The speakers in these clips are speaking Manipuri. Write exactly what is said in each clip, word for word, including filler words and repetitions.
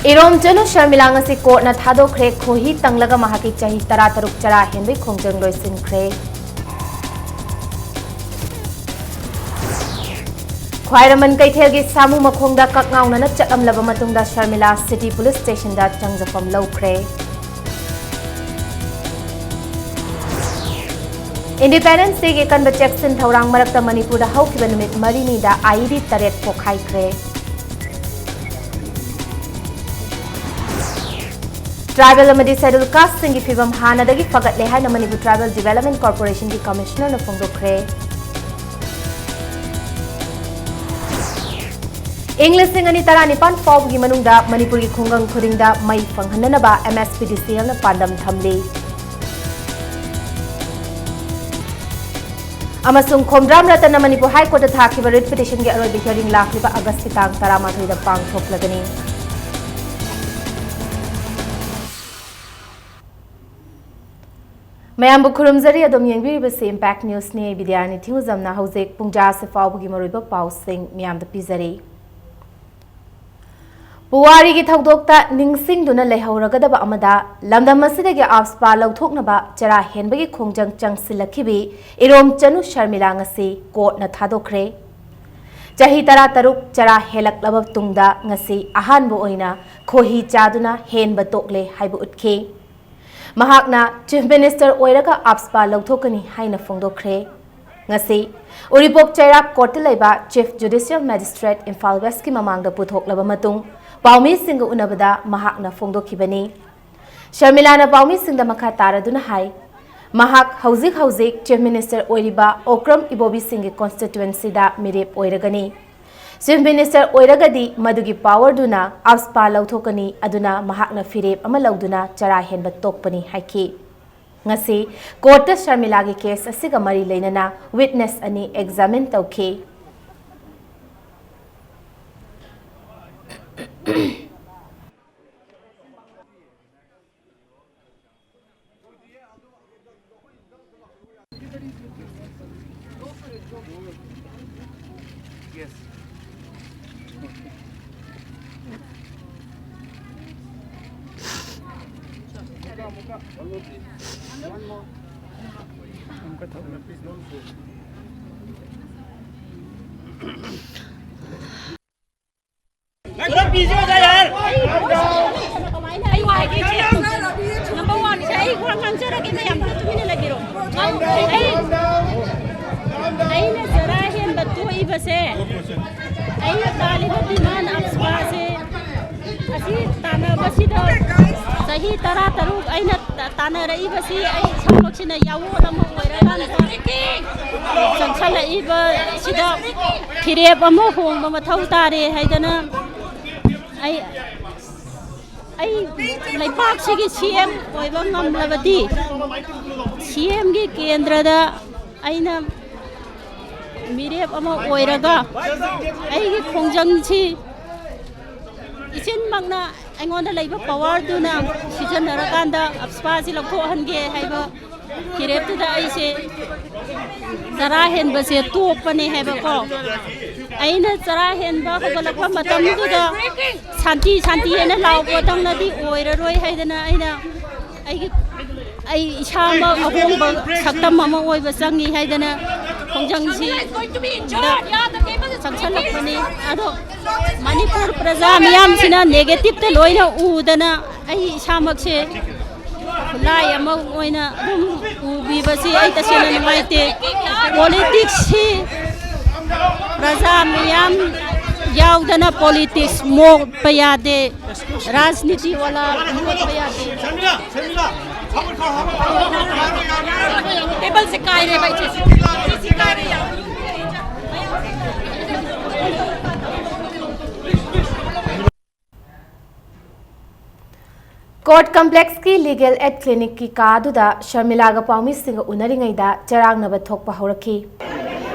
ꯏꯔꯣꯝꯆꯅꯨ ꯁꯔꯃꯤꯂꯥ ꯉꯁꯤ ꯀꯣꯔꯠꯅ ꯊꯥꯗꯣꯛꯈ꯭ꯔꯦ꯫ ꯈꯣꯍꯤ ꯇꯪꯂꯒ ꯃꯍꯥꯛꯀꯤ ꯆꯍꯤ ꯇꯔꯥꯇꯔꯨꯛ ꯆꯔꯥ ꯍꯦꯟꯕꯒꯤ ꯈꯣꯡꯖꯪ ꯂꯣꯏꯁꯤꯟꯈ꯭ꯔꯦ꯫ ꯈ꯭ꯋꯥꯏꯔꯝꯕꯟ ꯀꯩꯊꯦꯜꯒꯤ ꯁꯥꯃꯨ ꯃꯈꯣꯡꯗ ꯀꯛꯉꯥꯎꯅꯅ ꯆꯠꯂꯝꯂꯕ ꯃꯇꯨꯡꯗ ꯁꯔꯃꯤꯂꯥ ꯁꯤꯇꯤ ꯄꯨꯂꯤꯁ ꯁ꯭ꯇꯦꯁꯟꯗ ꯆꯪꯖꯐꯝ ꯂꯧꯈ꯭ꯔꯦ꯫ ꯏꯟꯗꯤꯄꯦꯟꯗꯦꯟꯁ ꯗꯦꯒꯤ ꯑꯀꯟꯕ ꯆꯦꯛꯁꯤꯟ ꯊꯧꯔꯥꯡ ꯃꯔꯛꯇ ꯃꯅꯤꯄꯨꯔꯗ ꯍꯧꯈꯤꯕ ꯅꯨꯃꯤꯠ ꯃꯔꯤꯅꯤꯗ ꯑꯥꯏꯏꯗꯤ ꯇꯔꯦꯠ ꯄꯣꯈꯥꯏꯈ꯭ꯔꯦ꯫ ꯇ꯭ꯔꯥꯏꯕꯦꯜ ꯑꯃꯗꯤ ꯁꯦꯗ꯭ꯌꯨꯜ ꯀꯥꯁꯁꯤꯡꯒꯤ ꯐꯤꯕꯝ ꯍꯥꯟꯅꯗꯒꯤ ꯐꯒꯠꯂꯦ ꯍꯥꯏꯅ ꯃꯅꯤꯄꯨꯔ ꯇ꯭ꯔꯥꯏꯕꯦꯜ ꯗꯤꯚꯦꯂꯞꯃꯦꯟ ꯀꯣꯔꯄꯣꯔꯦꯁꯟꯒꯤ ꯀꯃꯤꯁꯅꯔꯅ ꯐꯣꯡꯗꯣꯛꯈ꯭ꯔꯦ꯫ ꯏꯪ ꯂꯤꯁꯤꯡ ꯑꯅꯤ ꯇꯔꯥꯅꯤꯄꯥꯟ ꯐꯥꯎꯕꯒꯤ ꯃꯅꯨꯡꯗ ꯃꯅꯤꯄꯨꯔꯒꯤ ꯈꯨꯡꯒꯪ ꯈꯨꯗꯤꯡꯗ ꯃꯩ ꯐꯪꯍꯟꯅꯅꯕ ꯑꯦꯝ ꯑꯦꯁ ꯄꯤ ꯗꯤ ꯁꯤ ꯑꯦꯜꯅ ꯄꯥꯟꯗꯝ ꯊꯝꯂꯤ꯫ ꯑꯃꯁꯨꯡ ꯈꯣꯝꯗ꯭ꯔꯥꯝ ꯔꯇꯟꯅ ꯃꯅꯤꯄꯨꯔ ꯍꯥꯏ ꯀꯣꯔꯠꯇ ꯊꯥꯈꯤꯕ ꯔꯤꯠ ꯄꯤꯇꯤꯁꯟꯒꯤ ꯑꯔꯣꯏꯕ ꯍꯤꯌꯔꯤꯡ ꯂꯥꯛꯂꯤꯕ ꯑꯥꯒꯁꯀꯤ ꯇꯥꯡ ꯇꯔꯥꯃꯥꯊꯣꯏꯗ ꯄꯥꯡꯊꯣꯛꯂꯒꯅꯤ꯫ ꯃꯌꯥꯝꯕꯨ ꯈꯨꯔꯨꯝꯖꯔꯤ꯫ ꯑꯗꯨꯝ ꯌꯦꯡꯕꯤꯔꯤꯕꯁꯤ ꯏꯝꯄꯦꯛ ꯅ꯭ꯌꯨꯁꯅꯤ꯫ ꯑꯩ ꯕꯤꯗ꯭ꯌꯥꯔꯥꯅꯤ ꯊꯤꯉꯨꯖꯝꯅ ꯍꯧꯖꯤꯛ ꯄꯨꯡꯖꯥ ꯑꯁꯤ ꯐꯥꯎꯕꯒꯤ ꯃꯔꯨꯑꯣꯏꯕ ꯄꯥꯎꯁꯤꯡ ꯃꯤꯌꯥꯝꯗ ꯄꯤꯖꯔꯤ꯫ ꯄꯨꯋꯥꯔꯤꯒꯤ ꯊꯧꯗꯣꯛꯇ ꯅꯤꯡꯁꯤꯡꯗꯨꯅ ꯂꯩꯍꯧꯔꯒꯗꯕ ꯑꯃꯗ ꯂꯝꯗꯝ ꯑꯁꯤꯗꯒꯤ ꯑꯥꯞꯁꯄꯥ ꯂꯧꯊꯣꯛꯅꯕ ꯆꯔꯥ ꯍꯦꯟꯕꯒꯤ ꯈꯣꯡꯖꯪ ꯆꯪꯁꯤꯜꯂꯛꯈꯤꯕꯤ ꯏꯔꯣꯝꯆꯅꯨ ꯁꯔꯃꯤꯂꯥ ꯉꯁꯤ ꯀꯣꯔꯠꯅ ꯊꯥꯗꯣꯛꯈ꯭ꯔꯦ꯫ ꯆꯍꯤ ꯇꯔꯥꯇꯔꯨꯛ ꯆꯔꯥ ꯍꯦꯜꯂꯛꯂꯕ ꯇꯨꯡꯗ ꯉꯁꯤ ꯑꯍꯥꯟꯕ ꯑꯣꯏꯅ ꯈꯣꯍꯤ ꯆꯥꯗꯨꯅ ꯍꯦꯟꯕ ꯇꯣꯛꯂꯦ ꯍꯥꯏꯕ ꯎꯠꯈꯤ꯫ ꯃꯍꯥꯛꯅ ꯆꯤꯐ ꯃꯤꯅꯤꯁꯇꯔ ꯑꯣꯏꯔꯒ ꯑꯥꯞꯁꯄꯥ ꯂꯧꯊꯣꯛꯀꯅꯤ ꯍꯥꯏꯅ ꯐꯣꯡꯗꯣꯛꯈ꯭ꯔꯦ꯫ ꯉꯁꯤ ꯎꯔꯤꯄꯣꯛ ꯆꯩꯔꯥꯛ ꯀꯣꯔꯠꯇ ꯂꯩꯕ ꯆꯤꯐ ꯖꯨꯗꯤꯁꯤꯌꯦꯜ ꯃꯦꯖꯤꯁꯇ꯭ꯔꯦꯠ ꯏꯝꯐꯥꯜ ꯋꯦꯁꯀꯤ ꯃꯃꯥꯡꯗ ꯄꯨꯊꯣꯛꯂꯕ ꯃꯇꯨꯡ ꯄꯥꯎꯃꯤꯁꯤꯡꯒ ꯎꯅꯕꯗ ꯃꯍꯥꯛꯅ ꯐꯣꯡꯗꯣꯛꯈꯤꯕꯅꯤ꯫ ꯁꯔꯃꯤꯂꯥꯅ ꯄꯥꯎꯃꯤꯁꯤꯡꯗ ꯃꯈꯥ ꯇꯥꯔꯗꯨꯅ ꯍꯥꯏ, ꯃꯍꯥꯛ ꯍꯧꯖꯤꯛ ꯍꯧꯖꯤꯛ ꯆꯤꯐ ꯃꯤꯅꯤꯁꯇꯔ ꯑꯣꯏꯔꯤꯕ ꯑꯣꯀ꯭ꯔꯝ ꯏꯕꯣꯕꯤ ꯁꯤꯡꯒꯤ ꯀꯣꯟꯁꯇꯤꯇ꯭ꯋꯦꯟꯁꯤꯗ ꯃꯤꯔꯦꯞ ꯑꯣꯏꯔꯒꯅꯤ꯫ ꯆꯤꯐ ꯃꯤꯅꯤꯁꯇꯔ ꯑꯣꯏꯔꯒꯗꯤ ꯃꯗꯨꯒꯤ ꯄꯥꯋꯔꯗꯨꯅ ꯑꯥꯞꯁꯄꯥ ꯂꯧꯊꯣꯛꯀꯅꯤ, ꯑꯗꯨꯅ ꯃꯍꯥꯛꯅ ꯐꯤꯔꯦꯞ ꯑꯃ ꯂꯧꯗꯨꯅ ꯆꯔꯥ ꯍꯦꯟꯕ ꯇꯣꯛꯄꯅꯤ ꯍꯥꯏꯈꯤ꯫ ꯉꯁꯤ ꯀꯣꯔꯠꯇ ꯁꯔꯃꯤꯂꯥꯒꯤ ꯀꯦꯁ ꯑꯁꯤꯒ ꯃꯔꯤ ꯂꯩꯅꯅ ꯋꯤꯠꯅꯦꯁ ꯑꯅꯤ ꯑꯦꯛꯖꯥꯃꯤꯟ ꯇꯧꯈꯤ꯫ ꯈꯔ ꯄꯤꯖꯧꯗ ꯌꯥꯔ꯫ ꯑꯩ ꯋꯥ ꯍꯥꯏꯒꯦ, ꯏꯆꯦ꯫ ꯅꯝꯕꯔ ꯋꯥꯟꯁꯦ ꯑꯩ ꯋꯥ ꯉꯥꯡꯖꯔꯒꯦ, ꯃꯌꯥꯝ ꯈꯔ ꯇꯨꯃꯤꯟꯅ ꯂꯩꯕꯤꯔꯣ꯫ ꯑꯩ, ꯑꯩꯅ ꯆꯔꯥ ꯍꯦꯟꯕ ꯇꯣꯛꯏꯕꯁꯦ, ꯑꯩꯅ ꯇꯥꯜꯂꯤꯕ ꯗꯤꯃꯥꯟ ꯑꯞꯁꯄꯥꯁꯦ, ꯑꯁꯤ ꯇꯥꯟꯅꯕꯁꯤꯗ ꯆꯍꯤ ꯇꯔꯥꯇꯔꯨꯛ ꯑꯩꯅ ꯇꯥꯟꯅꯔꯛꯏꯕꯁꯤ ꯑꯩ ꯏꯁꯥꯃꯛꯁꯤꯅ ꯌꯥꯑꯣꯟ ꯑꯃ ꯑꯣꯏꯔꯀꯥꯟꯗ ꯆꯪꯁꯜꯂꯛꯏꯕꯁꯤꯗ ꯐꯤꯔꯦꯞ ꯑꯃ ꯍꯣꯡꯕ ꯃꯊꯧ ꯇꯥꯔꯦ ꯍꯥꯏꯗꯅ ꯑꯩ, ꯑꯩ ꯂꯩꯕꯥꯛꯁꯤꯒꯤ ꯁꯤ ꯑꯦꯝ ꯑꯣꯏꯕ ꯉꯝꯂꯕꯗꯤ ꯁꯤ ꯑꯦꯝꯒꯤ ꯀꯦꯟꯗ꯭ꯔꯗ ꯑꯩꯅ ꯃꯤꯔꯦꯞ ꯑꯃ ꯑꯣꯏꯔꯒ ꯑꯩꯒꯤ ꯈꯣꯡꯖꯪꯁꯤ ꯏꯆꯤꯟꯃꯛꯅ ꯑꯩꯉꯣꯟꯗ ꯂꯩꯕ ꯄꯋꯥꯔꯗꯨꯅ ꯁꯤꯖꯤꯟꯅꯔꯀꯥꯟꯗ ꯑꯞꯁꯄꯥꯁꯤ ꯂꯧꯊꯣꯛꯍꯟꯒꯦ ꯍꯥꯏꯕ ꯐꯤꯔꯦꯞꯇꯨꯗ ꯑꯩꯁꯦ ꯆꯔꯥ ꯍꯦꯟꯕꯁꯦ ꯇꯣꯛꯄꯅꯦ ꯍꯥꯏꯕꯀꯣ꯫ ꯑꯩꯅ ꯆꯔꯥ ꯍꯦꯟꯕ ꯍꯧꯒꯠꯂꯛꯄ ꯃꯇꯝꯗꯨꯗ ꯁꯥꯟꯇꯤ ꯁꯥꯟꯇꯤ ꯍꯥꯏꯅ ꯂꯥꯎꯕꯗꯪꯅꯗꯤ ꯑꯣꯏꯔꯔꯣꯏ ꯍꯥꯏꯗꯅ ꯑꯩꯅ ꯑꯩꯒꯤ, ꯑꯩ ꯏꯁꯥꯃꯛ ꯑꯍꯣꯡꯕ ꯁꯛꯇꯝ ꯑꯃ ꯑꯣꯏꯕ ꯆꯪꯉꯤ ꯍꯥꯏꯗꯅ ꯈꯣꯡꯖꯪꯁꯤꯗ ꯆꯪꯁꯜꯂꯛꯄꯅꯤ꯫ ꯑꯗꯣ ꯃꯅꯤꯄꯨꯔ ꯄ꯭ꯔꯖꯥ ꯃꯤꯌꯥꯝꯁꯤꯅ ꯅꯦꯒꯦꯇꯤꯞꯇ ꯂꯣꯏꯅ ꯎꯗꯅ ꯑꯩ ꯏꯁꯥꯃꯛꯁꯦ ꯈꯨꯠꯂꯥꯏ ꯑꯃ ꯑꯣꯏꯅ ꯑꯗꯨꯝ ꯎꯕꯤꯕꯁꯤ ꯑꯩ ꯇꯁꯦꯡꯅ ꯅꯨꯡꯉꯥꯏꯇꯦ꯫ ꯄꯣꯂꯤꯇꯤꯛꯁꯁꯤ ꯄ꯭ꯔꯖꯥ ꯃꯤꯌꯥꯝ ꯌꯥꯎꯗꯅ ꯄꯣꯂꯤꯇꯤꯛꯁ ꯃꯣꯠꯄ ꯌꯥꯗꯦ꯫ ꯔꯥꯖꯅꯤꯇꯤ ꯋꯥꯂꯥ ꯃꯣꯠꯄ ꯌꯥꯗꯦ꯫ ꯇꯦꯕꯜꯁꯦ ꯀꯥꯏꯔꯦꯕ ꯏꯆꯦ꯫ ꯁꯤ ꯀꯥꯏꯔꯦ ꯌꯥꯝ꯫ ꯀꯣꯔꯠ ꯀꯝꯄ꯭ꯂꯦꯛꯁꯀꯤ ꯂꯤꯒꯦꯜ ꯑꯦꯗ ꯀ꯭ꯂꯤꯅꯤꯛꯀꯤ ꯀꯥ ꯑꯗꯨꯗ ꯁꯔꯃꯤꯂꯥꯒ ꯄꯥꯎꯃꯤꯁꯤꯡꯒ ꯎꯅꯔꯤꯉꯩꯗ ꯆꯔꯥꯡꯅꯕ ꯊꯣꯛꯄ ꯍꯧꯔꯛꯈꯤ꯫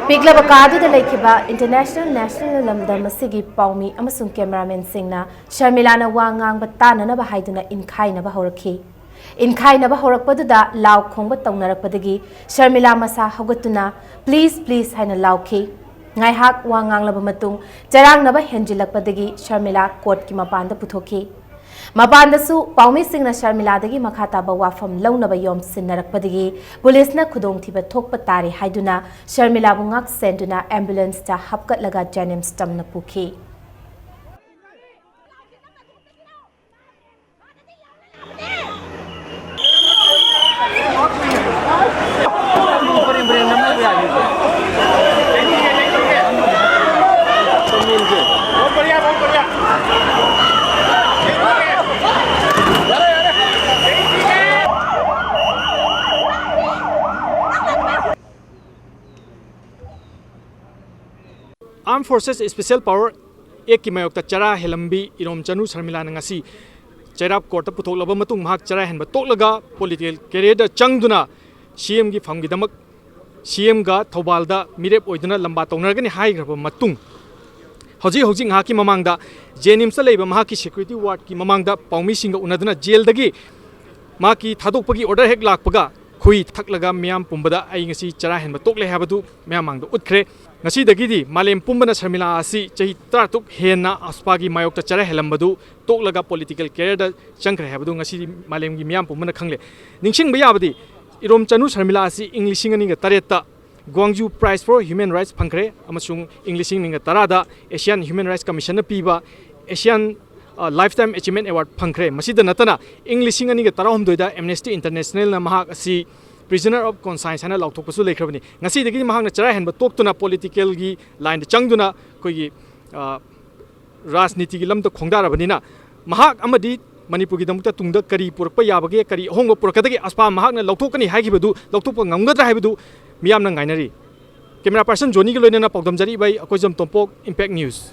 ꯄꯤꯛꯂꯕ ꯀꯥ ꯑꯗꯨꯗ ꯂꯩꯈꯤꯕ ꯏꯟꯇꯔꯅꯦꯁꯅꯦꯜ ꯅꯦꯁꯅꯦꯜ ꯂꯝꯗꯝ ꯑꯁꯤꯒꯤ ꯄꯥꯎꯃꯤ ꯑꯃꯁꯨꯡ ꯀꯦꯃꯦꯔꯥꯃꯦꯟꯁꯤꯡꯅ ꯁꯔꯃꯤꯂꯥꯅ ꯋꯥ ꯉꯥꯡꯕ ꯇꯥꯅꯅꯕ ꯍꯥꯏꯗꯨꯅ ꯏꯟꯈꯥꯏꯅꯕ ꯍꯧꯔꯛꯈꯤ꯫ ꯏꯟꯈꯥꯏꯅꯕ ꯍꯧꯔꯛꯄꯗꯨꯗ ꯂꯥꯎ ꯈꯣꯡꯕ ꯇꯧꯅꯔꯛꯄꯗꯒꯤ ꯁꯔꯃꯤꯂꯥ ꯃꯁꯥ ꯍꯧꯒꯠꯇꯨꯅ "Please, please" ꯍꯥꯏꯅ ꯂꯥꯎꯈꯤ꯫ ꯉꯥꯏꯍꯥꯛ ꯋꯥ ꯉꯥꯡꯂꯕ ꯃꯇꯨꯡ ꯆꯔꯥꯡꯅꯕ ꯍꯦꯟꯖꯤꯜꯂꯛꯄꯗꯒꯤ ꯁꯔꯃꯤꯂꯥ ꯀꯣꯔꯠꯀꯤ ꯃꯄꯥꯟꯗ ꯄꯨꯊꯣꯛꯈꯤ꯫ ꯃꯄꯥꯟꯗꯁꯨ ꯄꯥꯎꯃꯤꯁꯤꯡꯅ ꯁꯔꯃꯤꯂꯥꯗꯒꯤ ꯃꯈꯥ ꯇꯥꯕ ꯋꯥꯐꯝ ꯂꯧꯅꯕ ꯌꯣꯝꯁꯤꯟꯅꯔꯛꯄꯗꯒꯤ ꯄꯨꯂꯤꯁꯅ ꯈꯨꯗꯣꯡꯊꯤꯕ ꯊꯣꯛꯄ ꯇꯥꯔꯦ ꯍꯥꯏꯗꯨꯅ ꯁꯔꯃꯤꯂꯥꯕꯨ ꯉꯥꯛ ꯁꯦꯟꯗꯨꯅ ambulance ꯇ ꯍꯥꯞꯀꯠꯂꯒ ꯖꯦꯅꯤꯝꯁ ꯇꯝꯅ ꯄꯨꯈꯤ꯫ Armed Forces Special Power Act ꯀꯤ ꯃꯥꯌꯣꯛꯇ ꯆꯔꯥ ꯍꯦꯜꯂꯝꯕꯤ ꯏꯔꯣꯝꯆꯅꯨ ꯁꯔꯃꯤꯂꯥꯅ ꯉꯁꯤ ꯆꯩꯔꯥꯞ court ꯇ ꯄꯨꯊꯣꯛꯂꯕ ꯃꯇꯨꯡ ꯃꯍꯥꯛ ꯆꯔꯥ ꯍꯦꯟꯕ ꯇꯣꯛꯂꯒ political career ꯗ ꯆꯪꯗꯨꯅ C M ꯒꯤ ꯐꯝꯒꯤꯗꯃꯛ C M ꯒ ꯊꯧꯕꯥꯜꯗ ꯃꯤꯔꯦꯞ ꯑꯣꯏꯗꯨꯅ ꯂꯝꯕꯥ ꯇꯧꯅꯔꯒꯅꯤ ꯍꯥꯏꯈ꯭ꯔꯕ ꯃꯇꯨꯡ, ꯍꯧꯖꯤꯛ ꯍꯧꯖꯤꯛ ꯉꯥꯏꯍꯥꯛꯀꯤ ꯃꯃꯥꯡꯗ ꯖꯦꯅꯤꯝꯁꯇ ꯂꯩꯕ ꯃꯍꯥꯛꯀꯤ security ward ꯀꯤ ꯃꯃꯥꯡꯗ ꯄꯥꯎꯃꯤꯁꯤꯡꯒ ꯎꯅꯗꯨꯅ ꯖꯦꯜꯗꯒꯤ ꯃꯍꯥꯛꯀꯤ ꯊꯥꯗꯣꯛꯄꯒꯤ order ꯍꯦꯛ ꯂꯥꯛꯄꯒ ꯈꯣꯏꯍꯤ ꯊꯛꯂꯒ ꯃꯤꯌꯥꯝ ꯄꯨꯝꯕꯗ ꯑꯩ ꯉꯁꯤ ꯆꯔꯥ ꯍꯦꯟꯕ ꯇꯣꯛꯂꯦ ꯍꯥꯏꯕꯗꯨ ꯃꯌꯥꯝ ꯃꯥꯡꯗ ꯎꯠꯈ꯭ꯔꯦ꯫ ꯉꯁꯤꯗꯒꯤꯗꯤ ꯃꯥꯂꯦꯝ ꯄꯨꯝꯕꯅ ꯁꯔꯃꯤꯂꯥ ꯑꯁꯤ ꯆꯍꯤ ꯇꯔꯥꯇꯔꯨꯛ ꯍꯦꯟꯅ AFSPA ꯒꯤ ꯃꯥꯌꯣꯛꯇ ꯆꯔꯥ ꯍꯦꯜꯂꯝꯕꯗꯨ ꯇꯣꯛꯂꯒ political career ꯗ ꯆꯪꯈ꯭ꯔꯦ ꯍꯥꯏꯕꯗꯨ ꯉꯁꯤꯗꯤ ꯃꯥꯂꯦꯝꯒꯤ ꯃꯤꯌꯥꯝ ꯄꯨꯝꯕꯅ ꯈꯪꯂꯦ꯫ ꯅꯤꯡꯁꯤꯡꯕ ꯌꯥꯕꯗꯤ, ꯏꯔꯣꯝꯆꯅꯨ ꯁꯔꯃꯤꯂꯥ ꯑꯁꯤ ꯏꯪ ꯂꯤꯁꯤꯡ ꯑꯅꯤꯒ ꯇꯔꯦꯠꯇ Gwangju Prize for Human Rights ꯐꯪꯈ꯭ꯔꯦ ꯑꯃꯁꯨꯡ ꯏꯪ ꯂꯤꯁꯤꯡ ꯑꯅꯤꯒ ꯇꯔꯥꯗ Asian Human Rights Commission ꯅ ꯄꯤꯕ Asian, ꯑ, Lifetime Achievement Award ꯐꯪꯈ꯭ꯔꯦ꯫ ꯃꯁꯤꯗ ꯅꯠꯇꯅ ꯏꯪ ꯂꯤꯁꯤꯡ ꯑꯅꯤꯒ ꯇꯔꯥꯍꯨꯝꯗꯣꯏꯗ Amnesty International ꯅ ꯃꯍꯥꯛ ꯑꯁꯤ prisoner of conscience ꯍꯥꯏꯅ ꯂꯥꯎꯊꯣꯛꯄꯁꯨ ꯂꯩꯈ꯭ꯔꯕꯅꯤ꯫ ꯉꯁꯤꯗꯒꯤ ꯃꯍꯥꯛꯅ ꯆꯔꯥ ꯍꯦꯟꯕ ꯇꯣꯛꯇꯨꯅ political ꯒꯤ line ꯗ ꯆꯪꯗꯨꯅ ꯑꯩꯈꯣꯏꯒꯤ, ꯑ, ꯔꯥꯖꯅꯤꯇꯤꯒꯤ ꯂꯝꯗ ꯈꯣꯡꯗꯥꯔꯕꯅꯤꯅ, ꯃꯍꯥꯛ ꯑꯃꯗꯤ ꯃꯅꯤꯄꯨꯔꯒꯤꯗꯃꯛꯇ ꯇꯨꯡꯗ ꯀꯔꯤ ꯄꯨꯔꯛꯄ ꯌꯥꯕꯒꯦ, ꯀꯔꯤ ꯑꯍꯣꯡꯕ ꯄꯨꯔꯛꯀꯗꯒꯦ, AFSPA ꯃꯍꯥꯛꯅ ꯂꯧꯊꯣꯛꯀꯅꯤ ꯍꯥꯏꯈꯤꯕꯗꯨ ꯂꯧꯊꯣꯛꯄ ꯉꯝꯒꯗ꯭ꯔꯥ ꯍꯥꯏꯕꯗꯨ ꯃꯤꯌꯥꯝꯅ ꯉꯥꯏꯅꯔꯤ꯫ Camera person ꯖꯣꯅꯤꯒ ꯂꯣꯏꯅꯅ ꯄꯥꯎꯗꯝꯖꯔꯤꯕ ꯑꯩ, ꯑꯩꯈꯣꯏ ꯖꯝ ꯇꯣꯝꯄꯣꯛ, Impact News꯫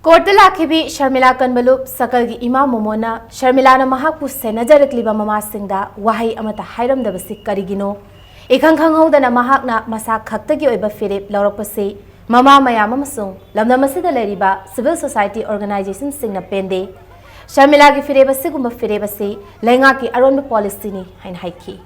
Court ꯇ ꯂꯥꯛꯈꯤꯕꯤ ꯁꯔꯃꯤꯂꯥ ꯀꯟꯕꯂꯨꯞ ꯁꯀꯜꯒꯤ ꯏꯃꯥ ꯃꯣꯃꯣꯅ ꯁꯔꯃꯤꯂꯥꯅ ꯃꯍꯥꯛꯄꯨ ꯁꯦꯟꯅꯖꯔꯛꯂꯤꯕ ꯃꯃꯥꯁꯤꯡꯗ ꯋꯥꯍꯩ ꯑꯃꯠꯇ ꯍꯥꯏꯔꯝꯗꯕꯁꯤ ꯀꯔꯤꯒꯤꯅꯣ? ꯏꯈꯪ ꯈꯪꯍꯧꯗꯅ ꯃꯍꯥꯛꯅ ꯃꯁꯥ ꯈꯛꯇꯒꯤ ꯑꯣꯏꯕ ꯐꯤꯔꯦꯞ ꯂꯧꯔꯛꯄꯁꯤ ꯃꯃꯥ ꯃꯌꯥꯝ ꯑꯃꯁꯨꯡ ꯂꯝꯗꯝ ꯑꯁꯤꯗ ꯂꯩꯔꯤꯕ civil society organization ꯁꯤꯡꯅ ꯄꯦꯟꯗꯦ꯫ ꯁꯔꯃꯤꯂꯥꯒꯤ ꯐꯤꯔꯦꯞ ꯑꯁꯤꯒꯨꯝꯕ ꯐꯤꯔꯦꯞ ꯑꯁꯤ ꯂꯩꯉꯥꯛꯀꯤ ꯑꯔꯣꯟꯕ policy ꯅꯤ ꯍꯥꯏꯅ ꯍꯥꯏꯈꯤ꯫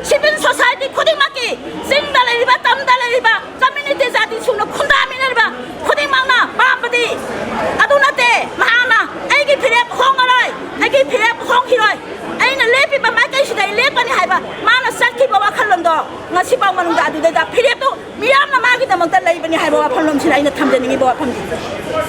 ꯁꯤꯚꯤꯜ ꯁꯣꯁꯥꯏꯇꯤ ꯈꯨꯗꯤꯡꯃꯛꯀꯤ, ꯆꯤꯡꯗ ꯂꯩꯔꯤꯕ, ꯇꯝꯗ ꯂꯩꯔꯤꯕ, ꯀꯝꯃ꯭ꯌꯨꯅꯤꯇꯤ ꯖꯥꯇꯤ ꯁꯨꯅ ꯈꯨꯟꯗꯥꯃꯤꯟꯅꯔꯤꯕ ꯈꯨꯗꯤꯡꯃꯛꯅ ꯄꯥꯝꯕꯗꯤ ꯑꯗꯨ ꯅꯠꯇꯦ꯫ ꯃꯍꯥꯛꯅ "ꯑꯩꯒꯤ ꯐꯤꯔꯦꯞ ꯍꯣꯡꯉꯔꯣꯏ, ꯑꯩꯒꯤ ꯐꯤꯔꯦꯞ ꯍꯣꯡꯈꯤꯔꯣꯏ, ꯑꯩꯅ ꯂꯦꯞꯄꯤꯕ ꯃꯥꯏꯀꯩꯁꯤꯗ ꯑꯩ ꯂꯦꯞꯄꯅꯤ" ꯍꯥꯏꯕ ꯃꯥꯅ ꯆꯠꯈꯤꯕ ꯋꯥꯈꯜꯂꯣꯟꯗꯣ ꯉꯁꯤ ꯐꯥꯎ ꯃꯅꯨꯡꯗ ꯑꯗꯨꯗꯩꯗ ꯐꯤꯔꯦꯞꯇꯨ ꯃꯤꯌꯥꯝꯅ ꯃꯥꯒꯤꯗꯃꯛꯇ ꯂꯩꯕꯅꯤ ꯍꯥꯏꯕ ꯋꯥꯐꯝꯂꯣꯝꯁꯤꯅ ꯑꯩꯅ ꯊꯝꯖꯅꯤꯡꯉꯤꯕ ꯋꯥꯐꯝꯗꯤ꯫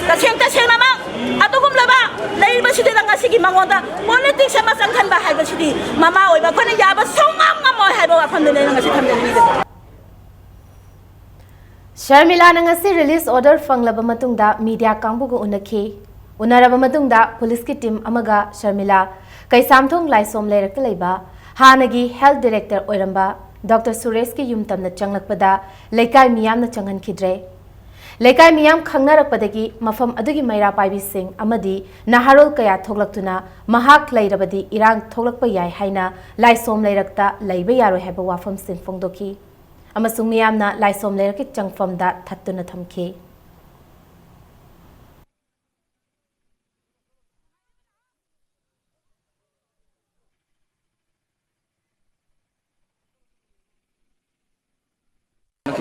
ꯇꯁꯦꯡ ꯇꯁꯦꯡꯅꯃꯛ ꯑꯗꯨꯒꯨꯝꯂꯕ ꯂꯩꯔꯤꯕꯁꯤꯗ ꯉꯁꯤꯒꯤ ꯃꯉꯣꯟꯗ ꯄꯣꯂꯤꯇꯤꯛꯁ ꯑꯃ ꯆꯪꯍꯟꯕ ꯍꯥꯏꯕꯁꯤꯗꯤ ꯃꯃꯥ ꯑꯣꯏꯕ ꯑꯩꯈꯣꯏꯅ ꯌꯥꯕ ꯁꯨꯡꯉꯝ ꯉꯝꯃꯣꯏ ꯍꯥꯏꯕ ꯋꯥꯐꯝꯗꯨꯅꯤ ꯑꯩꯅ ꯉꯁꯤ ꯊꯝꯖꯅꯤꯡꯉꯤꯕ꯫ ꯁꯔꯃꯤꯂꯥꯅ ꯉꯁꯤ ꯔꯤꯂꯤꯁ ꯑꯣꯔꯗꯔ ꯐꯪꯂꯕ ꯃꯇꯨꯡꯗ ꯃꯤꯗꯤꯌꯥ ꯀꯥꯡꯕꯨꯒ ꯎꯅꯈꯤ꯫ ꯎꯅꯔꯕ ꯃꯇꯨꯡꯗ ꯄꯨꯂꯤꯁꯀꯤ ꯇꯤꯝ ꯑꯃꯒ ꯁꯔꯃꯤꯂꯥ ꯀꯩꯁꯥꯝꯊꯣꯡ ꯂꯥꯏꯁꯣꯝ ꯂꯩꯔꯛꯇ ꯂꯩꯕ ꯍꯥꯟꯅꯒꯤ ꯍꯦꯜꯊ ꯗꯤꯔꯦꯛꯇꯔ ꯑꯣꯏꯔꯝꯕ ꯗꯣꯛꯇꯔ ꯁꯨꯔꯦꯁꯀꯤ ꯌꯨꯝ ꯇꯝꯅ ꯆꯪꯂꯛꯄꯗ ꯂꯩꯀꯥꯏ ꯃꯤꯌꯥꯝꯅ ꯆꯪꯍꯟꯈꯤꯗ꯭ꯔꯦ꯫ ꯂꯩꯀꯥꯏ ꯃꯤꯌꯥꯝ ꯈꯪꯅꯔꯛꯄꯗꯒꯤ ꯃꯐꯝ ꯑꯗꯨꯒꯤ ꯃꯩꯔꯥ ꯄꯥꯏꯕꯤꯁꯤꯡ ꯑꯃꯗꯤ ꯅꯍꯥꯔꯣꯜ ꯀꯌꯥ ꯊꯣꯛꯂꯛꯇꯨꯅ ꯃꯍꯥꯛ ꯂꯩꯔꯕꯗꯤ ꯏꯔꯥꯡ ꯊꯣꯛꯂꯛꯄ ꯌꯥꯏ ꯍꯥꯏꯅ ꯂꯥꯏꯁꯣꯝ ꯂꯩꯔꯛꯇ ꯂꯩꯕ ꯌꯥꯔꯣꯏ ꯍꯥꯏꯕ ꯋꯥꯐꯝꯁꯤꯡ ꯐꯣꯡꯗꯣꯛꯈꯤ꯫ ꯑꯃꯁꯨꯡ ꯃꯤꯌꯥꯝꯅ ꯂꯥꯏꯁꯣꯝ ꯂꯩꯔꯛꯀꯤ ꯆꯪꯐꯝꯗ ꯊꯠꯇꯨꯅ ꯊꯝꯈꯤ꯫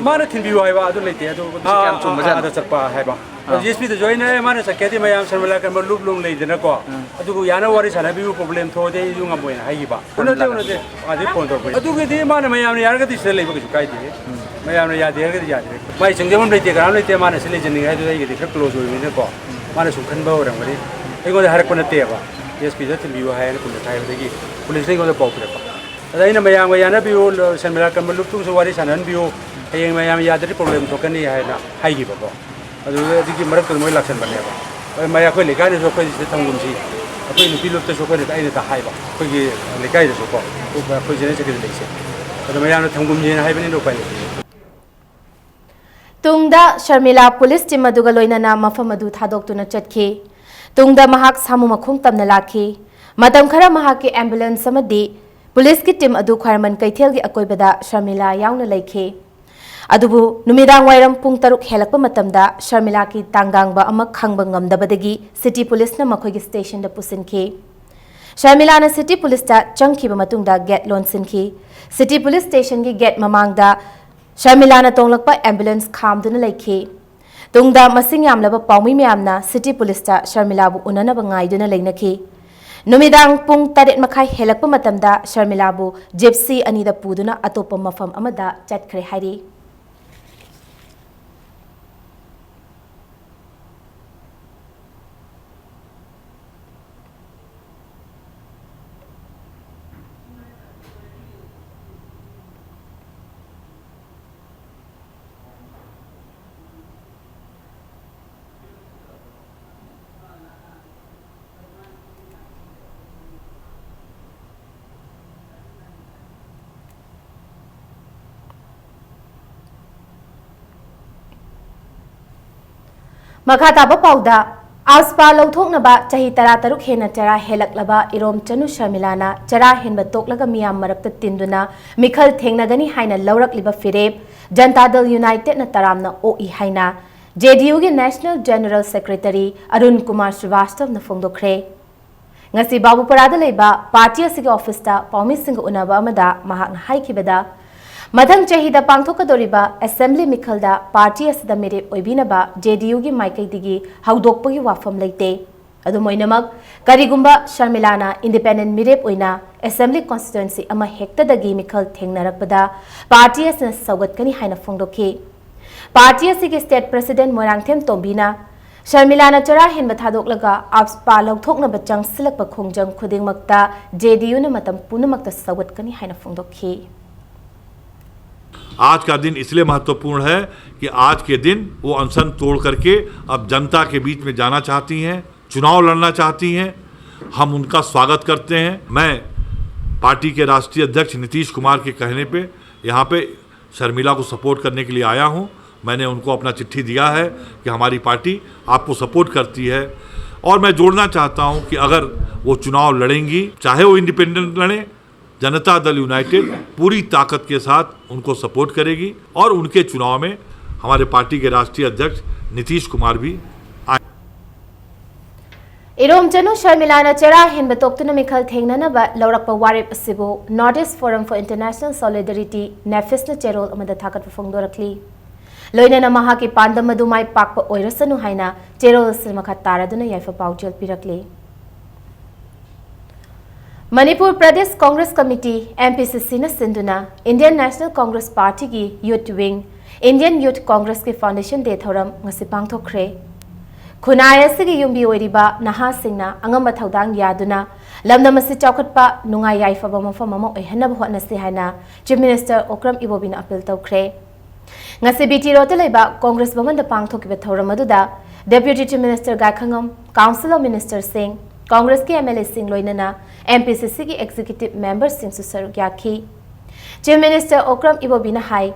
ꯃꯥꯅ ꯊꯤꯟꯕꯤꯌꯨ ꯍꯥꯏꯕ ꯑꯗꯨ ꯂꯩꯇꯦ꯫ ꯑꯗꯨ ꯀꯌꯥꯝ ꯆꯨꯝꯕꯖꯥꯠꯅꯣ? ꯑꯥꯗ ꯆꯠꯄ ꯍꯥꯏꯕ꯫ ꯑꯥ꯫ ꯖꯤ ꯑꯦꯁ ꯄꯤꯗꯁꯨ ꯑꯩꯅ, "ꯑꯦ, ꯃꯥꯅ ꯆꯠꯀꯦꯗꯤ ꯃꯌꯥꯝ ꯁꯔꯃꯤꯂꯥ ꯀꯟꯕ ꯂꯨꯞ ꯂꯣꯡ ꯂꯩꯗꯅꯀꯣ, ꯎꯝ꯫ ꯑꯗꯨꯕꯨ ꯌꯥꯅ ꯋꯥꯔꯤ ꯁꯥꯟꯅꯕꯤꯌꯨ, ꯄ꯭ꯔꯣꯕ꯭ꯂꯦꯝ ꯊꯣꯛꯑꯗꯤ ꯑꯩꯁꯨ ꯉꯝꯃꯣꯏꯅ" ꯍꯥꯏꯈꯤꯕ꯫ ꯎꯅꯗꯦ, ꯎꯅꯗꯦ꯫ ꯑꯥꯗꯤ ꯐꯣꯟ ꯇꯧꯔꯛꯄ꯫ ꯑꯗꯨꯒꯤꯗꯤ ꯃꯥꯅ ꯃꯌꯥꯝꯅ ꯌꯥꯔꯒꯗꯤ ꯁꯤꯗ ꯂꯩꯕ ꯀꯩꯁꯨ ꯀꯥꯏꯗꯦ꯫ ꯎꯝ꯫ ꯃꯌꯥꯝꯅ ꯌꯥꯗꯦ ꯍꯥꯏꯔꯒꯗꯤ ꯌꯥꯗꯦ꯫ ꯃꯥꯏ ꯆꯪꯖꯐꯝ ꯂꯩꯇꯦ, ꯀꯅꯥꯝ ꯂꯩꯇꯦ, ꯃꯥꯅ ꯁꯤ ꯂꯩꯖꯅꯤꯡꯉꯦ ꯍꯥꯏꯗꯨꯗ ꯑꯩꯒꯗꯤ ꯈꯔ ꯀ꯭ꯂꯣꯖ ꯑꯣꯏꯕꯅꯤꯅꯀꯣ, ꯃꯥꯅ ꯁꯨꯝ ꯈꯟꯕ ꯑꯣꯏꯔꯝꯒꯅꯤ꯫ ꯑꯩꯉꯣꯟꯗ ꯍꯥꯏꯔꯛꯄ ꯅꯠꯇꯦꯕ, "ꯑꯦꯁ ꯄꯤꯗ ꯊꯤꯟꯕꯤꯌꯨ" ꯍꯥꯏꯅ ꯄꯨꯂꯤꯁꯇ ꯍꯥꯏꯕꯗꯒꯤ ꯄꯨꯂꯤꯁꯅ ꯑꯩꯉꯣꯟꯗ ꯄꯥꯎ ꯄꯤꯔꯛꯄ꯫ ꯑꯗ ꯑꯩꯅ, "ꯃꯌꯥꯝꯒ ꯌꯥꯅꯕꯤꯌꯨ, ꯁꯔꯃꯤꯂꯥ ꯀꯟꯕ ꯂꯨꯞꯇꯨꯁꯨ ꯋꯥꯔꯤ ꯁꯥꯟꯅꯍꯟꯕꯤꯌꯨ, ꯍꯌꯦꯡ ꯃꯌꯥꯝ ꯌꯥꯗ꯭ꯔꯗꯤ ꯄ꯭ꯔꯣꯕ꯭ꯂꯦꯝ ꯊꯣꯛꯀꯅꯤ" ꯍꯥꯏꯅ ꯍꯥꯏꯈꯤꯕꯀꯣ꯫ ꯑꯗꯨꯗ ꯑꯗꯨꯒꯤ ꯃꯔꯛꯇꯨꯗ ꯃꯣꯏ ꯂꯥꯛꯁꯟꯕꯅꯦꯕ꯫ ꯑꯗ ꯃꯌꯥꯝ, ꯑꯩꯈꯣꯏ ꯂꯩꯀꯥꯏꯅꯁꯨ ꯑꯩꯈꯣꯏ ꯁꯤꯗ ꯊꯝꯒꯨꯝꯁꯤ, ꯑꯩꯈꯣꯏ ꯅꯨꯄꯤ ꯂꯨꯞꯇꯁꯨ ꯑꯩꯈꯣꯏꯅ, ꯑꯩꯅ ꯍꯥꯏꯕ, ꯑꯩꯈꯣꯏꯒꯤ ꯂꯩꯀꯥꯏꯗꯁꯨꯀꯣ, ꯑꯩꯈꯣꯏ ꯖꯦꯅꯦꯔꯦꯜ ꯁꯦꯀ꯭ꯔꯦꯇꯔꯤ ꯂꯩꯁꯦ꯫ ꯑꯗ ꯃꯌꯥꯝꯅ ꯊꯝꯒꯨꯝꯁꯤꯅ ꯍꯥꯏꯕꯅꯤꯅ ꯎꯄꯥꯏ ꯂꯩꯇꯦ꯫ ꯇꯨꯡꯗ ꯁꯔꯃꯤꯂꯥ ꯄꯨꯂꯤꯁ ꯇꯤꯝ ꯑꯗꯨꯒ ꯂꯣꯏꯅꯅ ꯃꯐꯝ ꯑꯗꯨ ꯊꯥꯗꯣꯛꯇꯨꯅ ꯆꯠꯈꯤ꯫ ꯇꯨꯡꯗ ꯃꯍꯥꯛ ꯁꯥꯃꯨ ꯃꯈꯣꯡ ꯇꯝꯅ ꯂꯥꯛꯈꯤ꯫ ꯃꯇꯝ ꯈꯔ ꯃꯍꯥꯛꯀꯤ ꯑꯦꯝꯕꯨꯂꯦꯟꯁ ꯑꯃꯗꯤ ꯄꯨꯂꯤꯁꯀꯤ ꯇꯤꯝ ꯑꯗꯨ ꯈ꯭ꯋꯥꯏꯔꯝꯕꯟ ꯀꯩꯊꯦꯜꯒꯤ ꯑꯀꯣꯏꯕꯗ ꯁꯔꯃꯤꯂꯥ ꯌꯥꯎꯅ ꯂꯩꯈꯤ꯫ ꯑꯗꯨꯕꯨ ꯅꯨꯃꯤꯗꯥꯡ ꯋꯥꯏꯔꯝ ꯄꯨꯡ ꯇꯔꯨꯛ ꯍꯦꯜꯂꯛꯄ ꯃꯇꯝꯗ ꯁꯔꯃꯤꯂꯥꯒꯤ ꯇꯥꯡꯒꯥꯡꯕ ꯑꯃ ꯈꯪꯕ ꯉꯝꯗꯕꯗꯒꯤ ꯁꯤꯇꯤ ꯄꯨꯂꯤꯁꯅ ꯃꯈꯣꯏꯒꯤ ꯁ꯭ꯇꯦꯁꯟꯗ ꯄꯨꯁꯤꯟꯈꯤ꯫ ꯁꯔꯃꯤꯂꯥꯅ ꯁꯤꯇꯤ ꯄꯨꯂꯤꯁꯇ ꯆꯪꯈꯤꯕ ꯃꯇꯨꯡꯗ ꯒꯦꯠ ꯂꯣꯟꯁꯤꯟꯈꯤ꯫ ꯁꯤꯇꯤ ꯄꯨꯂꯤꯁ ꯁ꯭ꯇꯦꯁꯟꯒꯤ ꯒꯦꯠ ꯃꯃꯥꯡꯗ ꯁꯔꯃꯤꯂꯥꯅ ꯇꯣꯡꯂꯛꯄ ꯑꯦꯝꯕꯨꯂꯦꯟꯁ ꯈꯥꯝꯗꯨꯅ ꯂꯩꯈꯤ꯫ ꯇꯨꯡꯗ ꯃꯁꯤꯡ ꯌꯥꯝꯂꯕ ꯄꯥꯎꯃꯤ ꯃꯌꯥꯝꯅ ꯁꯤꯇꯤ ꯄꯨꯂꯤꯁꯇ ꯁꯔꯃꯤꯂꯥꯕꯨ ꯎꯅꯅꯕ ꯉꯥꯏꯗꯨꯅ ꯂꯩꯅꯈꯤ꯫ ꯅꯨꯃꯤꯗꯥꯡ ꯄꯨꯡ ꯇꯔꯦꯠ ꯃꯈꯥꯏ ꯍꯦꯜꯂꯛꯄ ꯃꯇꯝꯗ ꯁꯔꯃꯤꯂꯥꯕꯨ ꯖꯤꯞꯁꯤ ꯑꯅꯤꯗ ꯄꯨꯗꯨꯅ ꯑꯇꯣꯞꯄ ꯃꯐꯝ ꯑꯃꯗ ꯆꯠꯈ꯭ꯔꯦ ꯍꯥꯏꯔꯤ꯫ ꯃꯈꯥ ꯇꯥꯕ ꯄꯥꯎꯗ, ꯑꯥꯁꯄꯥ ꯂꯧꯊꯣꯛꯅꯕ ꯆꯍꯤ ꯇꯔꯥꯇꯔꯨꯛ ꯍꯦꯟꯅ ꯆꯔꯥ ꯍꯦꯜꯂꯛꯂꯕ ꯏꯔꯣꯝꯆꯅꯨ ꯁꯔꯃꯤꯂꯥꯅ ꯆꯔꯥ ꯍꯦꯟꯕ ꯇꯣꯛꯂꯒ ꯃꯤꯌꯥꯝ ꯃꯔꯛꯇ ꯇꯤꯟꯗꯨꯅ ꯃꯤꯈꯜ ꯊꯦꯡꯅꯒꯅꯤ ꯍꯥꯏꯅ ꯂꯧꯔꯛꯂꯤꯕ ꯐꯤꯔꯦꯞ ꯖꯟꯇꯥ ꯗꯜ ꯌꯨꯅꯥꯏꯇꯦꯗꯅ ꯇꯔꯥꯝꯅ ꯑꯣꯛꯏ ꯍꯥꯏꯅ ꯖꯦ ꯗꯤ ꯌꯨꯒꯤ national general secretary Arun Kumar ꯁ꯭ꯔꯤꯋꯥꯁꯇꯕꯅ ꯐꯣꯡꯗꯣꯛꯈ꯭ꯔꯦ꯫ ꯉꯁꯤ ꯕꯥꯕꯨꯄꯥꯔꯥꯗ ꯂꯩꯕ ꯄꯥꯔꯇꯤ ꯑꯁꯤꯒꯤ ꯑꯣꯐꯤꯁꯇ ꯄꯥꯎꯃꯤꯁꯤꯡꯒ ꯎꯅꯕ ꯑꯃꯗ ꯃꯍꯥꯛꯅ ꯍꯥꯏꯈꯤꯕꯗ, ꯃꯊꯪ ꯆꯍꯤꯗ ꯄꯥꯡꯊꯣꯛꯀꯗꯧꯔꯤꯕ ꯑꯦꯁꯦꯝꯕ꯭ꯂꯤ ꯃꯤꯈꯜꯗ ꯄꯥꯔꯇꯤ ꯑꯁꯤꯗ ꯃꯤꯔꯦꯞ ꯑꯣꯏꯕꯤꯅꯕ ꯖꯦ ꯗꯤ ꯌꯨꯒꯤ ꯃꯥꯏꯀꯩꯗꯒꯤ ꯍꯧꯗꯣꯛꯄꯒꯤ ꯋꯥꯐꯝ ꯂꯩꯇꯦ꯫ ꯑꯗꯨꯝ ꯑꯣꯏꯅꯃꯛ, ꯀꯔꯤꯒꯨꯝꯕ ꯁꯔꯃꯤꯂꯥꯅ ꯏꯟꯗꯤꯄꯦꯟꯗꯦꯟ ꯃꯤꯔꯦꯞ ꯑꯣꯏꯅ ꯑꯦꯁꯦꯝꯕ꯭ꯂꯤ ꯀꯣꯟꯁꯇꯤꯇ꯭ꯋꯦꯟꯁꯤ ꯑꯃꯍꯦꯛꯇꯗꯒꯤ ꯃꯤꯈꯜ ꯊꯦꯡꯅꯔꯛꯄꯗ ꯄꯥꯔꯇꯤ ꯑꯁꯤꯅ ꯁꯧꯒꯠꯀꯅꯤ ꯍꯥꯏꯅ ꯐꯣꯡꯗꯣꯛꯈꯤ꯫ ꯄꯥꯔꯇꯤ ꯑꯁꯤꯒꯤ ꯁ꯭ꯇꯦꯠ ꯄ꯭ꯔꯦꯁꯤꯗꯦꯟꯠ ꯃꯣꯏꯔꯥꯡꯊꯦꯝ ꯇꯣꯝꯕꯤꯅ ꯁꯔꯃꯤꯂꯥꯅ ꯆꯔꯥ ꯍꯦꯟꯕ ꯊꯥꯗꯣꯛꯂꯒ ꯑꯥꯞꯁꯄꯥ ꯂꯧꯊꯣꯛꯅꯕ ꯆꯪꯁꯤꯜꯂꯛꯄ ꯈꯣꯡꯖꯪ ꯈꯨꯗꯤꯡꯃꯛꯇ ꯖꯦ ꯗꯤ ꯌꯨꯅ ꯃꯇꯝ ꯄꯨꯝꯅꯃꯛꯇ ꯁꯧꯒꯠꯀꯅꯤ ꯍꯥꯏꯅ ꯐꯣꯡꯗꯣꯛꯈꯤ꯫ आज का दिन इसलिए महत्वपूर्ण है कि आज के दिन वो अनशन तोड़ करके अब जनता के बीच में जाना चाहती हैं, चुनाव लड़ना चाहती हैं। हम उनका स्वागत करते हैं। मैं पार्टी के राष्ट्रीय अध्यक्ष नीतीश कुमार के कहने पे यहाँ पे शर्मिला को सपोर्ट करने के लिए आया हूँ। मैंने उनको अपना चिट्ठी दिया है कि हमारी पार्टी आपको सपोर्ट करती है। और मैं जोड़ना चाहता हूं कि अगर वो चुनाव लड़ेंगी, चाहे वो इंडिपेंडेंट लड़ें, जनता दल यूनाइटेड पूरी ताकत के साथ उनको सपोर्ट करेगी और उनके चुनाव में हमारे पार्टी के राष्ट्रीय अध्यक्ष नीतीश कुमार भी आए। ꯏꯔꯣꯝꯆꯅꯨ ꯁꯔꯃꯤꯂꯥꯅ ꯆꯔꯥ ꯍꯦꯟꯕ ꯇꯣꯛꯇꯨꯅ ꯃꯤꯈꯜ ꯊꯦꯡꯅꯅꯕ ꯂꯧꯔꯛꯄ ꯋꯥꯔꯦꯞ ꯑꯁꯤꯕꯨ North East Forum for International Solidarity, ꯅꯦꯐꯤꯁꯅ ꯆꯦꯔꯣꯜ ꯑꯃꯗ ꯊꯥꯒꯠꯄ ꯐꯣꯡꯗꯣꯔꯛꯂꯤ꯫ ꯂꯣꯏꯅꯅ ꯃꯍꯥꯛꯀꯤ ꯄꯥꯟꯗꯝ ꯑꯗꯨ ꯃꯥꯏ ꯄꯥꯛꯄ ꯑꯣꯏꯔꯁꯅꯨ ꯍꯥꯏꯅ ꯆꯦꯔꯣꯜ ꯑꯁꯤ ꯃꯈꯥ ꯇꯥꯔꯗꯨꯅ ꯌꯥꯏꯐ ꯄꯥꯎꯖꯦꯜ ꯄꯤꯔꯛꯂꯤ꯫ Manipur Pradesh Congress committee, M P C ꯁꯤꯅ ꯁꯤꯟꯗꯨꯅ Indian National Congress Partyꯒꯤ ꯌꯨꯠ ꯋꯤꯡ, Indian Youth Congressꯀꯤ ꯐꯥꯎꯟꯗꯦꯁꯟ ꯗꯦ ꯊꯧꯔꯝ ꯉꯁꯤ ꯄꯥꯡꯊꯣꯛꯈ꯭ꯔꯦ꯫ ꯈꯨꯟꯅꯥꯏ ꯑꯁꯤꯒꯤ ꯌꯨꯝꯕꯤ ꯑꯣꯏꯔꯤꯕ ꯅꯍꯥꯁꯤꯡꯅ ꯑꯉꯝꯕ ꯊꯧꯗꯥꯡ ꯌꯥꯗꯨꯅ ꯂꯝꯗꯝ ꯑꯁꯤ ꯆꯥꯎꯈꯠꯄ, ꯅꯨꯡꯉꯥꯏ ꯌꯥꯏꯐꯕ ꯃꯐꯝ ꯑꯃ ꯑꯣꯏꯍꯟꯅꯕ ꯍꯣꯠꯅꯁꯤ ꯍꯥꯏꯅ ꯆꯤꯐ ꯃꯤꯅꯤꯁꯇꯔ ꯑꯣꯀ꯭ꯔꯝ ꯏꯕꯣꯕꯤꯅ ꯑꯄꯤꯜ ꯇꯧꯈ꯭ꯔꯦ꯫ ꯉꯁꯤ ꯕꯤ ꯇꯤ ꯔꯣꯗꯇ ꯂꯩꯕ ꯀꯣꯡꯒ꯭ꯔꯦꯁ ꯚꯕꯟꯗ ꯄꯥꯡꯊꯣꯛꯈꯤꯕ ꯊꯧꯔꯝ ꯑꯗꯨꯗ deputy chief minister Gaikhangam, council of ꯃꯤꯅꯤꯁꯇꯔꯁꯤꯡ, ꯀꯣꯡꯒ꯭ꯔꯦꯁꯀꯤ ꯑꯦꯝ ꯑꯦꯜ ꯑꯦꯁꯤꯡ ꯂꯣꯏꯅꯅ ꯑꯦꯝ ꯄꯤ ꯁꯤ ꯁꯤꯒꯤ ꯑꯦꯛꯖꯤꯀ꯭ꯌꯨꯇꯤꯚ ꯃꯦꯝꯕꯔꯁꯤꯡꯁꯨ ꯁꯔꯨꯛ ꯌꯥꯈꯤ꯫ ꯆꯤꯐ ꯃꯤꯅꯤꯁꯇꯔ ꯑꯣꯀ꯭ꯔꯝ ꯏꯕꯣꯕꯤꯅ ꯍꯥꯏ,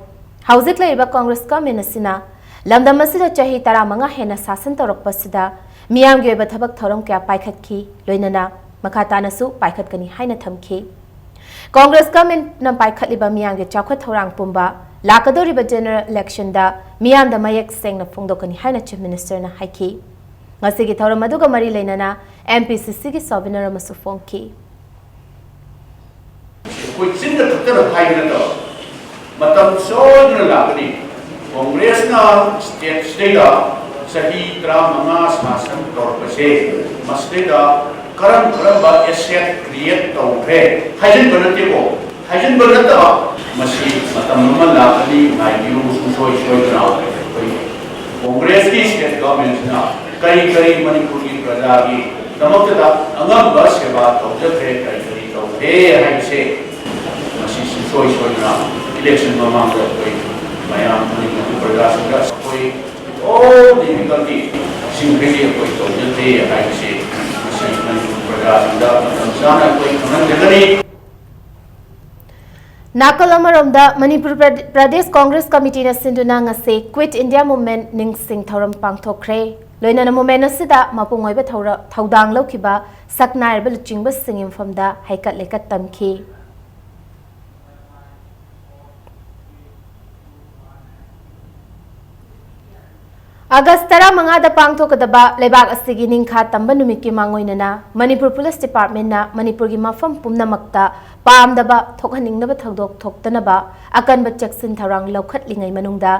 ꯍꯧꯖꯤꯛ ꯂꯩꯔꯤꯕ ꯀꯣꯡꯒ꯭ꯔꯦꯁ ꯒꯚꯔꯟꯃꯦꯟꯠ ꯑꯁꯤꯅ ꯂꯝꯗꯝ ꯑꯁꯤꯗ ꯆꯍꯤ ꯇꯔꯥꯃꯉꯥ ꯍꯦꯟꯅ ꯁꯥꯁꯟ ꯇꯧꯔꯛꯄꯁꯤꯗ ꯃꯤꯌꯥꯝꯒꯤ ꯑꯣꯏꯕ ꯊꯕꯛ ꯊꯧꯔꯝ ꯀꯌꯥ ꯄꯥꯏꯈꯠꯈꯤ, ꯂꯣꯏꯅꯅ ꯃꯈꯥ ꯇꯥꯅꯁꯨ ꯄꯥꯏꯈꯠꯀꯅꯤ ꯍꯥꯏꯅ ꯊꯝꯈꯤ꯫ ꯀꯣꯡꯒ꯭ꯔꯦꯁ ꯒꯚꯔꯟꯃꯦꯟꯠꯅ ꯄꯥꯏꯈꯠꯂꯤꯕ ꯃꯤꯌꯥꯝꯒꯤ ꯆꯥꯎꯈꯠ ꯊꯧꯔꯥꯡ ꯄꯨꯝꯕ ꯂꯥꯛꯀꯗꯧꯔꯤꯕ ꯖꯦꯅꯔꯦꯜ ꯏꯂꯦꯛꯁꯟꯗ ꯃꯤꯌꯥꯝꯗ ꯃꯌꯦꯛ ꯁꯦꯡꯅ ꯐꯣꯡꯗꯣꯛꯀꯅꯤ ꯍꯥꯏꯅ ꯆꯤꯐ ꯃꯤꯅꯤꯁꯇꯔꯅ ꯍꯥꯏꯈꯤ꯫ ꯉꯁꯤꯒꯤ ꯊꯧꯔꯝ ꯑꯗꯨꯒ ꯃꯔꯤ ꯂꯩꯅꯅ ꯑꯦꯝ ꯄꯤ ꯁꯤ ꯁꯤꯒꯤ ꯁꯣꯚꯦꯅꯔ ꯑꯃꯁꯨ ꯐꯣꯡꯈꯤ꯫ ꯑꯩꯈꯣꯏ ꯆꯤꯟꯗ ꯈꯛꯇꯅ ꯍꯥꯏꯕ ꯅꯠꯇꯕ, ꯃꯇꯝ ꯁꯣꯏꯗꯅ ꯂꯥꯛꯀꯅꯤ꯫ ꯀꯣꯡꯒ꯭ꯔꯦꯁꯅ ꯁ꯭ꯇꯦꯠꯁꯤꯗꯩꯗ ꯆꯍꯤ ꯇꯔꯥꯃꯉꯥ ꯁꯥꯁꯟ ꯇꯧꯔꯛꯄꯁꯦ, ꯃꯁꯤꯗꯩꯗ ꯀꯔꯝ ꯀꯔꯝꯕ ꯑꯦꯁꯦꯠ ꯀ꯭ꯔꯤꯌꯦꯠ ꯇꯧꯈ꯭ꯔꯦ ꯍꯥꯏꯖꯤꯟꯕ ꯅꯠꯇꯦꯀꯣ, ꯍꯥꯏꯖꯤꯟꯕ ꯅꯠꯇꯕ, ꯃꯁꯤ ꯃꯇꯝ ꯑꯃ ꯂꯥꯛꯀꯅꯤ, ꯉꯥꯏꯕꯤꯌꯨ, ꯁꯨꯡꯁꯣꯏ ꯁꯣꯏꯗꯅ꯫ ꯑꯩꯈꯣꯏ ꯀꯣꯡꯒ꯭ꯔꯦꯁꯀꯤ ꯁ꯭ꯇꯦꯠ ꯒꯚꯔꯟꯃꯦꯟꯠꯁꯤꯅ ꯀꯔꯤ ꯀꯔꯤ ꯃꯅꯤꯄꯨꯔꯒꯤ ꯄ꯭ꯔꯖꯥꯒꯤꯗꯃꯛꯇꯗ ꯑꯉꯝꯕ ꯁꯦꯕꯥ ꯇꯧꯖꯈ꯭ꯔꯦ, ꯀꯔꯤ ꯀꯔꯤ ꯇꯧꯈ꯭ꯔꯦ ꯍꯥꯏꯕꯁꯦ ꯃꯁꯤ ꯁꯨꯡꯁꯣꯏ ꯁꯣꯏꯗꯅ ꯏꯂꯦꯛꯁꯟ ꯃꯃꯥꯡꯗ ꯑꯩꯈꯣꯏ ꯃꯌꯥꯝ ꯃꯅꯤꯄꯨꯔꯒꯤ ꯄ꯭ꯔꯖꯥꯁꯤꯡꯗ ꯑꯩꯈꯣꯏ all difficulty ꯁꯤꯡꯈꯩꯗꯤ ꯑꯩꯈꯣꯏ ꯇꯧꯖꯗꯦ ꯍꯥꯏꯕꯁꯤ ꯃꯁꯤ ꯃꯅꯤꯄꯨꯔ ꯄ꯭ꯔꯖꯥꯁꯤꯡꯗ ꯃꯇꯝ ꯆꯥꯅ ꯑꯩꯈꯣꯏ ꯈꯪꯍꯟꯖꯒꯅꯤ꯫ ꯅꯥꯀꯜ ꯑꯃꯔꯣꯝꯗ, ꯃꯅꯤꯄꯨꯔ ꯄ꯭ꯔꯗꯦ-, ꯄ꯭ꯔꯗꯦꯁ ꯀꯣꯡꯒ꯭ꯔꯦꯁ ꯀꯃꯤꯇꯤꯅ ꯁꯤꯟꯗꯨꯅ ꯉꯁꯤ Quit India Movement ꯅꯤꯡꯁꯤꯡ ꯊꯧꯔꯝ ꯄꯥꯡꯊꯣꯛꯈ꯭ꯔꯦ꯫ ꯂꯣꯏꯅꯅ movement ꯑꯁꯤꯗ ꯃꯄꯨꯡ ꯑꯣꯏꯕ ꯊꯧꯔ-, ꯊꯧꯗꯥꯡ ꯂꯧꯈꯤꯕ ꯁꯛꯅꯥꯏꯔꯕ ꯂꯨꯆꯤꯡꯕꯁꯤꯡꯒꯤ ꯃꯐꯝꯗ ꯍꯩꯀꯠ ꯂꯩꯀꯠ ꯇꯝꯈꯤ꯫ ꯑꯥꯒꯁ ꯇꯔꯥꯃꯉꯥꯗ ꯄꯥꯡꯊꯣꯛꯀꯗꯕ ꯂꯩꯕꯥꯛ ꯑꯁꯤꯒꯤ ꯅꯤꯡꯈꯥ ꯇꯝꯕ ꯅꯨꯃꯤꯠꯀꯤ ꯃꯥꯡꯑꯣꯏꯅꯅ ꯃꯅꯤꯄꯨꯔ ꯄꯨꯂꯤꯁ ꯗꯤꯄꯥꯔꯠꯃꯦꯟꯅ ꯃꯅꯤꯄꯨꯔꯒꯤ ꯃꯐꯝ ꯄꯨꯝꯅꯃꯛꯇ ꯄꯥꯝꯗꯕ, ꯊꯣꯛꯍꯟꯅꯤꯡꯗꯕ ꯊꯧꯗꯣꯛ ꯊꯣꯛꯇꯅꯕ ꯑꯀꯟꯕ ꯆꯦꯛꯁꯤꯟ ꯊꯧꯔꯥꯡ ꯂꯧꯈꯠꯂꯤꯉꯩ ꯃꯅꯨꯡꯗ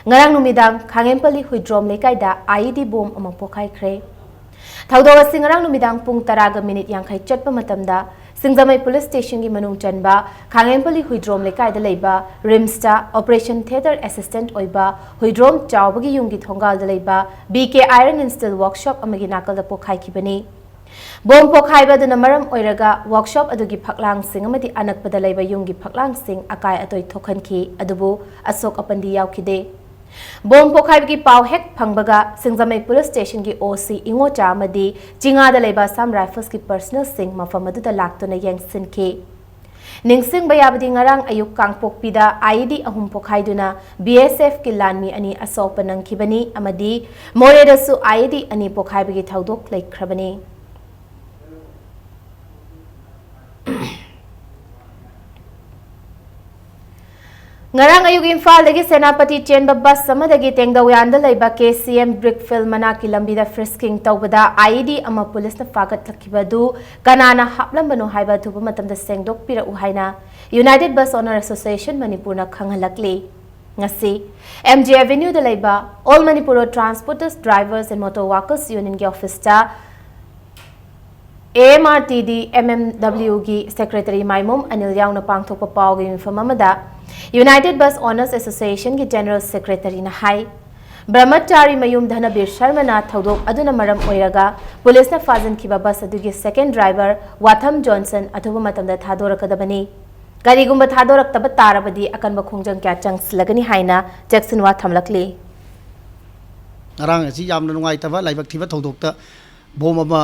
ꯉꯔꯥꯡ ꯅꯨꯃꯤꯗꯥꯡ ꯈꯥꯉꯦꯝꯄꯜꯂꯤ ꯍꯨꯏꯗ꯭ꯔꯣꯝ ꯂꯩꯀꯥꯏꯗ IED bomb ꯑꯃ ꯄꯣꯈꯥꯏꯈ꯭ꯔꯦ꯫ ꯊꯧꯗꯣꯛ ꯑꯁꯤ ꯉꯔꯥꯡ ꯅꯨꯃꯤꯗꯥꯡ ꯄꯨꯡ ꯇꯔꯥꯒ ꯃꯤꯅꯤꯠ ꯌꯥꯡꯈꯩ ꯆꯠꯄ ꯃꯇꯝꯗ ꯁꯤꯡꯖꯃꯩ ꯄꯨꯂꯤꯁ ꯁ꯭ꯇꯦꯁꯟꯒꯤ ꯃꯅꯨꯡ ꯆꯟꯕ ꯈꯥꯉꯦꯝꯄꯜꯂꯤ ꯍꯨꯏꯗ꯭ꯔꯣꯝ ꯂꯩꯀꯥꯏꯗ ꯂꯩꯕ RIMSꯇ operation theatre assistant ꯑꯣꯏꯕ ꯍꯨꯏꯗ꯭ꯔꯣꯝ ꯆꯥꯎꯕꯒꯤ ꯌꯨꯝꯒꯤ ꯊꯣꯡꯒꯥꯜꯗ ꯂꯩꯕ BK Iron and Steel Workshop ꯑꯃꯒꯤ ꯅꯥꯀꯜꯗ ꯄꯣꯈꯥꯏꯈꯤꯕꯅꯤ꯫ Bomb ꯄꯣꯈꯥꯏꯕ ꯑꯗꯨꯅ ꯃꯔꯝ ꯑꯣꯏꯔꯒ workshop ꯑꯗꯨꯒꯤ ꯐꯛꯂꯥꯡꯁꯤꯡ ꯑꯃꯗꯤ ꯑꯅꯛꯄꯗ ꯂꯩꯕ ꯌꯨꯝꯒꯤ ꯐꯛꯂꯥꯡꯁꯤꯡ ꯑꯀꯥꯏ ꯑꯇꯣꯏ ꯊꯣꯛꯍꯟꯈꯤ, ꯑꯗꯨꯕꯨ ꯑꯁꯣꯛ ꯑꯄꯟꯗꯤ ꯌꯥꯎꯈꯤꯗꯦ꯫ Bomb ꯄꯣꯈꯥꯏꯕꯒꯤ ꯄꯥꯎ ꯍꯦꯛ ꯐꯪꯕꯒ ꯁꯤꯡꯖꯃꯩ ꯄꯨꯂꯤꯁ ꯁ꯭ꯇꯦꯁꯟꯒꯤ OC ꯏꯉꯣꯆꯥ ꯑꯃꯗꯤ ꯆꯤꯡꯉꯥꯗ ꯂꯩꯕ Assam Riflesꯀꯤ personnelꯁꯤꯡ ꯃꯐꯝ ꯑꯗꯨꯗ ꯂꯥꯛꯇꯨꯅ ꯌꯦꯡꯁꯤꯟꯈꯤ꯫ ꯅꯤꯡꯁꯤꯡꯕ ꯌꯥꯕꯗꯤ, ꯉꯔꯥꯡ ꯑꯌꯨꯛ ꯀꯥꯡꯄꯣꯛꯄꯤꯗ IED ꯑꯍꯨꯝ ꯄꯣꯈꯥꯏꯗꯨꯅ BSFꯀꯤ ꯂꯥꯟꯃꯤ ꯑꯅꯤ ꯑꯁꯣꯛ ꯑꯄꯟ ꯅꯪꯈꯤꯕꯅꯤ ꯑꯃꯗꯤ ꯃꯣꯔꯦꯗꯁꯨ IED ꯑꯅꯤ ꯄꯣꯈꯥꯏꯕꯒꯤ ꯊꯧꯗꯣꯛ ꯂꯩꯈ꯭ꯔꯕꯅꯤ꯫ ꯉꯔꯥꯡ ꯑꯌꯨꯛ ꯏꯝꯐꯥꯜꯗꯒꯤ ꯁꯦꯅꯥꯄꯇꯤ ꯆꯦꯟꯕ ꯕꯁ ꯑꯃꯗꯒꯤ ꯇꯦꯡꯗꯧꯌꯥꯟꯗ ꯂꯩꯕ KCM brick field ꯃꯅꯥꯛꯀꯤ ꯂꯝꯕꯤꯗ frisking ꯇꯧꯕꯗ IED ꯑꯃ ꯄꯨꯂꯤꯁꯅ ꯐꯥꯒꯠꯂꯛꯈꯤꯕ ꯑꯗꯨ ꯀꯅꯥꯅ ꯍꯥꯞꯂꯝꯕꯅꯣ ꯍꯥꯏꯕ ꯑꯊꯨꯕ ꯃꯇꯝꯗ ꯁꯦꯡꯗꯣꯛꯄꯤꯔꯛꯎ ꯍꯥꯏꯅ United Bus Owner Association ꯃꯅꯤꯄꯨꯔꯅ ꯈꯪꯍꯜꯂꯛꯂꯤ꯫ ꯉꯁꯤ MG Avenueꯗ ꯂꯩꯕ All Manipur Road Transporters, Drivers and Motor Workers Unionꯒꯤ officeꯇ AMRTD MMWꯒꯤ secretary ꯃꯥꯏꯃꯣꯝ Anil ꯌꯥꯎꯅ ꯄꯥꯡꯊꯣꯛꯄ ꯄꯥꯎꯒꯤ ꯃꯤꯐꯝ ꯑꯃꯗ United Bus Owners Associationꯒꯤ general secretaryꯅ ꯍꯥꯏ, ꯕ꯭ꯔꯍꯃꯆꯥꯔꯤ ꯃꯌꯨꯝ ꯙꯅꯕꯤꯔ ꯁꯔꯃꯅ ꯊꯧꯗꯣꯛ ꯑꯗꯨꯅ ꯃꯔꯝ ꯑꯣꯏꯔꯒ ꯄꯨꯂꯤꯁꯅ ꯐꯥꯖꯤꯟꯈꯤꯕ ꯕꯁ ꯑꯗꯨꯒꯤ second driver ꯋꯥꯊꯝ ꯖꯣꯟꯁꯟ ꯑꯊꯨꯕ ꯃꯇꯝꯗ ꯊꯥꯗꯣꯔꯛꯀꯗꯕꯅꯤ꯫ ꯀꯔꯤꯒꯨꯝꯕ ꯊꯥꯗꯣꯔꯛꯇꯕ ꯇꯥꯔꯕꯗꯤ ꯑꯀꯟꯕ ꯈꯣꯡꯖꯪ ꯀꯌꯥ ꯆꯪꯁꯤꯜꯂꯒꯅꯤ ꯍꯥꯏꯅ ꯆꯦꯛꯁꯤꯟꯋꯥ ꯊꯝꯂꯛꯂꯤ꯫ ꯉꯔꯥꯡ ꯑꯁꯤ ꯌꯥꯝꯅ ꯅꯨꯡꯉꯥꯏꯇꯕ ꯂꯥꯏꯕꯛ ꯊꯤꯕ ꯊꯧꯗꯣꯛꯇ ꯕꯣꯝ ꯑꯃ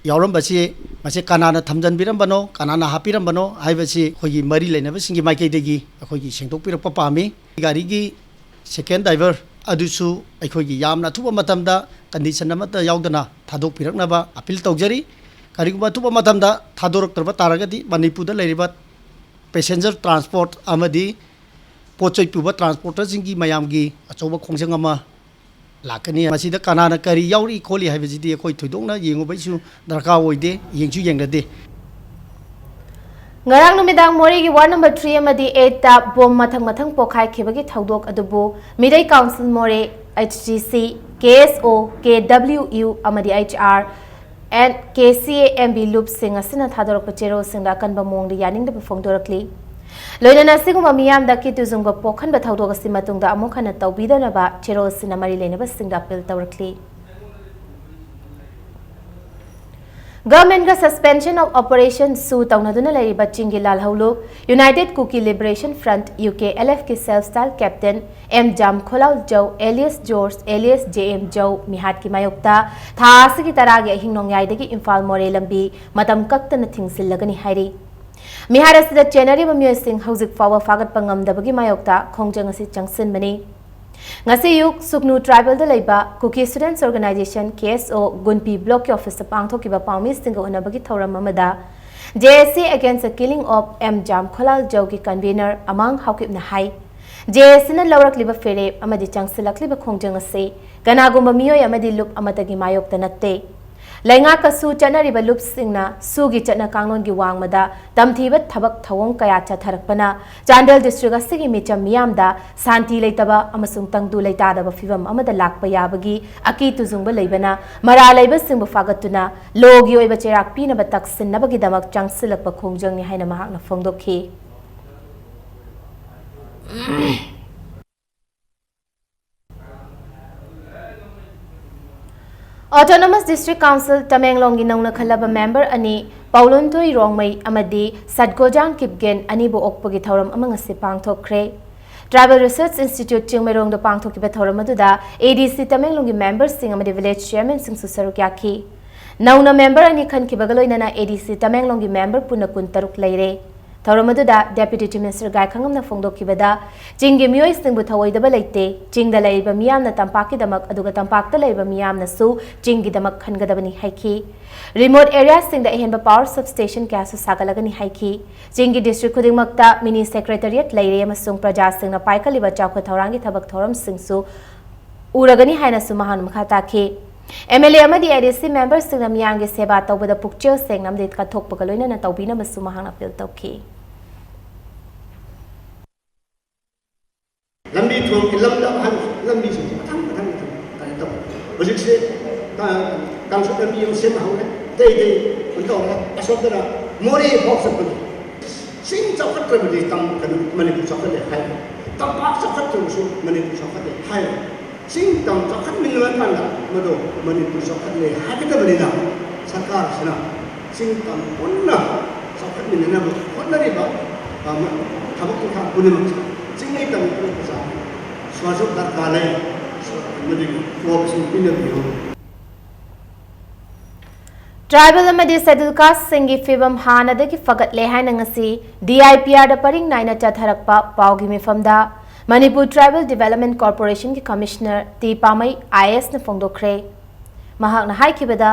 ꯌꯥꯎꯔꯝꯕꯁꯤ ꯃꯁꯤ ꯀꯅꯥꯅ ꯊꯝꯖꯤꯟꯕꯤꯔꯝꯕꯅꯣ, ꯀꯅꯥꯅ ꯍꯥꯞꯄꯤꯔꯝꯕꯅꯣ ꯍꯥꯏꯕꯁꯤ ꯑꯩꯈꯣꯏꯒꯤ ꯃꯔꯤ ꯂꯩꯅꯕꯁꯤꯡꯒꯤ ꯃꯥꯏꯀꯩꯗꯒꯤ ꯑꯩꯈꯣꯏꯒꯤ ꯁꯦꯡꯗꯣꯛꯄꯤꯔꯛꯄ ꯄꯥꯝꯃꯤ꯫ ꯒꯥꯔꯤꯒꯤ second driver ꯑꯗꯨꯁꯨ ꯑꯩꯈꯣꯏꯒꯤ ꯌꯥꯝꯅ ꯑꯊꯨꯕ ꯃꯇꯝꯗ condition ꯑꯃꯠꯇ ꯌꯥꯎꯗꯅ ꯊꯥꯗꯣꯛꯄꯤꯔꯛꯅꯕ appeal ꯇꯧꯖꯔꯤ꯫ ꯀꯔꯤꯒꯨꯝꯕ ꯑꯊꯨꯕ ꯃꯇꯝꯗ ꯊꯥꯗꯣꯔꯛꯇ꯭ꯔꯕ ꯇꯥꯔꯒꯗꯤ ꯃꯅꯤꯄꯨꯔꯗ ꯂꯩꯔꯤꯕ passenger transport ꯑꯃꯗꯤ ꯄꯣꯠ ꯆꯩ ꯄꯨꯕ transporterꯁꯤꯡꯒꯤ ꯃꯌꯥꯝꯒꯤ ꯑꯆꯧꯕ ꯈꯣꯡꯖꯪ ꯑꯃ ꯂꯥꯛꯀꯅꯤ꯫ ꯃꯁꯤꯗ ꯀꯅꯥꯅ ꯀꯔꯤ ꯌꯥꯎꯔꯤ ꯈꯣꯠꯂꯤ ꯍꯥꯏꯕꯁꯤꯗꯤ ꯑꯩꯈꯣꯏ ꯊꯣꯏꯗꯣꯛꯅ ꯌꯦꯡꯉꯨꯕꯩꯁꯨ ꯗꯔꯀꯥꯔ ꯑꯣꯏꯗꯦ, ꯌꯦꯡꯁꯨ ꯌꯦꯡꯅꯗꯦ꯫ ꯉꯔꯥꯡ ꯅꯨꯃꯤꯗꯥꯡ ꯃꯣꯔꯦꯒꯤ ward number three ꯑꯃꯗꯤ eight ꯇ bomb ꯃꯊꯪ ꯃꯊꯪ ꯄꯣꯈꯥꯏꯈꯤꯕꯒꯤ ꯊꯧꯗꯣꯛ ꯑꯗꯨꯕꯨ ꯃꯤꯔꯩ council ꯃꯣꯔꯦ, H D C, K S O, K W U ꯑꯃꯗꯤ H R and K C A M B ꯂꯨꯞꯁꯤꯡ ꯑꯁꯤꯅ ꯊꯥꯗꯣꯔꯛꯄ ꯆꯦꯔꯣꯜꯁꯤꯡꯗ ꯑꯀꯟꯕ ꯃꯑꯣꯡꯗ ꯌꯥꯅꯤꯡꯗꯕ ꯐꯣꯡꯗꯣꯔꯛꯂꯤ꯫ ꯂꯣꯏꯅꯅ ꯑꯁꯤꯒꯨꯝꯕ ꯃꯤꯌꯥꯝꯗ ꯑꯀꯤ ꯇꯨꯖꯨꯡꯕ ꯄꯣꯛꯍꯟꯕ ꯊꯧꯗꯣꯛ ꯑꯁꯤ ꯃꯇꯨꯡꯗ ꯑꯃꯨꯛ ꯍꯟꯅ ꯇꯧꯕꯤꯗꯅꯕ ꯆꯦꯔꯣꯜꯁꯤꯡꯅ ꯃꯔꯤ ꯂꯩꯅꯕꯁꯤꯡꯗ appeal ꯇꯧꯔꯛꯂꯤ꯫ Governmentꯒ suspension of operation ꯁꯨ ꯇꯧꯅꯗꯨꯅ ꯂꯩꯔꯤꯕ ꯆꯤꯡꯒꯤ ꯂꯥꯜꯍꯧꯂꯨꯞ United Kuki Liberation Front, U K L F ꯀꯤ self style captain M ꯖꯥꯝꯈꯣꯂꯥꯎ ꯖꯧ alias George alias J M ꯖꯧ ꯃꯤꯍꯥꯠꯀꯤ ꯃꯥꯌꯣꯛꯇ ꯊꯥ ꯑꯁꯤꯒꯤ ꯇꯔꯥꯒꯤ ꯑꯍꯤꯡ ꯅꯣꯡꯌꯥꯏꯗꯒꯤ ꯏꯝꯐꯥꯜ ꯃꯣꯔꯦ ꯂꯝꯕꯤ ꯃꯇꯝ ꯀꯛꯇꯅ ꯊꯤꯡꯖꯤꯜꯂꯒꯅꯤ ꯍꯥꯏꯔꯤ꯫ ꯃꯤꯍꯥꯠ ꯑꯁꯤꯗ ꯆꯦꯟꯅꯔꯤꯕ ꯃꯤꯑꯣꯏꯁꯤꯡ ꯍꯧꯖꯤꯛ ꯐꯥꯎꯕ ꯐꯥꯒꯠꯄ ꯉꯝꯗꯕꯒꯤ ꯃꯥꯌꯣꯛꯇ ꯈꯣꯡꯖꯪ ꯑꯁꯤ ꯆꯪꯁꯤꯟꯕꯅꯤ꯫ ꯉꯁꯤ ꯑꯌꯨꯛ ꯁꯨꯛꯅꯨ tribalꯗ ꯂꯩꯕ Kuki Students Organization, K S O, ꯒꯨꯟꯄꯤ blockꯀꯤ officeꯇ ꯄꯥꯡꯊꯣꯛꯈꯤꯕ ꯄꯥꯎꯃꯤꯁꯤꯡꯒ ꯎꯅꯕꯒꯤ ꯊꯧꯔꯝ ꯑꯃꯗ J S C against the killing of M ꯖꯥꯝꯈꯣꯂꯥꯜ ꯖꯧꯒꯤ convener ꯑꯃꯥꯡ ꯍꯥꯎꯀꯤꯞꯅ ꯍꯥꯏ, J S Cꯅ ꯂꯧꯔꯛꯂꯤꯕ ꯐꯤꯔꯦꯞ ꯑꯃꯗꯤ ꯆꯪꯁꯤꯜꯂꯛꯂꯤꯕ ꯈꯣꯡꯖꯪ ꯑꯁꯤ ꯀꯅꯥꯒꯨꯝꯕ ꯃꯤꯑꯣꯏ ꯑꯃꯗꯤ ꯂꯨꯞ ꯑꯃꯠꯇꯒꯤ ꯃꯥꯌꯣꯛꯇ ꯅꯠꯇꯦ꯫ ꯂꯩꯉꯥꯛꯀ ꯁꯨ ꯆꯠꯅꯔꯤꯕ ꯂꯨꯞꯁꯤꯡꯅ ꯁꯨꯒꯤ ꯆꯠꯅ ꯀꯥꯡꯂꯣꯟꯒꯤ ꯋꯥꯡꯃꯗ ꯇꯝꯊꯤꯕ ꯊꯕꯛ ꯊꯧꯑꯣꯡ ꯀꯌꯥ ꯆꯠꯊꯔꯛꯄꯅ ꯆꯥꯟꯗꯦꯜ district ꯑꯁꯤꯒꯤ ꯃꯤꯆꯝ ꯃꯤꯌꯥꯝꯗ ꯁꯥꯟꯇꯤ ꯂꯩꯇꯕ ꯑꯃꯁꯨꯡ ꯇꯪꯗꯨ ꯂꯩꯇꯥꯗꯕ ꯐꯤꯚꯝ ꯑꯃꯗ ꯂꯥꯛꯄ ꯌꯥꯕꯒꯤ ꯑꯀꯤ ꯇꯨꯖꯨꯡꯕ ꯂꯩꯕꯅ ꯃꯔꯥꯜ ꯂꯩꯕꯁꯤꯡꯕꯨ ꯐꯥꯒꯠꯇꯨꯅ lawꯒꯤ ꯑꯣꯏꯕ ꯆꯩꯔꯥꯛ ꯄꯤꯅꯕ ꯇꯛꯁꯤꯟꯅꯕꯒꯤꯗꯃꯛ ꯆꯪꯁꯤꯜꯂꯛꯄ ꯈꯣꯡꯖꯪꯅꯤ ꯍꯥꯏꯅ ꯃꯍꯥꯛꯅ ꯐꯣꯡꯗꯣꯛꯈꯤ꯫ Autonomous District Council ꯇꯃꯦꯡꯂꯣꯡꯒꯤ ꯅꯧꯅ ꯈꯜꯂꯕ member ꯑꯅꯤ ꯄꯥꯎꯂꯨꯟꯊꯣꯏ ꯔꯣꯡꯃꯩ ꯑꯃꯗꯤ ꯁꯠꯒꯣꯖꯥꯡ ꯀꯤꯞꯒꯦꯟ ꯑꯅꯤꯕꯨ ꯑꯣꯛꯄꯒꯤ ꯊꯧꯔꯝ ꯑꯃ ꯉꯁꯤ ꯄꯥꯡꯊꯣꯛꯈ꯭ꯔꯦ꯫ Tribal Research Institute ꯆꯤꯡꯃꯩꯔꯣꯡꯗ ꯄꯥꯡꯊꯣꯛꯈꯤꯕ ꯊꯧꯔꯝ ꯑꯗꯨꯗ A D C ꯇꯃꯦꯡꯂꯣꯡꯒꯤ memberꯁꯤꯡ ꯑꯃꯗꯤ village chairmanꯁꯤꯡꯁꯨ ꯁꯔꯨꯛ ꯌꯥꯈꯤ꯫ ꯅꯧꯅ member ꯑꯅꯤ ꯈꯟꯈꯤꯕꯒ ꯂꯣꯏꯅꯅ ADC ꯇꯃꯦꯡꯂꯣꯡꯒꯤ member ꯄꯨꯟꯅ ꯀꯨꯟꯇꯔꯨꯛ ꯂꯩꯔꯦ꯫ ꯊꯧꯔꯝ ꯑꯗꯨꯗ Deputy Chief Minister ꯒꯥꯏꯈꯪꯉꯝꯅ ꯐꯣꯡꯗꯣꯛꯈꯤꯕꯗ, ꯆꯤꯡꯒꯤ ꯃꯤꯑꯣꯏꯁꯤꯡꯕꯨ ꯊꯧꯑꯣꯏꯗꯕ ꯂꯩꯇꯦ, ꯆꯤꯡꯗ ꯂꯩꯔꯤꯕ ꯃꯤꯌꯥꯝꯅ ꯇꯝꯄꯥꯛꯀꯤꯗꯃꯛ ꯑꯗꯨꯒ ꯇꯝꯄꯥꯛꯇ ꯂꯩꯔꯤꯕ ꯃꯤꯌꯥꯝꯅꯁꯨ ꯆꯤꯡꯒꯤꯗꯃꯛ ꯈꯟꯒꯗꯕꯅꯤ ꯍꯥꯏꯈꯤ꯫ Remote area ꯁꯤꯡꯗ ꯑꯍꯦꯟꯕ power substation ꯀꯌꯥꯁꯨ ꯁꯥꯒꯠꯂꯒꯅꯤ ꯍꯥꯏꯈꯤ꯫ ꯆꯤꯡꯒꯤ district ꯈꯨꯗꯤꯡꯃꯛꯇ mini secretariat ꯂꯩꯔꯦ ꯑꯃꯁꯨꯡ ꯄ꯭ꯔꯖꯥꯁꯤꯡꯅ ꯄꯥꯏꯈꯠꯂꯤꯕ ꯆꯥꯎꯈꯠ ꯊꯧꯔꯥꯡꯒꯤ ꯊꯕꯛ ꯊꯧꯔꯝꯁꯤꯡꯁꯨ ꯎꯔꯒꯅꯤ ꯍꯥꯏꯅꯁꯨ ꯃꯍꯥꯛꯅ ꯃꯈꯥ ꯇꯥꯈꯤ꯫ MLA ꯑꯃꯗꯤ ADC member ꯁꯤꯡꯅ ꯃꯤꯌꯥꯝꯒꯤ ꯁꯦꯕꯥ ꯇꯧꯕꯗ ꯄꯨꯛꯆꯦꯜ ꯁꯦꯡꯅ ꯑꯃꯗꯤ ꯀꯠꯊꯣꯛꯄꯒ ꯂꯣꯏꯅꯅ ꯇꯧꯕꯤꯅꯕꯁꯨ ꯃꯍꯥꯛꯅ appeal ꯇꯧꯈꯤ꯫ ꯂꯝꯕꯤ ꯊꯣꯡꯒꯤ ꯂꯝꯗ ꯑꯍꯥꯟꯕ ꯂꯝꯕꯤꯁꯤꯡꯁꯦ ꯃꯊꯪ ꯃꯊꯪ ꯃꯊꯪ ꯀꯩꯅꯣ ꯇꯧꯔꯦ꯫ ꯍꯧꯖꯤꯛꯁꯦ ꯀꯥꯡꯁꯨ ꯂꯝꯕꯤ ꯑꯃ ꯁꯦꯝꯕ ꯍꯧꯔꯦ꯫ ꯑꯇꯩ ꯑꯇꯩ ꯀꯩꯅꯣ ꯇꯧꯔꯦ꯫ ꯑꯁꯣꯝꯗꯅ ꯃꯣꯔꯦ ꯐꯥꯎ ꯆꯠꯄꯗꯣ ꯆꯤꯡ ꯆꯥꯎꯈꯠꯇ꯭ꯔꯕꯗꯤ ꯇꯝ ꯀꯩꯅꯣ ꯃꯅꯤꯄꯨꯔ ꯆꯥꯎꯈꯠꯂꯦ ꯍꯥꯏꯔꯣꯏ꯫ ꯇꯝꯄꯥꯛ ꯆꯥꯎꯈꯠꯇ꯭ꯔꯕꯁꯨ ꯃꯅꯤꯄꯨꯔ ꯆꯥꯎꯈꯠꯂꯦ ꯍꯥꯏꯔꯣꯏ꯫ ꯆꯤꯡ ꯇꯝ ꯆꯥꯎꯈꯠꯃꯤꯟꯅꯔꯀꯥꯟꯗ ꯃꯗꯨ ꯃꯅꯤꯄꯨꯔ ꯆꯥꯎꯈꯠꯂꯦ ꯍꯥꯏꯒꯗꯕꯅꯤꯅ ꯁꯔꯀꯥꯔꯁꯤꯅ ꯆꯤꯡ ꯇꯝ ꯄꯨꯟꯅ ꯆꯥꯎꯈꯠꯃꯤꯟꯅꯅꯕ ꯍꯣꯠꯅꯔꯤꯕ ꯊꯕꯛ ꯏꯪꯈꯥꯡ ꯄꯨꯝꯅꯃꯛꯁꯦ ꯆꯤꯡꯃꯤ ꯇꯝꯃꯤ ꯄꯨꯝꯅꯃꯛ ꯁ꯭ꯋꯥꯁꯨ ꯗꯔꯀꯥꯔ ꯂꯩ꯫ ꯑꯃꯗꯤ ꯀꯣꯑꯣꯄꯔꯦꯁꯟ ꯄꯤꯅꯕꯤꯌꯨ꯫ Tribal ꯑꯃꯗꯤ Scheduled Caste ꯁꯤꯡꯒꯤ ꯐꯤꯕꯝ ꯍꯥꯟꯅꯗꯒꯤ ꯐꯒꯠꯂꯦ ꯍꯥꯏꯅ ꯉꯁꯤ DIPR ꯗ ꯄꯔꯤꯡ ꯅꯥꯏꯅ ꯆꯠꯊꯔꯛꯄ ꯄꯥꯎꯒꯤ ꯃꯤꯐꯝꯗ ꯃꯅꯤꯄꯨꯔ Tribal Development Corporation ꯒꯤ Commissioner ꯇꯤ ꯄꯥꯃꯩ IAS ꯅ ꯐꯣꯡꯗꯣꯛꯈ꯭ꯔꯦ꯫ ꯃꯍꯥꯛꯅ ꯍꯥꯏꯈꯤꯕꯗ,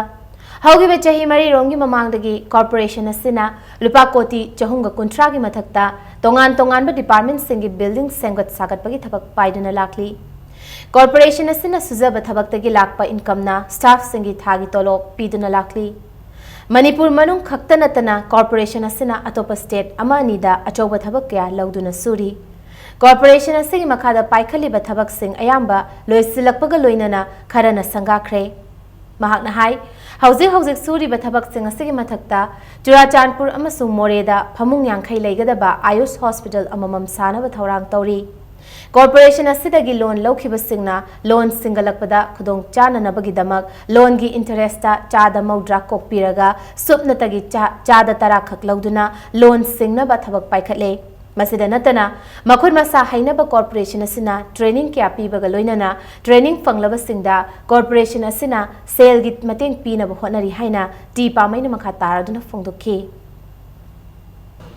ꯍꯧꯈꯤꯕ ꯆꯍꯤ ꯃꯔꯤꯔꯣꯝꯒꯤ ꯃꯃꯥꯡꯗꯒꯤ corporation ꯑꯁꯤꯅ ꯂꯨꯄꯥ ꯀꯣꯇꯤ ꯆꯍꯨꯝꯒ ꯀꯨꯟꯊ꯭ꯔꯥꯒꯤ ꯃꯊꯛꯇ ꯇꯣꯉꯥꯟ ꯇꯣꯉꯥꯟꯕ department ꯁꯤꯡꯒꯤ building ꯁꯦꯝꯒꯠ ꯁꯥꯒꯠꯄꯒꯤ ꯊꯕꯛ ꯄꯥꯏꯗꯨꯅ ꯂꯥꯛꯂꯤ꯫ Corporation ꯑꯁꯤꯅ ꯁꯨꯖꯕ ꯊꯕꯛꯇꯒꯤ ꯂꯥꯛꯄ income ꯅ staff ꯁꯤꯡꯒꯤ ꯊꯥꯒꯤ ꯇꯣꯂꯣꯞ ꯄꯤꯗꯨꯅ ꯂꯥꯛꯂꯤ꯫ ꯃꯅꯤꯄꯨꯔ ꯃꯅꯨꯡ ꯈꯛꯇ ꯅꯠꯇꯅ corporation ꯑꯁꯤꯅ ꯑꯇꯣꯞꯄ state ꯑꯃ ꯑꯅꯤꯗ ꯑꯆꯧꯕ ꯊꯕꯛ ꯀꯌꯥ ꯂꯧꯗꯨꯅ ꯁꯨꯔꯤ꯫ Corporation ꯑꯁꯤꯒꯤ ꯃꯈꯥꯗ ꯄꯥꯏꯈꯠꯂꯤꯕ ꯊꯕꯛꯁꯤꯡ ꯑꯌꯥꯝꯕ ꯂꯣꯏꯁꯤꯜꯂꯛꯄꯒ ꯂꯣꯏꯅꯅ ꯈꯔꯅ ꯁꯪꯒꯥꯈ꯭ꯔꯦ꯫ ꯃꯍꯥꯛꯅ ꯍꯥꯏ, ꯍꯧꯖꯤꯛ ꯍꯧꯖꯤꯛ ꯁꯨꯔꯤꯕ ꯊꯕꯛꯁꯤꯡ ꯑꯁꯤꯒꯤ ꯃꯊꯛꯇ ꯆꯨꯔꯥꯆꯥꯟꯄꯨꯔ ꯑꯃꯁꯨꯡ ꯃꯣꯔꯦꯗ ꯐꯃꯨꯡ ꯌꯥꯡꯈꯩ ꯂꯩꯒꯗꯕ AYUSH hospital ꯑꯃꯃꯝ ꯁꯥꯅꯕ ꯊꯧꯔꯥꯡ ꯇꯧꯔꯤ꯫ Corporation ꯑꯁꯤꯗꯒꯤ loan ꯂꯧꯈꯤꯕꯁꯤꯡꯅ loan ꯁꯤꯡꯒꯠꯂꯛꯄꯗ ꯈꯨꯗꯣꯡ ꯆꯥꯅꯅꯕꯒꯤꯗꯃꯛ loan ꯒꯤ interest ꯆꯥꯗ ꯃꯧꯗ꯭ꯔꯥ ꯀꯣꯛꯄꯤꯔꯒ ꯁꯨꯞꯅꯇꯒꯤ ꯆꯥ-, ꯆꯥꯗ ꯇꯔꯥ ꯈꯛ ꯂꯧꯗꯨꯅ loan ꯁꯤꯡꯅꯕ ꯊꯕꯛ ꯄꯥꯏꯈꯠꯂꯦ꯫ ꯃꯁꯤꯗ ꯅꯠꯇꯅ, ꯃꯈꯨꯠ ꯃꯁꯥ ꯍꯩꯅꯕ ꯀꯣꯔꯄꯣꯔꯦꯁꯟ ꯑꯁꯤꯅ ꯇ꯭ꯔꯦꯅꯤꯡ ꯀꯌꯥ ꯄꯤꯕꯒ ꯂꯣꯏꯅꯅ ꯇ꯭ꯔꯦꯅꯤꯡ ꯐꯪꯂꯕꯁꯤꯡꯗ ꯀꯣꯔꯄꯣꯔꯦꯁꯟ ꯑꯁꯤꯅ ꯁꯦꯜꯒꯤ ꯃꯇꯦꯡ ꯄꯤꯅꯕ ꯍꯣꯠꯅꯔꯤ ꯍꯥꯏꯅ ꯇꯤ ꯄꯥꯃꯩꯅ ꯃꯈꯥ ꯇꯥꯔꯗꯨꯅ ꯐꯣꯡꯗꯣꯛꯈꯤ꯫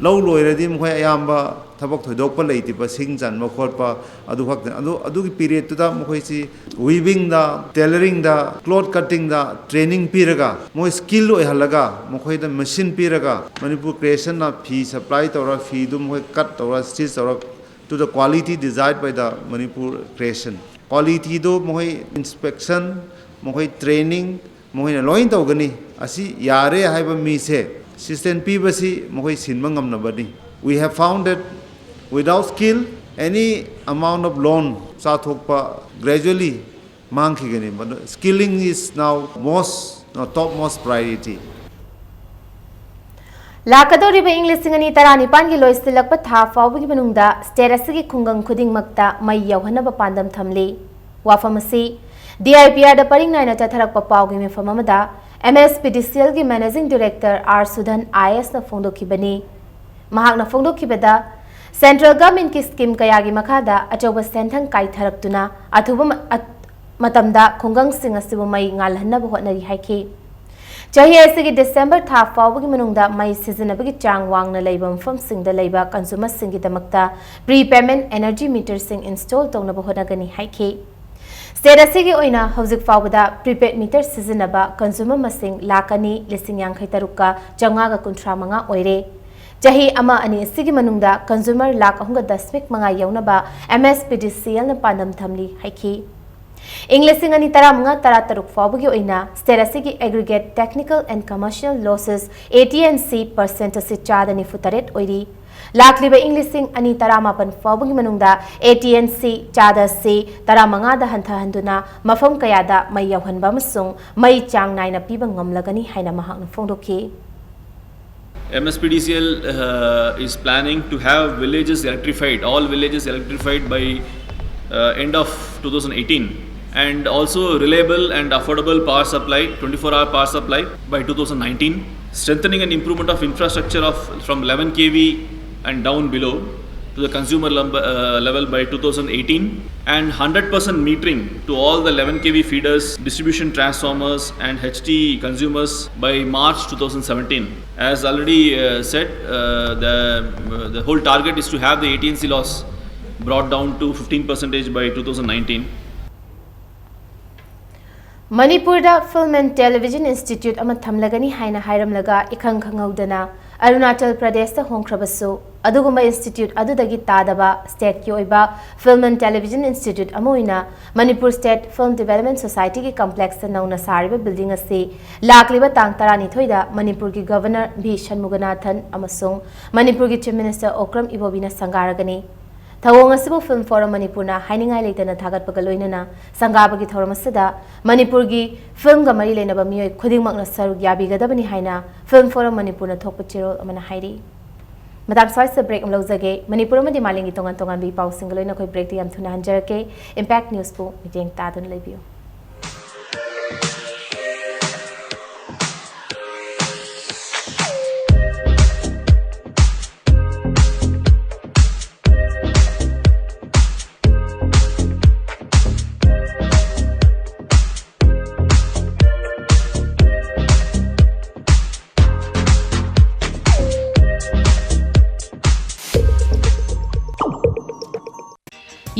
ꯂꯧ ꯂꯣꯏꯔꯗꯤ ꯃꯈꯣꯏ ꯑꯌꯥꯝꯕ ꯊꯕꯛ ꯊꯣꯏꯗꯣꯛꯄ ꯂꯩꯇꯦꯕ, ꯁꯤꯡ ꯆꯟꯕ ꯈꯣꯠꯄ ꯑꯗꯨ ꯈꯛꯇꯅꯤ꯫ ꯑꯗꯨ, ꯑꯗꯨꯒꯤ ꯄꯤꯔꯤꯌꯠꯇꯨꯗ ꯃꯈꯣꯏꯁꯤ ꯋꯤꯚꯤꯡꯗ, ꯇꯦꯂꯔꯤꯡꯗ, ꯀ꯭ꯂꯣꯠ ꯀꯠꯇꯤꯡꯗ ꯇ꯭ꯔꯦꯅꯤꯡ ꯄꯤꯔꯒ, ꯃꯣꯏ ꯁ꯭ꯀꯤꯜ ꯑꯣꯏꯍꯜꯂꯒ, ꯃꯈꯣꯏꯗ ꯃꯦꯁꯤꯟ ꯄꯤꯔꯒ, ꯃꯅꯤꯄꯨꯔ ꯀ꯭ꯔꯤꯌꯦꯁꯟꯅ ꯐꯤ ꯁꯄ꯭ꯂꯥꯏ ꯇꯧꯔ, ꯐꯤꯗꯨ ꯃꯈꯣꯏ ꯀꯠ ꯇꯧꯔ, ꯁ꯭ꯇꯤꯆ ꯇꯧꯔ, to the quality desired by the Manipur creation꯫ ꯀ꯭ꯋꯥꯂꯤꯇꯤꯗꯨ ꯃꯈꯣꯏ ꯏꯟꯁꯄꯦꯛꯁꯟ, ꯃꯈꯣꯏ ꯇ꯭ꯔꯦꯅꯤꯡ, ꯃꯈꯣꯏꯅ ꯂꯣꯏ ꯇꯧꯒꯅꯤ꯫ ꯑꯁꯤ ꯌꯥꯔꯦ ꯍꯥꯏꯕ ꯃꯤꯁꯦ ꯁꯤꯁꯇꯦꯟ ꯄꯤꯕꯁꯤ ꯃꯈꯣꯏ ꯁꯤꯟꯕ ꯉꯝꯅꯕꯅꯤ꯫ We have found that without skill, any amount of loan ꯆꯥꯊꯣꯛꯄ gradually ꯃꯥꯡꯈꯤꯒꯅꯤ꯫ ꯃꯗꯨ skilling is now most, top most priority꯫ ꯂꯥꯛꯀꯗꯧꯔꯤꯕ ꯏꯪ ꯂꯤꯁꯤꯡ ꯑꯅꯤ ꯇꯔꯥꯅꯤꯄꯥꯟꯒꯤ ꯂꯣꯏꯁꯤꯜꯂꯛꯄ ꯊꯥ ꯐꯥꯎꯕꯒꯤ ꯃꯅꯨꯡꯗ ꯁ꯭ꯇꯦꯠ ꯑꯁꯤꯒꯤ ꯈꯨꯡꯒꯪ ꯈꯨꯗꯤꯡꯃꯛꯇ ꯃꯩ ꯌꯧꯍꯟꯅꯕ ꯄꯥꯟꯗꯝ ꯊꯝꯂꯤ꯫ ꯋꯥꯐꯝ ꯑꯁꯤ ꯗꯤ ꯑꯥꯏ ꯄꯤ ꯑꯥꯔꯗ ꯄꯔꯤꯡ ꯅꯥꯏꯅ ꯆꯠꯊꯔꯛꯄ ꯄꯥꯎꯒꯤ ꯃꯤꯐꯝ ꯑꯃꯗ ꯑꯦꯝ ꯑꯦꯁ ꯄꯤ ꯗꯤ ꯁꯤ ꯑꯦꯜꯒꯤ ꯃꯦꯅꯦꯖꯤꯡ ꯗꯤꯔꯦꯛꯇꯔ ꯑꯥꯔ ꯁꯨꯙꯟ ꯑꯥꯏ ꯑꯦꯁꯅ ꯐꯣꯡꯗꯣꯛꯈꯤꯕꯅꯤ꯫ ꯃꯍꯥꯛꯅ ꯐꯣꯡꯗꯣꯛꯈꯤꯕꯗ, ꯁꯦꯟꯇ꯭ꯔꯦꯜ ꯒꯚꯔꯟꯃꯦꯟꯠꯀꯤ ꯁ꯭ꯀꯤꯝ ꯀꯌꯥꯒꯤ ꯃꯈꯥꯗ ꯑꯆꯧꯕ ꯁꯦꯟꯊꯪ ꯀꯥꯏꯊꯔꯛꯇꯨꯅ ꯑꯊꯨꯕ ꯃ-, ꯑ-, ꯃꯇꯝꯗ ꯈꯨꯡꯒꯪꯁꯤꯡ ꯑꯁꯤꯕꯨ ꯃꯩ ꯉꯥꯜꯍꯟꯅꯕ ꯍꯣꯠꯅꯔꯤ ꯍꯥꯏꯈꯤ꯫ ꯆꯍꯤ ꯑꯁꯤꯒꯤ ꯗꯤꯁꯦꯝꯕꯔ ꯊꯥ ꯐꯥꯎꯕꯒꯤ ꯃꯅꯨꯡꯗ ꯃꯩ ꯁꯤꯖꯤꯟꯅꯕꯒꯤ ꯆꯥꯡ ꯋꯥꯡꯅ ꯂꯩꯕ ꯃꯐꯝꯁꯤꯡꯗ ꯂꯩꯕ ꯀꯟꯖꯨꯃꯔꯁꯤꯡꯒꯤꯗꯃꯛꯇ ꯄ꯭ꯔꯤ ꯄꯦꯃꯦꯟꯠ ꯑꯦꯅꯔꯖꯤ ꯃꯤꯇꯔꯁꯤꯡ ꯏꯟꯁꯇꯣꯜ ꯇꯧꯅꯕ ꯍꯣꯠꯅꯒꯅꯤ ꯍꯥꯏꯈꯤ꯫ ꯁ꯭ꯇꯦꯠ ꯑꯁꯤꯒꯤ ꯑꯣꯏꯅ ꯍꯧꯖꯤꯛ ꯐꯥꯎꯕꯗ ꯄ꯭ꯔꯤꯄꯦꯗ ꯃꯤꯇꯔ ꯁꯤꯖꯤꯟꯅꯕ ꯀꯟꯖꯨꯃꯔ ꯃꯁꯤꯡ ꯂꯥꯈ ꯑꯅꯤ ꯂꯤꯁꯤꯡ ꯌꯥꯡꯈꯩ ꯇꯔꯨꯛꯀ ꯆꯥꯝꯃꯉꯥꯒ ꯀꯨꯟꯊ꯭ꯔꯥ ꯃꯉꯥ ꯑꯣꯏꯔꯦ꯫ ꯆꯍꯤ ꯑꯃ ꯑꯅꯤ ꯑꯁꯤꯒꯤ ꯃꯅꯨꯡꯗ ꯀꯟꯖꯨꯃꯔ ꯂꯥꯈ ꯑꯍꯨꯝꯒ ꯗꯁꯃꯤꯛ ꯃꯉꯥ ꯌꯧꯅꯕ ꯑꯦꯝ ꯑꯦꯁ ꯄꯤ ꯗꯤ ꯁꯤ ꯑꯦꯜꯅ ꯄꯥꯟꯗꯝ ꯊꯝꯂꯤ ꯍꯥꯏꯈꯤ꯫ ꯏꯪ ꯂꯤꯁꯤꯡ ꯑꯅꯤ ꯇꯔꯥꯃꯉꯥ ꯇꯔꯥꯇꯔꯨꯛ ꯐꯥꯎꯕꯒꯤ ꯑꯣꯏꯅ ꯁ꯭ꯇꯦꯠ ꯑꯁꯤꯒꯤ aggregate technical and commercial losses, A T and C, percent ꯑꯁꯤ ꯆꯥꯗ ꯅꯤꯐꯨ ꯇꯔꯦꯠ ꯑꯣꯏꯔꯤ꯫ ꯂꯥꯛꯂꯤꯕ ꯏꯪ ꯂꯤꯁꯤꯡ ꯑꯅꯤ ꯇꯔꯥꯃꯥꯄꯟ ꯐꯥꯎꯕꯒꯤ ꯃꯅꯨꯡꯗ A T and C ꯆꯥꯗ ꯁꯤ ꯇꯔꯥꯃꯉꯥꯗ ꯍꯟꯊꯍꯟꯗꯨꯅ ꯃꯐꯝ ꯀꯌꯥꯗ ꯃꯩ ꯌꯧꯍꯟꯕ ꯑꯃꯁꯨꯡ ꯃꯩ ꯆꯥꯡ ꯅꯥꯏꯅ ꯄꯤꯕ ꯉꯝꯂꯒꯅꯤ ꯍꯥꯏꯅ ꯃꯍꯥꯛꯅ ꯐꯣꯡꯗꯣꯛꯈꯤ꯫ M S P D C L uh, is planning to have villages electrified, all villages electrified by uh, end of two thousand eighteen, and also reliable and affordable power supply, twenty-four hour power supply by two thousand nineteen, strengthening and improvement of infrastructure of from eleven K V and down below to the consumer lumber, uh, level by two thousand eighteen, and hundred percent metering to all the eleven K V feeders, distribution transformers, and H T consumers by March two thousand seventeen. As already uh, said, uh, the, uh, the whole target is to have the A T and C loss brought down to fifteen percentage by two thousand nineteen. ꯃꯅꯤꯄꯨꯔꯗ Film and Television Institute ꯑꯃ ꯊꯝꯂꯒꯅꯤ ꯍꯥꯏꯅ ꯍꯥꯏꯔꯝꯂꯒ ꯏꯈꯪ ꯈꯪꯍꯧꯗꯅ ꯑꯔꯨꯅꯥꯆꯜ ꯄ꯭ꯔꯗꯦꯁꯇ ꯍꯣꯡꯈ꯭ꯔꯕꯁꯨ, ꯑꯗꯨꯒꯨꯝꯕ institute ꯑꯗꯨꯗꯒꯤ ꯇꯥꯗꯕ stateꯀꯤ ꯑꯣꯏꯕ Film and Television Institute ꯑꯃ ꯑꯣꯏꯅ ꯃꯅꯤꯄꯨꯔ State Film Development Societyꯒꯤ complexꯇ ꯅꯧꯅ ꯁꯥꯔꯤꯕ building ꯑꯁꯤ ꯂꯥꯛꯂꯤꯕ ꯇꯥꯡ ꯇꯔꯥꯅꯤꯊꯣꯏꯗ ꯃꯅꯤꯄꯨꯔꯒꯤ Governor ꯚꯤ ꯁꯟꯃꯨꯒꯅꯥꯊꯟ ꯑꯃꯁꯨꯡ ꯃꯅꯤꯄꯨꯔꯒꯤ Chief Minister ꯑꯣꯀ꯭ꯔꯝ ꯏꯕꯣꯕꯤꯅ ꯁꯪꯒꯥꯔꯒꯅꯤ꯫ ꯊꯧꯑꯣꯡ ꯑꯁꯤꯕꯨ Film Forum ꯃꯅꯤꯄꯨꯔꯅ ꯍꯥꯏꯅꯤꯡꯉꯥꯏ ꯂꯩꯇꯅ ꯊꯥꯒꯠꯄꯒ ꯂꯣꯏꯅꯅ ꯁꯪꯒꯥꯕꯒꯤ ꯊꯧꯔꯝ ꯑꯁꯤꯗ ꯃꯅꯤꯄꯨꯔꯒꯤ filmꯒ ꯃꯔꯤ ꯂꯩꯅꯕ ꯃꯤꯑꯣꯏ ꯈꯨꯗꯤꯡꯃꯛꯅ ꯁꯔꯨꯛ ꯌꯥꯕꯤꯒꯗꯕꯅꯤ ꯍꯥꯏꯅ Film Forum ꯃꯅꯤꯄꯨꯔꯅ ꯊꯣꯛꯄ ꯆꯦꯔꯣꯜ ꯑꯃꯅ ꯍꯥꯏꯔꯤ꯫ ꯃꯇꯥꯡ ꯁ꯭ꯋꯥꯏꯁꯤꯗ break ꯑꯃ ꯂꯧꯖꯒꯦ꯫ ꯃꯅꯤꯄꯨꯔ ꯑꯃꯗꯤ ꯃꯥꯂꯦꯝꯒꯤ ꯇꯣꯉꯥꯟ ꯇꯣꯉꯥꯟꯕ ꯏ ꯄꯥꯎꯁꯤꯡꯒ ꯂꯣꯏꯅ ꯑꯩꯈꯣꯏ breakꯇ ꯌꯥꯝ ꯊꯨꯅ ꯍꯟꯖꯔꯛꯀꯦ꯫ Impact Newsꯄꯨ ꯃꯤꯠꯌꯦꯡ ꯇꯥꯗꯨꯅ ꯂꯩꯕꯤꯌꯨ꯫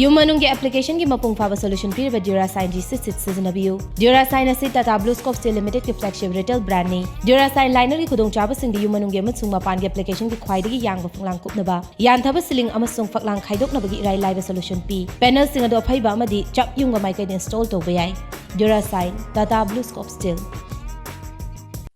ꯌꯨꯝ ꯃꯅꯨꯡꯒꯤ applicationꯒꯤ ꯃꯄꯨꯡ ꯐꯥꯕ solution ꯄꯤꯔꯤꯕ Durasine G C Sheet ꯁꯤꯖꯤꯟꯅꯕꯤꯌꯨ꯫ Durasine ꯑꯁꯤ Tata BlueScope Steel Limitedꯀꯤ flagship retail brandꯅꯤ꯫ Durasine linerꯒꯤ ꯈꯨꯗꯣꯡꯆꯥꯕꯁꯤꯡꯗꯤ ꯌꯨꯝ ꯃꯅꯨꯡꯒꯤ ꯑꯃꯁꯨꯡ ꯃꯄꯥꯟꯒꯤ applicationꯒꯤ ꯈ꯭ꯋꯥꯏꯗꯒꯤ ꯌꯥꯡꯕ ꯐꯛꯂꯥꯡ ꯀꯨꯞꯅꯕ, ꯌꯥꯟꯊꯕ ceiling ꯑꯃꯁꯨꯡ ꯐꯛꯂꯥꯡ ꯈꯥꯏꯗꯣꯛꯅꯕꯒꯤ ꯏꯔꯥꯏ ꯂꯥꯏꯕ solution ꯄꯤ꯫ Panelꯁꯤꯡ ꯑꯗꯨ ꯑꯐꯩꯕ ꯑꯃꯗꯤ ꯆꯞ ꯌꯨꯡꯕ ꯃꯥꯏꯀꯩꯗ install ꯇꯧꯕ ꯌꯥꯏ꯫ Durasine, Tata BlueScope Steel꯫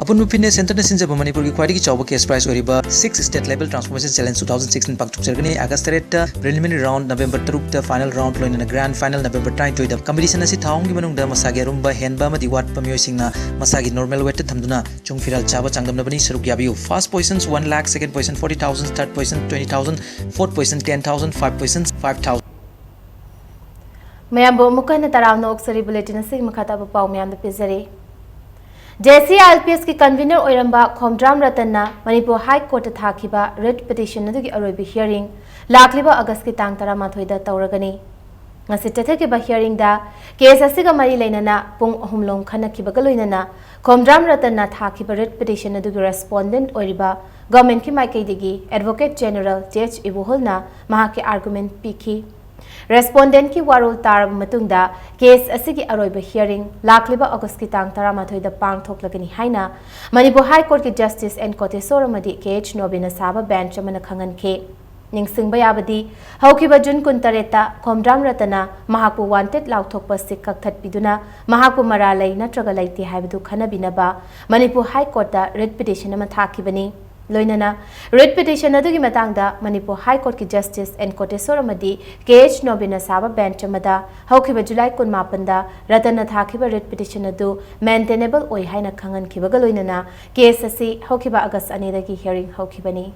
ꯑꯄꯨꯟꯕ Fitness Centreꯅ ꯁꯤꯟꯖꯕ ꯃꯅꯤꯄꯨꯔꯒꯤ ꯈ꯭ꯋꯥꯏꯗꯒꯤ ꯆꯥꯎꯕ cash prize ꯑꯣꯏꯔꯤꯕ Six State Level Transformation Challenge two thousand sixteen ꯄꯥꯡꯊꯣꯛꯆꯔꯒꯅꯤ꯫ August ꯇꯔꯦꯠꯇ preliminary round, November ꯇꯔꯨꯛꯇ final round, ꯂꯣꯏꯅꯅ grand final November ꯇꯔꯥꯅꯤꯊꯣꯏꯗ꯫ Competition ꯑꯁꯤ ꯊꯥ ꯑꯍꯨꯝꯒꯤ ꯃꯅꯨꯡꯗ ꯃꯁꯥꯒꯤ ꯑꯔꯨꯝꯕ ꯍꯦꯟꯕ ꯑꯃꯗꯤ ꯋꯥꯠꯄ ꯃꯤꯑꯣꯏꯁꯤꯡꯅ ꯃꯁꯥꯒꯤ normal weightꯇ ꯊꯝꯗꯨꯅ ꯆꯨꯡ ꯐꯤꯔꯥꯜ ꯆꯥꯕ ꯆꯥꯡꯗꯝꯅꯕꯅꯤ꯫ ꯁꯔꯨꯛ ꯌꯥꯕꯤꯌꯨ꯫ First position one lakh, second position forty thousand, third position twenty thousand, fourth position ten thousand, five position five thousand꯫ ꯃꯌꯥꯝꯕꯨ ꯑꯃꯨꯛ ꯍꯟꯅ ꯇꯔꯥꯝꯅ ꯑꯣꯛꯆꯔꯤ꯫ Bulletin ꯑꯁꯤꯒꯤ ꯃꯈꯥ ꯇꯥꯕ ꯄꯥꯎ ꯃꯌꯥꯝꯗ ꯄꯤꯖꯔꯤ꯫ J C I L P ꯑꯦꯁꯀꯤ convener ꯑꯣꯏꯔꯝꯕ ꯈꯣꯝꯗ꯭ꯔꯥꯝ ꯔꯇꯟꯅ ꯃꯅꯤꯄꯨꯔ ꯍꯥꯏ ꯀꯣꯔꯠꯇ ꯊꯥꯈꯤꯕ writ petition ꯑꯗꯨꯒꯤ ꯑꯔꯣꯏꯕ hearing ꯂꯥꯛꯂꯤꯕ ꯑꯥꯒꯁꯀꯤ ꯇꯥꯡ ꯇꯔꯥꯃꯥꯊꯣꯏꯗ ꯇꯧꯔꯒꯅꯤ꯫ ꯉꯁꯤ ꯆꯠꯊꯈꯤꯕ hearingꯗ case ꯑꯁꯤꯒ ꯃꯔꯤ ꯂꯩꯅꯅ ꯄꯨꯡ ꯑꯍꯨꯝ ꯂꯣꯝ ꯈꯟꯅꯈꯤꯕꯒ ꯂꯣꯏꯅꯅ ꯈꯣꯝꯗ꯭ꯔꯥꯝ ꯔꯇꯟꯅ ꯊꯥꯈꯤꯕ writ petition ꯑꯗꯨꯒꯤ respondent ꯑꯣꯏꯔꯤꯕ governmentꯀꯤ ꯃꯥꯏꯀꯩꯗꯒꯤ Advocate General ꯖꯤ ꯑꯦꯆ ꯏꯕꯣꯍꯜꯅ ꯃꯍꯥꯛꯀꯤ argument ꯄꯤꯈꯤ꯫ Respondentꯀꯤ ꯋꯥꯔꯣꯜ ꯇꯥꯔꯕ ꯃꯇꯨꯡꯗ case ꯑꯁꯤꯒꯤ ꯑꯔꯣꯏꯕ hearing ꯂꯥꯛꯂꯤꯕ ꯑꯥꯒꯁꯀꯤ ꯇꯥꯡ ꯇꯔꯥꯃꯥꯊꯣꯏꯗ ꯄꯥꯡꯊꯣꯛꯂꯒꯅꯤ ꯍꯥꯏꯅ ꯃꯅꯤꯄꯨꯔ ꯍꯥꯏ ꯀꯣꯔꯠꯀꯤ Justice ꯑꯦꯟ ꯀꯣꯇꯦꯁꯣꯔ ꯑꯃꯗꯤ ꯀꯦ ꯑꯦꯆ ꯅꯣꯕꯤꯅ ꯁꯥꯕ bench ꯑꯃꯅ ꯈꯪꯍꯟꯈꯤ꯫ ꯅꯤꯡꯁꯤꯡꯕ ꯌꯥꯕꯗꯤ, ꯍꯧꯈꯤꯕ ꯖꯨꯟ ꯀꯨꯟꯇꯔꯦꯠꯇ ꯈꯣꯝꯗ꯭ꯔꯥꯝ ꯔꯇꯟꯅ ꯃꯍꯥꯛꯄꯨ wanted ꯂꯥꯎꯊꯣꯛꯄ ꯑꯁꯤ ꯀꯛꯊꯠꯄꯤꯗꯨꯅ ꯃꯍꯥꯛꯄꯨ ꯃꯔꯥꯜ ꯂꯩ ꯅꯠꯇ꯭ꯔꯒ ꯂꯩꯇꯦ ꯍꯥꯏꯕꯗꯨ ꯈꯟꯅꯕꯤꯅꯕ ꯃꯅꯤꯄꯨꯔ ꯍꯥꯏ ꯀꯣꯔꯠꯇ writ petition ꯑꯃ ꯊꯥꯈꯤꯕꯅꯤ꯫ ꯂꯣꯏꯅꯅ writ petition ꯑꯗꯨꯒꯤ ꯃꯇꯥꯡꯗ ꯃꯅꯤꯄꯨꯔ ꯍꯥꯏ ꯀꯣꯔꯠꯀꯤ Justice ꯑꯦꯟ ꯀꯣꯇꯦꯁꯣꯔ ꯑꯃꯗꯤ ꯀꯦ ꯑꯦꯆ ꯅꯣꯕꯤꯅ ꯁꯥꯕ bench ꯑꯃꯗ ꯍꯧꯈꯤꯕ ꯖꯨꯂꯥꯏ ꯀꯨꯟꯃꯥꯄꯟꯗ ꯔꯇꯟꯅ ꯊꯥꯈꯤꯕ writ petition ꯑꯗꯨ maintainable ꯑꯣꯏ ꯍꯥꯏꯅ ꯈꯪꯍꯟꯈꯤꯕꯒ ꯂꯣꯏꯅꯅ case ꯑꯁꯤ ꯍꯧꯈꯤꯕ ꯑꯥꯒꯁ ꯑꯅꯤꯗꯒꯤ hearing ꯍꯧꯈꯤꯕꯅꯤ꯫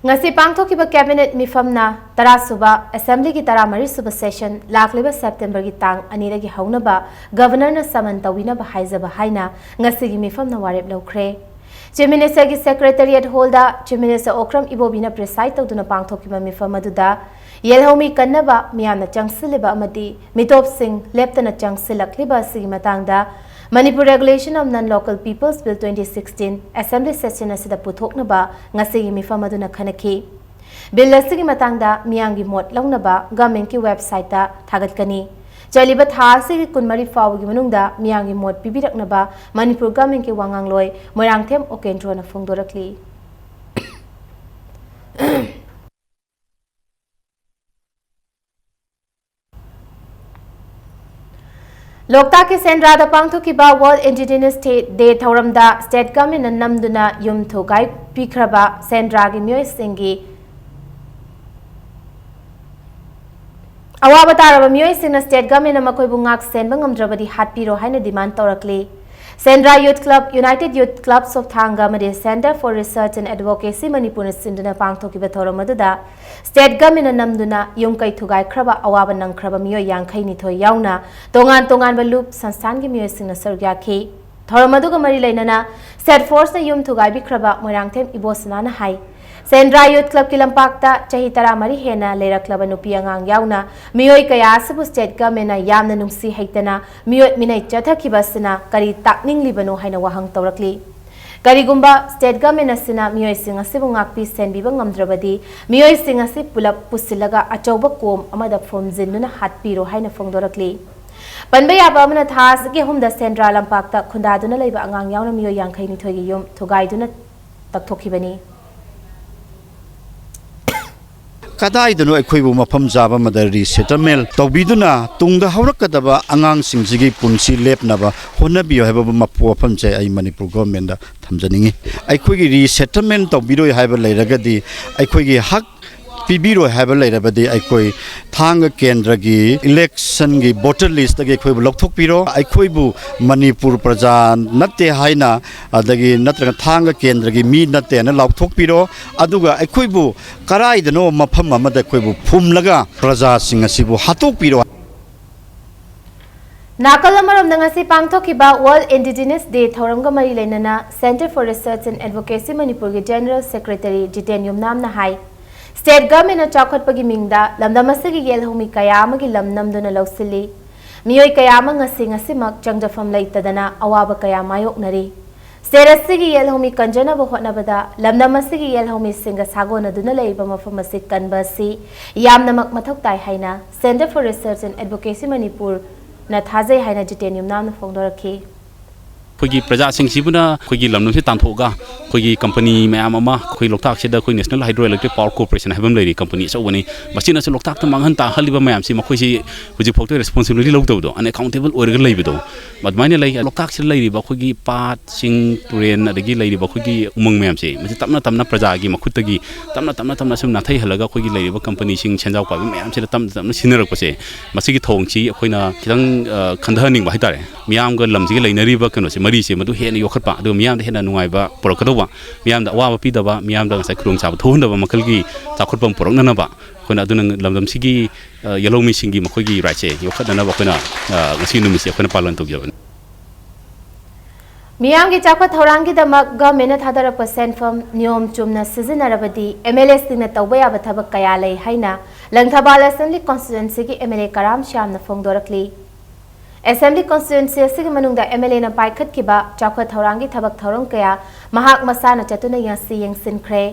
ꯉꯁꯤ ꯄꯥꯡꯊꯣꯛꯈꯤꯕ cabinet ꯃꯤꯐꯝꯅ ꯇꯔꯥꯁꯨꯕ assemblyꯒꯤ ꯇꯔꯥꯃꯔꯤꯁꯨꯕ session ꯂꯥꯛꯂꯤꯕ Septemberꯒꯤ ꯇꯥꯡ ꯑꯅꯤꯗꯒꯤ ꯍꯧꯅꯕ governorꯅ summon ꯇꯧꯕꯤꯅꯕ ꯍꯥꯏꯖꯕ ꯍꯥꯏꯅ ꯉꯁꯤꯒꯤ ꯃꯤꯐꯝꯅ ꯋꯥꯔꯦꯞ ꯂꯧꯈ꯭ꯔꯦ꯫ Chief Ministerꯒꯤ Secretariat Hallꯗ Chief Minister Okram ꯏꯕꯣꯕꯤꯅ preside ꯇꯧꯗꯨꯅ ꯄꯥꯡꯊꯣꯛꯈꯤꯕ ꯃꯤꯐꯝ ꯑꯗꯨꯗ ꯌꯦꯜꯍꯧꯃꯤ ꯀꯟꯅꯕ ꯃꯤꯌꯥꯝꯅ ꯆꯪꯁꯤꯜꯂꯤꯕ ꯑꯃꯗꯤ ꯃꯤꯇꯣꯞꯁꯤꯡ ꯂꯦꯞꯇꯅ ꯆꯪꯁꯤꯜꯂꯛꯂꯤꯕ ꯑꯁꯤꯒꯤ ꯃꯇꯥꯡꯗ Manipur Regulation of Non-Local Peoples Bill twenty sixteen assembly session ꯑꯁꯤꯗ ꯄꯨꯊꯣꯛꯅꯕ ꯉꯁꯤꯒꯤ ꯃꯤꯐꯝ ꯑꯗꯨꯅ ꯈꯟꯅꯈꯤ꯫ Bill ꯑꯁꯤꯒꯤ ꯃꯇꯥꯡꯗ ꯃꯤꯌꯥꯝꯒꯤ ꯃꯣꯠ ꯂꯧꯅꯕ governmentꯀꯤ websiteꯇ ꯊꯥꯒꯠꯀꯅꯤ꯫ ꯆꯠꯂꯤꯕ ꯊꯥ ꯑꯁꯤꯒꯤ ꯀꯨꯟꯃꯔꯤ ꯐꯥꯎꯕꯒꯤ ꯃꯅꯨꯡꯗ ꯃꯤꯌꯥꯝꯒꯤ ꯃꯣꯠ ꯄꯤꯕꯤꯔꯛꯅꯕ ꯃꯅꯤꯄꯨꯔ governmentꯀꯤ ꯋꯥꯉꯥꯡꯂꯣꯏ ꯃꯣꯏꯔꯥꯡꯊꯦꯝ ꯑꯣꯀꯦꯟꯗ꯭ꯔꯣꯅ ꯐꯣꯡꯗꯣꯔꯛꯂꯤ꯫ ꯂꯣꯛꯇꯥꯛꯀꯤ ꯁꯦꯟꯗ꯭ꯔꯥꯗ ꯄꯥꯡꯊꯣꯛꯈꯤꯕ World Indigenous Day ꯊꯧꯔꯝꯗ state governmentꯅ ꯅꯝꯗꯨꯅ ꯌꯨꯝ ꯊꯨꯒꯥꯏ ꯄꯤꯈ꯭ꯔꯕ ꯁꯦꯟꯗ꯭ꯔꯥꯒꯤ ꯃꯤꯑꯣꯏꯁꯤꯡꯒꯤ ꯑꯋꯥꯕ ꯇꯥꯔꯕ ꯃꯤꯑꯣꯏꯁꯤꯡꯅ state governmentꯅ ꯃꯈꯣꯏꯕꯨ ꯉꯥꯛ ꯁꯦꯟꯕ ꯉꯝꯗ꯭ꯔꯕꯗꯤ ꯍꯥꯠꯄꯤꯔꯣ ꯍꯥꯏꯅ demand ꯇꯧꯔꯛꯂꯤ꯫ Sendra Youth Club, United Youth Clubs of Thanga ꯑꯃꯗꯤ Centre for Research and Advocacy ꯃꯅꯤꯄꯨꯔꯅ ꯁꯤꯟꯗꯨꯅ ꯄꯥꯡꯊꯣꯛꯈꯤꯕ ꯊꯧꯔꯝ ꯑꯗꯨꯗ state government ꯅ ꯅꯝꯗꯨꯅ ꯌꯨꯝ ꯀꯩ ꯊꯨꯒꯥꯏꯈ꯭ꯔꯕ, ꯑꯋꯥꯕ ꯅꯪꯈ꯭ꯔꯕ ꯃꯤꯑꯣꯏ ꯌꯥꯡꯈꯩ ꯅꯤꯊꯣꯏ ꯌꯥꯎꯅ ꯇꯣꯉꯥꯟ ꯇꯣꯉꯥꯟꯕ ꯂꯨꯞ ꯁꯪꯁꯊꯥꯟꯒꯤ ꯃꯤꯑꯣꯏꯁꯤꯡꯅ ꯁꯔꯨꯛ ꯌꯥꯈꯤ꯫ ꯊꯧꯔꯝ ꯑꯗꯨꯒ ꯃꯔꯤ ꯂꯩꯅꯅ state force ꯅ ꯌꯨꯝ ꯊꯨꯒꯥꯏꯕꯤꯈ꯭ꯔꯕ ꯃꯣꯏꯔꯥꯡꯊꯦꯝ ꯏꯕꯣꯁꯅꯥꯅ ꯍꯥꯏ, ꯁꯦꯟꯗ꯭ꯔꯥ Youth Club ꯀꯤ ꯂꯝꯄꯥꯛꯇ ꯆꯍꯤ ꯇꯔꯥꯃꯔꯤ ꯍꯦꯟꯅ ꯂꯩꯔꯛꯂꯕ ꯅꯨꯄꯤ ꯑꯉꯥꯡ ꯌꯥꯎꯅ ꯃꯤꯑꯣꯏ ꯀꯌꯥ ꯑꯁꯤꯕꯨ state government ꯅ ꯌꯥꯝꯅ ꯅꯨꯡꯁꯤ ꯍꯩꯇꯅ ꯃꯤꯑꯣꯠ ꯃꯤꯅꯩ ꯆꯠꯊꯈꯤꯕ ꯑꯁꯤꯅ ꯀꯔꯤ ꯇꯥꯛꯅꯤꯡꯂꯤꯕꯅꯣ ꯍꯥꯏꯅ ꯋꯥꯍꯪ ꯇꯧꯔꯛꯂꯤ꯫ ꯀꯔꯤꯒꯨꯝꯕ state government ꯑꯁꯤꯅ ꯃꯤꯑꯣꯏꯁꯤꯡ ꯑꯁꯤꯕꯨ ꯉꯥꯛꯄꯤ ꯁꯦꯟꯕꯤꯕ ꯉꯝꯗ꯭ꯔꯕꯗꯤ, ꯃꯤꯑꯣꯏꯁꯤꯡ ꯑꯁꯤ ꯄꯨꯂꯞ ꯄꯨꯁꯤꯜꯂꯒ ꯑꯆꯧꯕ ꯀꯣꯝ ꯑꯃꯗ ꯐꯨꯝꯖꯤꯟꯗꯨꯅ ꯍꯥꯠꯄꯤꯔꯣ ꯍꯥꯏꯅ ꯐꯣꯡꯗꯣꯔꯛꯂꯤ꯫ ꯄꯟꯕ ꯌꯥꯕ ꯑꯃꯅ, ꯊꯥ ꯑꯁꯤꯒꯤ ꯑꯍꯨꯝꯗ ꯁꯦꯟꯗ꯭ꯔꯥ ꯂꯝꯄꯥꯛꯇ ꯈꯨꯟꯗꯥꯗꯨꯅ ꯂꯩꯕ ꯑꯉꯥꯡ ꯌꯥꯎꯅ ꯃꯤꯑꯣꯏ ꯌꯥꯡꯈꯩ ꯅꯤꯊꯣꯏꯒꯤ ꯌꯨꯝ ꯊꯨꯒꯥꯏꯗꯨꯅ ꯇꯛꯊꯣꯛꯈꯤꯕꯅꯤ꯫ ꯀꯗꯥꯏꯗꯅꯣ ꯑꯩꯈꯣꯏꯕꯨ ꯃꯐꯝ ꯆꯥꯕ ꯑꯃꯗ resettlement ꯇꯧꯕꯤꯗꯨꯅ ꯇꯨꯡꯗ ꯍꯧꯔꯛꯀꯗꯕ ꯑꯉꯥꯡꯁꯤꯡꯁꯤꯒꯤ ꯄꯨꯟꯁꯤ ꯂꯦꯞꯅꯕ ꯍꯣꯠꯅꯕꯤꯌꯨ ꯍꯥꯏꯕ ꯃꯐꯝꯁꯦ ꯑꯩ ꯃꯅꯤꯄꯨꯔ government ꯇ ꯊꯝꯖꯅꯤꯡꯉꯤ꯫ ꯑꯩꯈꯣꯏꯒꯤ resettlement ꯇꯧꯕꯤꯔꯣꯏ ꯍꯥꯏꯕ ꯂꯩꯔꯒꯗꯤ, ꯑꯩꯈꯣꯏꯒꯤ ꯍꯛ ꯄꯤꯕꯤꯔꯣꯏ ꯍꯥꯏꯕ ꯂꯩꯔꯕꯗꯤ, ꯑꯩꯈꯣꯏ ꯊꯥꯡꯒ ꯀꯦꯟꯗ꯭ꯔꯒꯤ election ꯒꯤ voter list ꯇꯒꯤ ꯑꯩꯈꯣꯏꯕꯨ ꯂꯧꯊꯣꯛꯄꯤꯔꯣ꯫ ꯑꯩꯈꯣꯏꯕꯨ ꯃꯅꯤꯄꯨꯔ ꯄ꯭ꯔꯖꯥ ꯅꯠꯇꯦ ꯍꯥꯏꯅ, ꯑꯗꯒꯤ ꯅꯠꯇ꯭ꯔꯒ ꯊꯥꯡꯒ ꯀꯦꯟꯗ꯭ꯔꯒꯤ ꯃꯤ ꯅꯠꯇꯦ ꯍꯥꯏꯅ ꯂꯥꯎꯊꯣꯛꯄꯤꯔꯣ꯫ ꯑꯗꯨꯒ ꯑꯩꯈꯣꯏꯕꯨ ꯀꯔꯥꯏꯗꯅꯣ ꯃꯐꯝ ꯑꯃꯗ ꯑꯩꯈꯣꯏꯕꯨ ꯐꯨꯝꯂꯒ ꯄ꯭ꯔꯖꯥꯁꯤꯡ ꯑꯁꯤꯕꯨ ꯍꯥꯠꯇꯣꯛꯄꯤꯔꯣ꯫ ꯅꯥꯀꯜ ꯑꯃꯔꯣꯝꯗ, ꯉꯁꯤ ꯄꯥꯡꯊꯣꯛꯈꯤꯕ World Indigenous Day ꯊꯧꯔꯝꯒ ꯃꯔꯤ ꯂꯩꯅꯅ Centre for Research and Advocacy ꯃꯅꯤꯄꯨꯔꯒꯤ General Secretary ꯖꯤꯇꯦꯟ ꯌꯨꯝꯅꯥꯝꯅ ꯍꯥꯏ, state government ꯅ ꯆꯥꯎꯈꯠꯄꯒꯤ ꯃꯤꯡꯗ ꯂꯝꯗꯝ ꯑꯁꯤꯒꯤ ꯌꯦꯜꯍꯧꯃꯤ ꯀꯌꯥ ꯑꯃꯒꯤ ꯂꯝ ꯅꯝꯗꯨꯅ ꯂꯧꯁꯤꯜꯂꯤ꯫ ꯃꯤꯑꯣꯏ ꯀꯌꯥ ꯑꯃ ꯉꯁꯤ ꯉꯁꯤꯃꯛ ꯆꯪꯖꯐꯝ ꯂꯩꯇꯗꯅ ꯑꯋꯥꯕ ꯀꯌꯥ ꯃꯥꯌꯣꯛꯅꯔꯤ꯫ State ꯑꯁꯤꯒꯤ ꯌꯦꯜꯍꯧꯃꯤ ꯀꯟꯖꯅꯕ ꯍꯣꯠꯅꯕꯗ ꯂꯝꯗꯝ ꯑꯁꯤꯒꯤ ꯌꯦꯜꯍꯧꯃꯤꯁꯤꯡꯒ ꯁꯥꯒꯣꯟꯅꯗꯨꯅ ꯂꯩꯔꯤꯕ ꯃꯐꯝ ꯑꯁꯤ ꯀꯟꯕ ꯑꯁꯤ ꯌꯥꯝꯅꯃꯛ ꯃꯊꯧ ꯇꯥꯏ ꯍꯥꯏꯅ Centre for Research and Advocacy ꯃꯅꯤꯄꯨꯔꯅ ꯊꯥꯖꯩ ꯍꯥꯏꯅ ꯖꯤꯇꯦꯟ ꯌꯨꯝꯅꯥꯝꯅ ꯐꯣꯡꯗꯣꯔꯛꯈꯤ꯫ ꯑꯩꯈꯣꯏꯒꯤ ꯄ꯭ꯔꯖꯥꯁꯤꯡꯁꯤꯕꯨꯅ ꯑꯩꯈꯣꯏꯒꯤ ꯂꯝꯗꯝꯁꯤ ꯇꯥꯟꯊꯣꯛꯑꯒ ꯑꯩꯈꯣꯏꯒꯤ ꯀꯝꯄꯅꯤ ꯃꯌꯥꯝ ꯑꯃ, ꯑꯩꯈꯣꯏ ꯂꯣꯛꯇꯥꯛꯁꯤꯗ ꯑꯩꯈꯣꯏ National Hydroelectric Power Corporation ꯍꯥꯏꯕ ꯑꯃ ꯂꯩꯔꯤ, ꯀꯝꯄꯅꯤ ꯑꯆꯧꯕꯅꯤ꯫ ꯃꯁꯤꯅꯁꯨ ꯂꯣꯛꯇꯥꯛꯇ ꯃꯥꯡꯍꯟ ꯇꯥꯍꯜꯂꯤꯕ ꯃꯌꯥꯝꯁꯤ ꯃꯈꯣꯏꯁꯤ ꯍꯧꯖꯤꯛꯐꯥꯎꯗ responsibility ꯂꯧꯗꯕꯗꯣ, unaccountable ꯑꯣꯏꯔꯒ ꯂꯩꯕꯗꯣ, ꯑꯗꯨꯃꯥꯏꯅ ꯂꯩ꯫ ꯂꯣꯛꯇꯥꯛꯁꯤꯗ ꯂꯩꯔꯤꯕ ꯑꯩꯈꯣꯏꯒꯤ ꯄꯥꯠ, ꯆꯤꯡ, ꯇꯨꯔꯦꯟ, ꯑꯗꯒꯤ ꯂꯩꯔꯤꯕ ꯑꯩꯈꯣꯏꯒꯤ ꯎꯃꯪ ꯃꯌꯥꯝꯁꯦ, ꯃꯁꯤ ꯇꯞꯅ ꯇꯞꯅ ꯄ꯭ꯔꯖꯥꯒꯤ ꯃꯈꯨꯠꯇꯒꯤ ꯇꯞꯅ ꯇꯞꯅ ꯇꯞꯅ ꯁꯨꯝ ꯅꯥꯊꯩꯍꯜꯂꯒ ꯑꯩꯈꯣꯏꯒꯤ ꯂꯩꯔꯤꯕ ꯀꯝꯄꯅꯤꯁꯤꯡ, ꯁꯦꯟꯖꯥꯎ ꯄꯥꯏꯕ ꯃꯌꯥꯝꯁꯤꯗ ꯇꯞꯅ ꯇꯞꯅ ꯁꯤꯟꯅꯔꯛꯄꯁꯦ, ꯃꯁꯤꯒꯤ ꯊꯧꯑꯣꯡꯁꯤ ꯑꯩꯈꯣꯏꯅ ꯈꯤꯇꯪ, ꯑ, ꯈꯟꯊꯍꯟꯅꯤꯡꯕ ꯍꯥꯏꯇꯥꯔꯦ꯫ ꯃꯤꯌꯥꯝꯒ ꯂꯝꯁꯤꯒ ꯂꯩꯅꯔꯤꯕ ꯀꯩꯅꯣꯁꯦ, ꯃꯔꯤꯁꯦ ꯃꯗꯨ ꯍꯦꯟꯅ ꯌꯣꯛꯈꯠꯄ, ꯑꯗꯨꯒ ꯃꯤꯌꯥꯝꯗ ꯍꯦꯟꯅ ꯅꯨꯡꯉꯥꯏꯕ ꯄꯨꯔꯛꯀꯗꯧꯕ, ꯃꯤꯌꯥꯝꯗ ꯑꯋꯥꯕ ꯄꯤꯗꯕ, ꯃꯤꯌꯥꯝꯗ ꯉꯁꯥꯏ ꯈꯨꯗꯣꯡꯆꯥꯕ ꯊꯣꯛꯍꯟꯗꯕ ꯃꯈꯜꯒꯤ ꯆꯥꯎꯈꯠꯄ ꯑꯃ ꯄꯨꯔꯛꯅꯅꯕ ꯑꯩꯈꯣꯏꯅ ꯑꯗꯨꯅ ꯂꯝꯗꯝꯁꯤꯒꯤ, ꯑ, ꯌꯦꯜꯍꯧꯃꯤꯁꯤꯡꯒꯤ ꯃꯈꯣꯏꯒꯤ ꯔꯥꯏꯠꯁꯦ ꯌꯣꯛꯈꯠꯅꯅꯕ ꯑꯩꯈꯣꯏꯅ, ꯑ, ꯉꯁꯤ ꯅꯨꯃꯤꯠꯁꯦ ꯑꯩꯈꯣꯏꯅ ꯄꯥꯂꯟ ꯇꯧꯖꯕꯅꯤ꯫ ꯃꯤꯌꯥꯝꯒꯤ ꯆꯥꯎꯈꯠ ꯊꯧꯔꯥꯡꯒꯤꯗꯃꯛ ꯒꯚꯔꯟꯃꯦꯟꯠꯅ ꯊꯥꯗꯔꯛꯄ ꯁꯦꯟꯐꯝ ꯅꯤꯌꯣꯝ ꯆꯨꯝꯅ ꯁꯤꯖꯤꯟꯅꯔꯕꯗꯤ ꯑꯦꯝ ꯑꯦꯜ ꯑꯦꯁꯤꯡꯅ ꯇꯧꯕ ꯌꯥꯕ ꯊꯕꯛ ꯀꯌꯥ ꯂꯩ ꯍꯥꯏꯅ ꯂꯪꯊꯕꯥꯜ ꯑꯦꯁꯦꯝꯕ꯭ꯂꯤ ꯀꯣꯟꯁꯇꯤꯇ꯭ꯋꯦꯟꯁꯤꯒꯤ ꯑꯦꯝ ꯑꯦꯜ ꯑꯦ ꯀꯔꯥꯝ ꯁ꯭ꯌꯥꯝꯅ ꯐꯣꯡꯗꯣꯔꯛꯂꯤ꯫ ꯑꯦꯁꯦꯝꯕ꯭ꯂꯤ ꯀꯣꯟꯁꯇꯤꯇ꯭ꯋꯦꯟꯁꯤ ꯑꯁꯤꯒꯤ ꯃꯅꯨꯡꯗ ꯑꯦꯝ ꯑꯦꯜ ꯑꯦꯅ ꯄꯥꯏꯈꯠꯈꯤꯕ ꯆꯥꯎꯈꯠ ꯊꯧꯔꯥꯡꯒꯤ ꯊꯕꯛ ꯊꯧꯔꯝ ꯀꯌꯥ ꯃꯍꯥꯛ ꯃꯁꯥꯅ ꯆꯠꯇꯨꯅ ꯉꯁꯤ ꯌꯦꯡꯁꯤꯟꯈ꯭ꯔꯦ꯫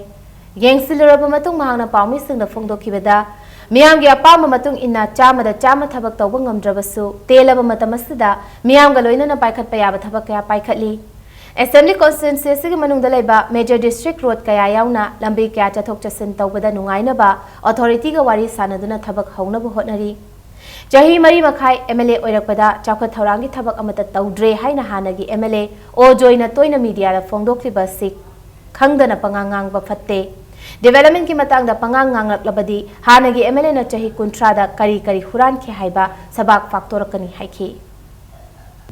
ꯌꯦꯡꯁꯤꯜꯂꯨꯔꯕ ꯃꯇꯨꯡ ꯃꯍꯥꯛꯅ ꯄꯥꯎꯃꯤꯁꯤꯡꯗ ꯐꯣꯡꯗꯣꯛꯈꯤꯕꯗ, ꯃꯤꯌꯥꯝꯒꯤ ꯑꯄꯥꯝꯕ ꯃꯇꯨꯡ ꯏꯟꯅ ꯆꯥꯝꯃꯗ ꯆꯥꯝꯃ ꯊꯕꯛ ꯇꯧꯕ ꯉꯝꯗ꯭ꯔꯕꯁꯨ, ꯇꯦꯜꯂꯕ ꯃꯇꯝ ꯑꯁꯤꯗ ꯃꯤꯌꯥꯝꯒ ꯂꯣꯏꯅꯅ ꯄꯥꯏꯈꯠꯄ ꯌꯥꯕ ꯊꯕꯛ ꯀꯌꯥ ꯄꯥꯏꯈꯠꯂꯤ꯫ ꯑꯦꯁꯦꯝꯕ꯭ꯂꯤ ꯀꯣꯟꯁꯇꯤꯇ꯭ꯋꯦꯟꯁꯤ ꯑꯁꯤꯒꯤ ꯃꯅꯨꯡꯗ ꯂꯩꯕ ꯃꯦꯖꯔ ꯗꯤꯁꯇ꯭ꯔꯤꯛ ꯔꯣꯗ ꯀꯌꯥ ꯌꯥꯎꯅ ꯂꯝꯕꯤ ꯀꯌꯥ ꯆꯠꯊꯣꯛ ꯆꯠꯁꯤꯟ ꯇꯧꯕꯗ ꯅꯨꯡꯉꯥꯏꯅꯕ ꯑꯣꯊꯣꯔꯤꯇꯤꯒ ꯋꯥꯔꯤ ꯁꯥꯅꯗꯨꯅ ꯊꯕꯛ ꯍꯧꯅꯕ ꯍꯣꯠꯅꯔꯤ꯫ ꯆꯍꯤ ꯃꯔꯤ ꯃꯈꯥꯏ ꯑꯦꯝ ꯑꯦꯜ ꯑꯦ ꯑꯣꯏꯔꯛꯄꯗ ꯆꯥꯎꯈꯠ ꯊꯧꯔꯥꯡꯒꯤ ꯊꯕꯛ ꯑꯃꯠꯇ ꯇꯧꯗ꯭ꯔꯦ ꯍꯥꯏꯅ ꯍꯥꯟꯅꯒꯤ ꯑꯦꯝ ꯑꯦꯜ ꯑꯦ ꯑꯣ ꯖꯣꯏꯅ ꯇꯣꯏꯅ ꯃꯤꯗꯤꯌꯥꯗ ꯐꯣꯡꯗꯣꯛꯂꯤꯕ ꯑꯁꯤ ꯈꯪꯗꯅ ꯄꯉꯥꯡ ꯉꯥꯡꯕ ꯐꯠꯇꯦ꯫ ꯗꯤꯕꯦꯂꯞꯃꯦꯟꯠꯀꯤ ꯃꯇꯥꯡꯗ ꯄꯉꯥꯡ ꯉꯥꯡꯂꯛꯂꯕꯗꯤ ꯍꯥꯟꯅꯒꯤ ꯑꯦꯝ ꯑꯦꯜ ꯑꯦꯅ ꯆꯍꯤ ꯀꯨꯟꯊ꯭ꯔꯥꯗ ꯀꯔꯤ ꯀꯔꯤ ꯍꯨꯔꯥꯟꯈꯤ ꯍꯥꯏꯕ ꯁꯕꯥꯛ ꯐꯥꯛꯇꯣꯔꯛꯀꯅꯤ ꯍꯥꯏꯈꯤ꯫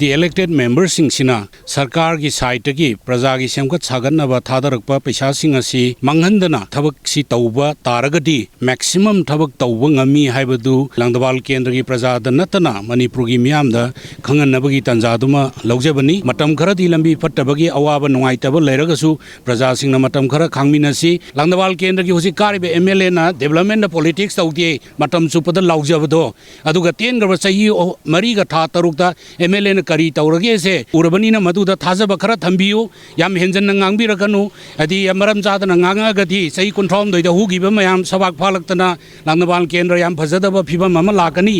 The elected memberꯁꯤꯡꯁꯤꯅ ꯁꯔꯀꯥꯔꯒꯤ ꯁꯥꯏꯠꯇꯒꯤ ꯄ꯭ꯔꯖꯥꯒꯤ ꯁꯦꯝꯒꯠ ꯁꯥꯒꯠꯅꯕ ꯊꯥꯗꯔꯛꯄ ꯄꯩꯁꯥꯁꯤꯡ ꯑꯁꯤ ꯃꯥꯡꯍꯟꯗꯅ ꯊꯕꯛꯁꯤ ꯇꯧꯕ ꯇꯥꯔꯒꯗꯤ maximum ꯊꯕꯛ ꯇꯧꯕ ꯉꯝꯃꯤ ꯍꯥꯏꯕꯗꯨ ꯂꯪꯗꯕꯥꯜ ꯀꯦꯟꯗ꯭ꯔꯒꯤ ꯄ꯭ꯔꯖꯥꯗ ꯅꯠꯇꯅ ꯃꯅꯤꯄꯨꯔꯒꯤ ꯃꯤꯌꯥꯝꯗ ꯈꯪꯍꯟꯅꯕꯒꯤ ꯇꯥꯟꯖꯥꯗꯨꯃ ꯂꯧꯖꯕꯅꯤ꯫ ꯃꯇꯝ ꯈꯔꯗꯤ ꯂꯝꯕꯤ ꯐꯠꯇꯕꯒꯤ ꯑꯋꯥꯕ ꯅꯨꯡꯉꯥꯏꯇꯕ ꯂꯩꯔꯒꯁꯨ ꯄ꯭ꯔꯖꯥꯁꯤꯡꯅ ꯃꯇꯝ ꯈꯔ ꯈꯥꯡꯃꯤꯟꯅꯁꯤ꯫ ꯂꯪꯗꯕꯥꯜ ꯀꯦꯟꯗ꯭ꯔꯒꯤ ꯍꯧꯖꯤꯛ ꯀꯥꯔꯤꯕ ꯑꯦꯝ ꯑꯦꯜ ꯑꯦꯅ ꯗꯤꯕꯦꯂꯞꯃꯦꯟꯠꯇ ꯄꯣꯂꯤꯇꯤꯛꯁ ꯇꯧꯗꯦ ꯃꯇꯝ ꯆꯨꯞꯄꯗ ꯂꯥꯎꯖꯕꯗꯣ, ꯑꯗꯨꯒ ꯇꯦꯟꯈ꯭ꯔꯕ ꯆꯍꯤ ꯑꯍꯨ-, ꯃꯔꯤꯒ ꯊꯥ ꯇꯔꯨꯛꯇ ꯑꯦꯝ ꯑꯦꯜ ꯑꯦꯅ ꯀꯔꯤ ꯇꯧꯔꯒꯦꯁꯦ ꯎꯔꯕꯅꯤꯅ ꯃꯗꯨꯗ ꯊꯥꯖꯕ ꯈꯔ ꯊꯝꯕꯤꯌꯨ꯫ ꯌꯥꯝ ꯍꯦꯟꯖꯟꯅ ꯉꯥꯡꯕꯤꯔꯛꯀꯅꯨ꯫ ꯍꯥꯏꯗꯤ ꯃꯔꯝ ꯆꯥꯗꯅ ꯉꯥꯡꯉꯛꯑꯒꯗꯤ ꯆꯍꯤ ꯀꯨꯟꯊ꯭ꯔꯥꯍꯨꯝꯗꯣꯏꯗ ꯍꯧꯈꯤꯕ ꯃꯌꯥꯝ ꯁꯕꯥꯛ ꯐꯥꯂꯛꯇꯅ ꯂꯪꯗꯕꯥꯜ ꯀꯦꯟꯗ꯭ꯔ ꯌꯥꯝ ꯐꯖꯗꯕ ꯐꯤꯕꯝ ꯑꯃ ꯂꯥꯛꯀꯅꯤ꯫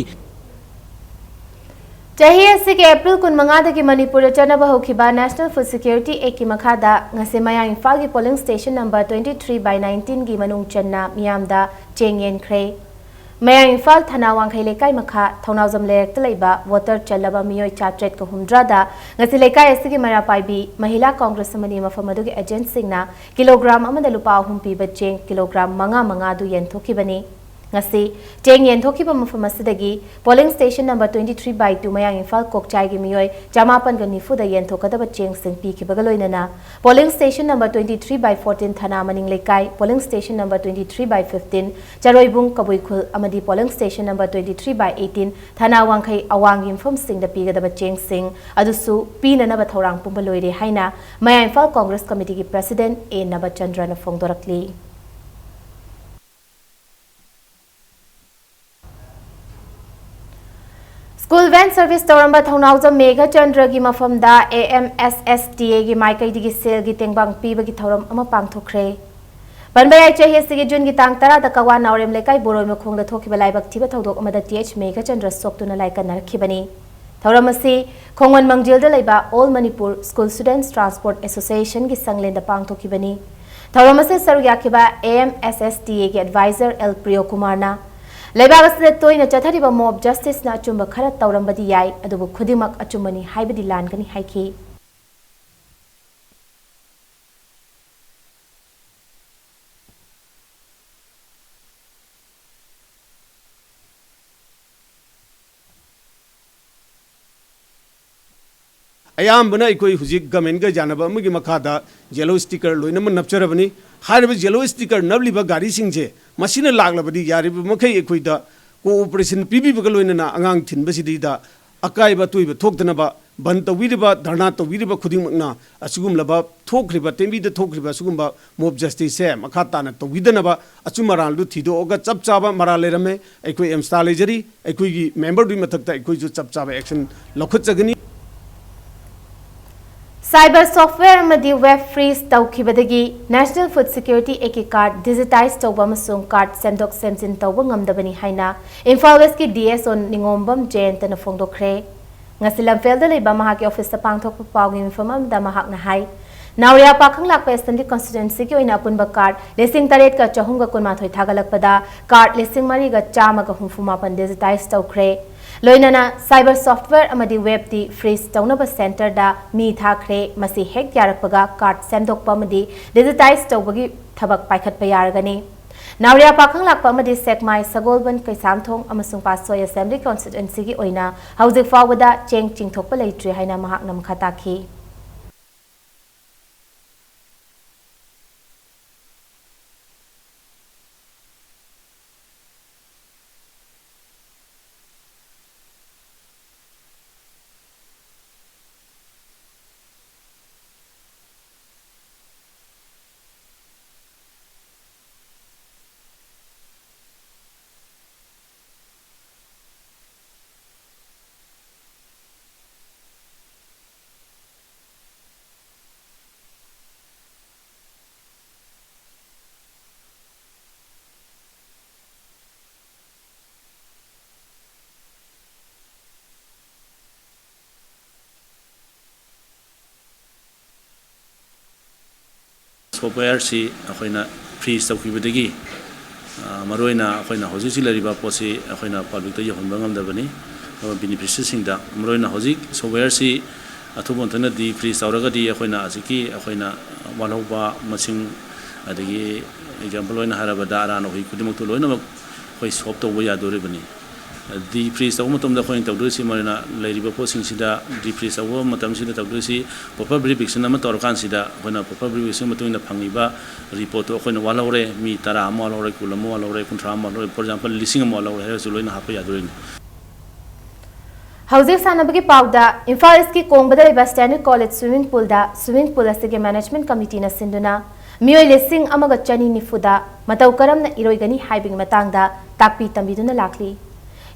ꯆꯍꯤ ꯑꯁꯤꯒꯤ ꯑꯦꯄ꯭ꯔꯤꯜ ꯀꯨꯟꯃꯉꯥꯗꯒꯤ ꯃꯅꯤꯄꯨꯔꯗ ꯆꯠꯅꯕ ꯍꯧꯈꯤꯕ National Food Security Actꯀꯤ ꯃꯈꯥꯗ ꯉꯁꯤ ꯃꯌꯥꯡ ꯏꯝꯐꯥꯜꯒꯤ polling station number twenty three by nineteenꯒꯤ ꯃꯅꯨꯡ ꯆꯟꯅ ꯃꯤꯌꯥꯝꯗ ꯆꯦꯡ ꯌꯦꯟꯈ꯭ꯔꯦ꯫ ꯃꯌꯥꯡ ꯏꯝꯐꯥꯜ ꯊꯅꯥ ꯋꯥꯡꯈꯩ ꯂꯩꯀꯥꯏ ꯃꯈꯥ ꯊꯧꯅꯥꯎꯖꯝ ꯂꯩꯔꯛꯇ ꯂꯩꯕ voter ꯆꯜꯂꯕ ꯃꯤꯑꯣꯏ ꯆꯥꯇ꯭ꯔꯦꯠꯀ ꯍꯨꯝꯗ꯭ꯔꯥꯗ ꯉꯁꯤ ꯂꯩꯀꯥꯏ ꯑꯁꯤꯒꯤ ꯃꯩꯔꯥ ꯄꯥꯏꯕꯤ ꯃꯍꯤꯂꯥ ꯀꯣꯡꯒ꯭ꯔꯦꯁ ꯑꯃꯗꯤ ꯃꯐꯝ ꯑꯗꯨꯒꯤ agentꯁꯤꯡꯅ ꯀꯤꯂꯣꯒ꯭ꯔꯥꯝ ꯑꯃꯗ ꯂꯨꯄꯥ ꯑꯍꯨꯝ ꯄꯤꯕ ꯆꯦꯡ ꯀꯤꯂꯣꯒ꯭ꯔꯥꯝ ꯃꯉꯥ ꯃꯉꯥ ꯑꯗꯨ ꯌꯦꯟꯊꯣꯛꯈꯤꯕꯅꯤ꯫ ꯉꯁꯤ ꯆꯦꯡ ꯌꯦꯟꯊꯣꯛꯈꯤꯕ ꯃꯐꯝ ꯑꯁꯤꯗꯒꯤ polling station number twenty three by two ꯃꯌꯥꯡ ꯏꯝꯐꯥꯜ ꯀꯣꯛꯆꯥꯏꯒꯤ ꯃꯤꯑꯣꯏ ꯆꯃꯥꯄꯟꯒ ꯅꯤꯐꯨꯗ ꯌꯦꯟꯊꯣꯛꯀꯗꯕ ꯆꯦꯡꯁꯤꯡ ꯄꯤꯈꯤꯕꯒ ꯂꯣꯏꯅꯅ polling station number twenty three by fourteen ꯊꯅꯥ ꯃꯅꯤꯡ ꯂꯩꯀꯥꯏ, polling station number twenty three by fifteen ꯆꯔꯣꯏꯕꯨꯡ ꯀꯕꯨꯏ ꯈꯨꯜ ꯑꯃꯗꯤ polling station number twenty three by eighteen ꯊꯅꯥ ꯋꯥꯡꯈꯩ ꯑꯋꯥꯡꯒꯤ ꯃꯐꯝꯁꯤꯡꯗ ꯄꯤꯒꯗꯕ ꯆꯦꯡꯁꯤꯡ ꯑꯗꯨꯁꯨ ꯄꯤꯅꯅꯕ ꯊꯧꯔꯥꯡ ꯄꯨꯝꯕ ꯂꯣꯏꯔꯦ ꯍꯥꯏꯅ ꯃꯌꯥꯡ ꯏꯝꯐꯥꯜ ꯀꯣꯡꯒ꯭ꯔꯦꯁ ꯀꯃꯤꯇꯤꯒꯤ president ꯑꯦ ꯅꯕꯆꯟꯗ꯭ꯔꯅ ꯐꯣꯡꯗꯣꯔꯛꯂꯤ꯫ School van service ꯇꯧꯔꯝꯕ ꯊꯧꯅꯥꯎꯖꯝ ꯃꯦꯘꯆꯟꯗ꯭ꯔꯒꯤ ꯃꯐꯝꯗ A M S S T A ꯒꯤ ꯃꯥꯏꯀꯩꯗꯒꯤ ꯁꯦꯜꯒꯤ ꯇꯦꯡꯕꯥꯡ ꯄꯤꯕꯒꯤ ꯊꯧꯔꯝ ꯑꯃ ꯄꯥꯡꯊꯣꯛꯈ꯭ꯔꯦ꯫ ꯄꯟꯕ ꯌꯥꯏ, ꯆꯍꯤ ꯑꯁꯤꯒꯤ ꯖꯨꯟꯒꯤ ꯇꯥꯡ ꯇꯔꯥꯗ ꯀꯛꯋꯥ ꯅꯥꯎꯔꯦꯝ ꯂꯩꯀꯥꯏ ꯕꯣꯔꯣꯏ ꯃꯈꯣꯡꯗ ꯊꯣꯛꯈꯤꯕ ꯂꯥꯏꯕꯛ ꯊꯤꯕ ꯊꯧꯗꯣꯛ ꯑꯃꯗ T H ꯃꯦꯘꯆꯟꯗ꯭ꯔ ꯁꯣꯛꯇꯨꯅ ꯂꯥꯏꯀꯠꯅꯔꯛꯈꯤꯕꯅꯤ꯫ ꯊꯧꯔꯝ ꯑꯁꯤ ꯈꯣꯡꯃꯟ ꯃꯪꯖꯤꯜꯗ ꯂꯩꯕ All Manipur School Students Transport Association ꯒꯤ ꯁꯪꯂꯦꯟꯗ ꯄꯥꯡꯊꯣꯛꯈꯤꯕꯅꯤ꯫ ꯊꯧꯔꯝ ꯑꯁꯤꯗ ꯁꯔꯨꯛ ꯌꯥꯈꯤꯕ A M S S T A ꯒꯤ advisor L ꯄ꯭ꯔꯤꯌꯣ ꯀꯨꯃꯥꯔꯅ ꯂꯩꯕꯥꯛ ꯑꯁꯤꯗ ꯇꯣꯏꯅ ꯆꯠꯊꯔꯤꯕ mob justice ꯅ ꯑꯆꯨꯝꯕ ꯈꯔ ꯇꯧꯔꯝꯕꯗꯤ ꯌꯥꯏ, ꯑꯗꯨꯕꯨ ꯈꯨꯗꯤꯡꯃꯛ ꯑꯆꯨꯝꯕꯅꯤ ꯍꯥꯏꯕꯗꯤ ꯂꯥꯟꯒꯅꯤ ꯍꯥꯏꯈꯤ꯫ ꯑꯌꯥꯝꯕꯅ ꯑꯩꯈꯣꯏ ꯍꯧꯖꯤꯛ government ꯀ ꯌꯥꯅꯕ ꯑꯃꯒꯤ ꯃꯈꯥꯗ yellow sticker ꯂꯣꯏꯅꯃꯛ ꯅꯞꯆꯔꯕꯅꯤ꯫ ꯍꯥꯏꯔꯤꯕ yellow sticker ꯅꯞꯂꯤꯕ ꯒꯥꯔꯤꯁꯤꯡꯁꯦ ꯃꯁꯤꯅ ꯂꯥꯛꯂꯕꯗꯤ ꯌꯥꯔꯤꯕ ꯃꯈꯩ ꯑꯩꯈꯣꯏꯗ cooperation ꯄꯤꯕꯤꯕꯒ ꯂꯣꯏꯅꯅ ꯑꯉꯥꯡ ꯊꯤꯟꯕꯁꯤꯗꯩꯗ ꯑꯀꯥꯏꯕ ꯑꯇꯣꯏꯕ ꯊꯣꯛꯇꯅꯕ ꯕꯟ ꯇꯧꯕꯤꯔꯤꯕ, ꯙꯔꯅꯥ ꯇꯧꯕꯤꯔꯤꯕ ꯈꯨꯗꯤꯡꯃꯛꯅ ꯑꯁꯤꯒꯨꯝꯂꯕ ꯊꯣꯛꯈ꯭ꯔꯤꯕ, ꯇꯦꯝꯕꯤꯗ ꯊꯣꯛꯈ꯭ꯔꯤꯕ ꯑꯁꯤꯒꯨꯝꯕ mob justice ꯁꯦ ꯃꯈꯥ ꯇꯥꯅ ꯇꯧꯕꯤꯗꯅꯕ, ꯑꯆꯨꯝ ꯑꯔꯥꯟꯗꯨ ꯊꯤꯗꯣꯛꯑꯒ ꯆꯞ ꯆꯥꯕ ꯃꯔꯥꯜ ꯂꯩꯔꯝꯃꯦ, ꯑꯩꯈꯣꯏ ꯑꯦꯝꯁꯇꯥ ꯂꯩꯖꯔꯤ, ꯑꯩꯈꯣꯏꯒꯤ member ꯗꯨꯒꯤ ꯃꯊꯛꯇ ꯑꯩꯈꯣꯏꯁꯨ ꯆꯞ ꯆꯥꯕ action ꯂꯧꯈꯠꯆꯒꯅꯤ꯫ Cyber software ꯑꯃꯗꯤ web freeze ꯇꯧꯈꯤꯕꯗꯒꯤ National Food Security Act ꯀꯤ card digitize ꯇꯧꯕ ꯑꯃꯁꯨꯡ card ꯁꯦꯝꯗꯣꯛ ꯁꯦꯝꯖꯤꯟ ꯇꯧꯕ ꯉꯝꯗꯕꯅꯤ ꯍꯥꯏꯅ ꯏꯝꯐꯥꯜ West ꯀꯤ D S O ꯅꯤꯉꯣꯝꯕꯝ ꯖꯌꯟꯇꯅ ꯐꯣꯡꯗꯣꯛꯈ꯭ꯔꯦ꯫ ꯉꯁꯤ ꯂꯝꯐꯦꯜꯗ ꯂꯩꯕ ꯃꯍꯥꯛꯀꯤ office ꯇ ꯄꯥꯡꯊꯣꯛꯄ ꯄꯥꯎꯒꯤ ꯃꯤꯐꯝ ꯑꯃꯗ ꯃꯍꯥꯛꯅ ꯍꯥꯏ, ꯅꯥꯎꯔꯤꯌꯥ ꯄꯥꯈꯪꯂꯥꯛꯄ Assembly Constituency ꯒꯤ ꯑꯣꯏꯅ ꯑꯄꯨꯟꯕ card ꯂꯤꯁꯤꯡ ꯇꯔꯦꯠꯀ ꯆꯍꯨꯝꯒ ꯀꯨꯟꯃꯥꯊꯣꯏ ꯊꯥꯒꯠꯂꯛꯄꯗ card ꯂꯤꯁꯤꯡ ꯃꯔꯤꯒ ꯆꯥꯝꯃꯒ ꯍꯨꯝꯐꯨ ꯃꯥꯄꯟ digitize ꯇꯧꯈ꯭ꯔꯦ꯫ ꯂꯣꯏꯅꯅ cyber software ꯑꯃꯗꯤ web ꯇꯤ freeze ꯇꯧꯅꯕ center ꯗ ꯃꯤ ꯊꯥꯈ꯭ꯔꯦ꯫ ꯃꯁꯤ ꯍꯦꯛ ꯌꯥꯔꯛꯄꯒ card ꯁꯦꯝꯗꯣꯛꯄ ꯑꯃꯗꯤ digitize ꯇꯧꯕꯒꯤ ꯊꯕꯛ ꯄꯥꯏꯈꯠꯄ ꯌꯥꯔꯒꯅꯤ꯫ ꯅꯥꯎꯔꯤꯌꯥ ꯄꯥꯈꯪ ꯂꯥꯛꯄ ꯑꯃꯗꯤ ꯁꯦꯛꯃꯥꯏ, ꯁꯒꯣꯜꯕꯟ, ꯀꯩꯁꯥꯝꯊꯣꯡ ꯑꯃꯁꯨꯡ ꯄꯥꯠꯁꯣꯏ Assembly Constituencyꯒꯤ ꯑꯣꯏꯅ ꯍꯧꯖꯤꯛ ꯐꯥꯎꯕꯗ ꯆꯦꯡ ꯆꯤꯡꯊꯣꯛꯄ ꯂꯩꯇ꯭ꯔꯤ ꯍꯥꯏꯅ ꯃꯍꯥꯛꯅ ꯃꯈꯥ ꯇꯥꯈꯤ꯫ Softwareꯁꯤ ꯑꯩꯈꯣꯏꯅ freeze ꯇꯧꯈꯤꯕꯗꯒꯤ, ꯑ, ꯃꯔꯨꯑꯣꯏꯅ ꯑꯩꯈꯣꯏꯅ ꯍꯧꯖꯤꯛ ꯍꯧꯖꯤꯛ ꯂꯩꯔꯤꯕ ꯄꯣꯠꯁꯤ ꯑꯩꯈꯣꯏꯅ publicꯇ ꯌꯧꯍꯟꯕ ꯉꯝꯗꯕꯅꯤ꯫ ꯑꯗꯨꯒ beneficiaryꯁꯤꯡꯗ, ꯃꯔꯨꯑꯣꯏꯅ ꯍꯧꯖꯤꯛ softwareꯁꯤ ꯑꯊꯨꯕ ꯃꯇꯝꯗ defreeze ꯇꯧꯔꯒꯗꯤ ꯑꯩꯈꯣꯏꯅ ꯍꯧꯖꯤꯛꯀꯤ ꯑꯩꯈꯣꯏꯅ ꯋꯥꯠꯍꯧꯕ ꯃꯁꯤꯡ, ꯑꯗꯒꯤ example ꯑꯣꯏꯅ ꯍꯥꯏꯔꯕꯗ ꯑꯔꯥꯟ ꯑꯍꯨꯏ ꯈꯨꯗꯤꯡꯃꯛꯇꯨ ꯂꯣꯏꯅꯃꯛ ꯑꯩꯈꯣꯏ solve ꯇꯧꯕ ꯌꯥꯗꯣꯔꯤꯕꯅꯤ꯫ Defreeze ꯇꯧꯕ ꯃꯇꯝꯗ ꯑꯩꯈꯣꯏꯅ ꯇꯧꯗꯣꯏꯁꯤ ꯃꯔꯨꯑꯣꯏꯅ ꯂꯩꯔꯤꯕ ꯄꯣꯠꯁꯤꯡꯁꯤꯗ, defreeze ꯇꯧꯕ ꯃꯇꯝꯁꯤꯗ ꯇꯧꯗꯣꯏꯁꯤ proper verification ꯑꯃ ꯇꯧꯔꯀꯥꯟꯁꯤꯗ ꯑꯩꯈꯣꯏꯅ proper verification ꯃꯇꯨꯡ ꯏꯟꯅ ꯐꯪꯉꯤꯕ reportꯇꯨ ꯑꯩꯈꯣꯏꯅ ꯋꯥꯠꯍꯧꯔꯦ, ꯃꯤ ꯇꯔꯥ ꯑꯃ ꯋꯥꯠꯍꯧꯔꯦ, ꯀꯨꯟ ꯑꯃ ꯋꯥꯠꯍꯧꯔꯦ, ꯀꯨꯟꯊ꯭ꯔꯥ ꯑꯃ ꯋꯥꯠꯍꯧꯔꯦ, for example, ꯂꯤꯁꯤꯡ ꯑꯃ ꯋꯥꯠꯍꯧꯔꯦ ꯍꯥꯏꯔꯁꯨ ꯂꯣꯏꯅ ꯍꯥꯞꯄ ꯌꯥꯗꯣꯔꯤꯅꯤ꯫ ꯍꯧꯖꯤꯛ ꯁꯥꯟꯅꯕꯒꯤ ꯄꯥꯎꯗ, ꯏꯝꯐꯥꯜ ꯏꯁꯀꯤ ꯀꯣꯡꯕꯗ ꯂꯩꯕ Stanley College swimming poolꯗ swimming pool ꯑꯁꯤꯒꯤ management committeeꯅ ꯁꯤꯟꯗꯨꯅ ꯃꯤꯑꯣꯏ ꯂꯤꯁꯤꯡ ꯑꯃꯒ ꯆꯅꯤ ꯅꯤꯐꯨꯗ ꯃꯇꯧ ꯀꯔꯝꯅ ꯏꯔꯣꯏꯒꯅꯤ ꯍꯥꯏꯕꯒꯤ ꯃꯇꯥꯡꯗ ꯇꯥꯛꯄꯤ ꯇꯝꯕꯤꯗꯨꯅ ꯂꯥꯛꯂꯤ꯫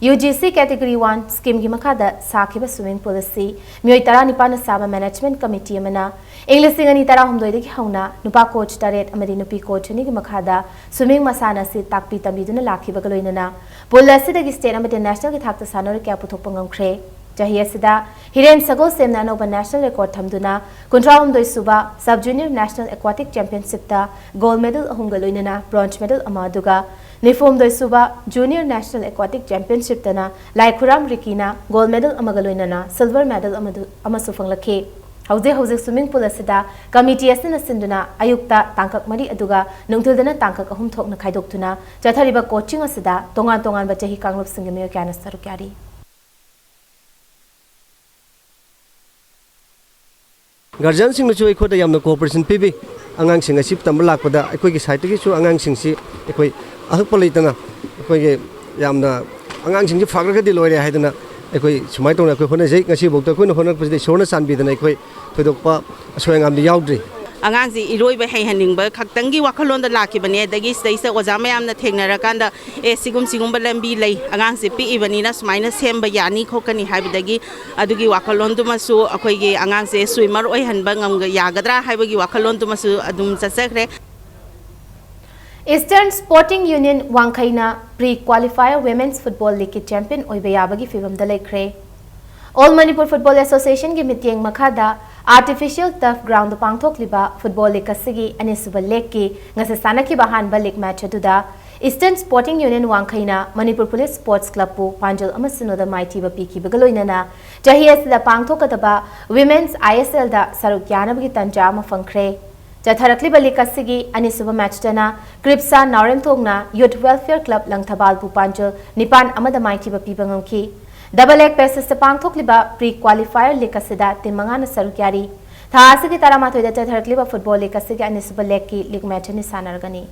UGC category one schemeꯒꯤ ꯃꯈꯥꯗ ꯁꯥꯈꯤꯕ swimming pool ꯑꯁꯤ ꯃꯤꯑꯣꯏ ꯇꯔꯥꯅꯤꯄꯥꯟꯅ ꯁꯥꯕ management committee ꯑꯃꯅ ꯏꯪ ꯂꯤꯁꯤꯡ ꯑꯅꯤ ꯇꯔꯥꯍꯨꯝꯗꯣꯏꯗꯒꯤ ꯍꯧꯅ ꯅꯨꯄꯥ coach ꯇꯔꯦꯠ ꯑꯃꯗꯤ ꯅꯨꯄꯤ coach ꯑꯅꯤꯒꯤ ꯃꯈꯥꯗ swimming ꯃꯁꯥꯟꯅ ꯑꯁꯤ ꯇꯥꯛꯄꯤ ꯇꯝꯕꯤꯗꯨꯅ ꯂꯥꯛꯈꯤꯕꯒ ꯂꯣꯏꯅꯅ pool ꯑꯁꯤꯗꯒꯤ state ꯑꯃꯗꯤ nationalꯒꯤ ꯊꯥꯛꯇ ꯁꯥꯟꯅꯔꯣꯏ ꯀꯌꯥ ꯄꯨꯊꯣꯛꯄ ꯉꯝꯈ꯭ꯔꯦ꯫ ꯆꯍꯤ ꯑꯁꯤꯗ ꯍꯤꯔꯦꯟ ꯁꯒꯣꯜꯁꯦꯝꯅ ꯑꯅꯧꯕ national record ꯊꯝꯗꯨꯅ ꯀꯨꯟꯊ꯭ꯔꯥꯍꯨꯝꯗꯣꯏ ꯁꯨꯕ Sub Junior National Aquatic Championshipꯇ gold medal ꯑꯍꯨꯝꯒ ꯂꯣꯏꯅꯅ bronze medal ꯑꯃ, ꯑꯗꯨꯒ ꯅꯤꯐꯨꯍꯨꯝꯗꯣꯏ ꯁꯨꯕ Junior National Aquatic Championshipꯇꯅ ꯂꯥꯏꯈꯨꯔꯥꯝ ꯔꯤꯀꯤꯅ gold medal ꯑꯃꯒ ꯂꯣꯏꯅꯅ silver medal ꯑꯃꯗꯨ, ꯑꯃꯁꯨ ꯐꯪꯂꯛꯈꯤ꯫ ꯍꯧꯖꯤꯛ ꯍꯧꯖꯤꯛ swimming pool ꯑꯁꯤꯗ committee ꯑꯁꯤꯅ ꯁꯤꯟꯗꯨꯅ ꯑꯌꯨꯛꯇ ꯇꯥꯡꯀꯛ ꯃꯔꯤ ꯑꯗꯨꯒ ꯅꯨꯡꯊꯤꯜꯗꯅ ꯇꯥꯡꯀꯛ ꯑꯍꯨꯝ ꯊꯣꯛꯅ ꯈꯥꯏꯗꯣꯛꯇꯨꯅ ꯆꯠꯊꯔꯤꯕ coaching ꯑꯁꯤꯗ ꯇꯣꯉꯥꯟ ꯇꯣꯉꯥꯟꯕ ꯆꯍꯤ ꯀꯥꯡꯂꯨꯞꯁꯤꯡꯒꯤ ꯃꯤꯑꯣꯏ ꯀꯌꯥꯅ ꯁꯔꯨꯛ ꯌꯥꯔꯤ꯫ ꯒꯥꯔꯖꯤꯌꯟꯁꯤꯡꯅꯁꯨ ꯑꯩꯈꯣꯏꯗ ꯌꯥꯝꯅ cooperation ꯄꯤꯕꯤ꯫ ꯑꯉꯥꯡꯁꯤꯡ ꯑꯁꯤ ꯇꯝꯕ ꯂꯥꯛꯄꯗ ꯑꯩꯈꯣꯏꯒꯤ ꯁꯥꯏꯠꯇꯒꯤꯁꯨ ꯑꯉꯥꯡꯁꯤꯡꯁꯤ ꯑꯩꯈꯣꯏ ꯑꯍꯛꯄ ꯂꯩꯇꯅ ꯑꯩꯈꯣꯏꯒꯤ ꯌꯥꯝꯅ ꯑꯉꯥꯡꯁꯤꯡꯁꯤ ꯐꯈ꯭ꯔꯒꯗꯤ ꯂꯣꯏꯔꯦ ꯍꯥꯏꯗꯅ ꯑꯩꯈꯣꯏ ꯁꯨꯃꯥꯏꯅ ꯇꯧꯅ ꯑꯩꯈꯣꯏ ꯍꯣꯠꯅꯖꯩ꯫ ꯉꯁꯤꯐꯥꯎꯗ ꯑꯩꯈꯣꯏꯅ ꯍꯣꯠꯅꯔꯛꯄꯁꯤꯗ ꯏꯁꯣꯔꯅ ꯆꯥꯟꯕꯤꯗꯅ ꯑꯩꯈꯣꯏ ꯊꯣꯏꯗꯣꯛꯄ ꯑꯁꯣꯏ ꯑꯉꯥꯝꯗꯤ ꯌꯥꯎꯗ꯭ꯔꯤ꯫ ꯑꯉꯥꯡꯁꯤ ꯏꯔꯣꯏꯕ ꯍꯩꯍꯟꯅꯤꯡꯕ ꯈꯛꯇꯪꯒꯤ ꯋꯥꯈꯜꯂꯣꯟꯗ ꯂꯥꯛꯈꯤꯕꯅꯦ꯫ ꯑꯗꯒꯤ ꯁꯤꯗꯩꯁꯤꯗ ꯑꯣꯖꯥ ꯃꯌꯥꯝꯅ ꯊꯦꯡꯅꯔꯀꯥꯟꯗ ꯑꯦ ꯁꯤꯒꯨꯝ ꯁꯤꯒꯨꯝꯕ ꯂꯝꯕꯤ ꯂꯩ, ꯑꯉꯥꯡꯁꯦ ꯄꯤꯛꯏꯕꯅꯤꯅ ꯁꯨꯃꯥꯏꯅ ꯁꯦꯝꯕ ꯌꯥꯅꯤ ꯈꯣꯠꯀꯅꯤ ꯍꯥꯏꯕꯗꯒꯤ ꯑꯗꯨꯒꯤ ꯋꯥꯈꯜꯂꯣꯟꯗꯨꯃꯁꯨ ꯑꯩꯈꯣꯏꯒꯤ ꯑꯉꯥꯡꯁꯦ swimmer ꯑꯣꯏꯍꯟꯕ ꯉꯝꯒ ꯌꯥꯒꯗ꯭ꯔꯥ ꯍꯥꯏꯕꯒꯤ ꯋꯥꯈꯜꯂꯣꯟꯗꯨꯃꯁꯨ ꯑꯗꯨꯝ ꯆꯠꯆꯈ꯭ꯔꯦ꯫ Eastern Sporting Union ꯋꯥꯡꯈꯩꯅ pre qualifier women's football leagueꯀꯤ champion ꯑꯣꯏꯕ ꯌꯥꯕꯒꯤ ꯐꯤꯚꯝꯗ ꯂꯩꯈ꯭ꯔꯦ꯫ All Manipur Football Associationꯒꯤ ꯃꯤꯠꯌꯦꯡ ꯃꯈꯥꯗ artificial turf groundꯗ ꯄꯥꯡꯊꯣꯛꯂꯤꯕ football league ꯑꯁꯤꯒꯤ ꯑꯅꯤꯁꯨꯕ legꯀꯤ ꯉꯁꯤ ꯁꯥꯟꯅꯈꯤꯕ ꯑꯍꯥꯟꯕ league match ꯑꯗꯨꯗ Eastern Sporting Union ꯋꯥꯡꯈꯩꯅ Manipur Police Sports Clubꯄꯨ ꯄꯥꯟꯖꯜ ꯑꯃ ꯁꯤꯅꯣꯗ ꯃꯥꯏꯊꯤꯕ ꯄꯤꯈꯤꯕꯒ ꯂꯣꯏꯅꯅ ꯆꯍꯤ ꯑꯁꯤꯗ ꯄꯥꯡꯊꯣꯛꯀꯗꯕ Women's ISLꯗ ꯁꯔꯨꯛ ꯌꯥꯅꯕꯒꯤ ꯇꯟꯖꯥ ꯑꯃ ꯐꯪꯈ꯭ꯔꯦ꯫ ꯆꯠꯊꯔꯛꯂꯤꯕ league ꯑꯁꯤꯒꯤ ꯑꯅꯤꯁꯨꯕ matchꯇꯅ ꯀ꯭ꯔꯤꯞꯁꯥ ꯅꯥꯎꯔꯦꯝꯊꯣꯡꯅ Youth Welfare Club ꯂꯪꯊꯕꯥꯜꯕꯨ ꯄꯥꯟꯖꯜ ꯅꯤꯄꯥꯟ ꯑꯃꯗ ꯃꯥꯏꯊꯤꯕ ꯄꯤꯕ ꯉꯝꯈꯤ꯫ Double leg basisꯇ ꯄꯥꯡꯊꯣꯛꯂꯤꯕ pre qualifier league ꯑꯁꯤꯗ team ꯃꯉꯥꯅ ꯁꯔꯨꯛ ꯌꯥꯔꯤ꯫ ꯊꯥ ꯑꯁꯤꯒꯤ ꯇꯔꯥꯃꯥꯊꯣꯏꯗ ꯆꯠꯊꯔꯛꯂꯤꯕ football league ꯑꯁꯤꯒꯤ ꯑꯅꯤꯁꯨꯕ legꯀꯤ league match ꯑꯅꯤ ꯁꯥꯟꯅꯔꯒꯅꯤ꯫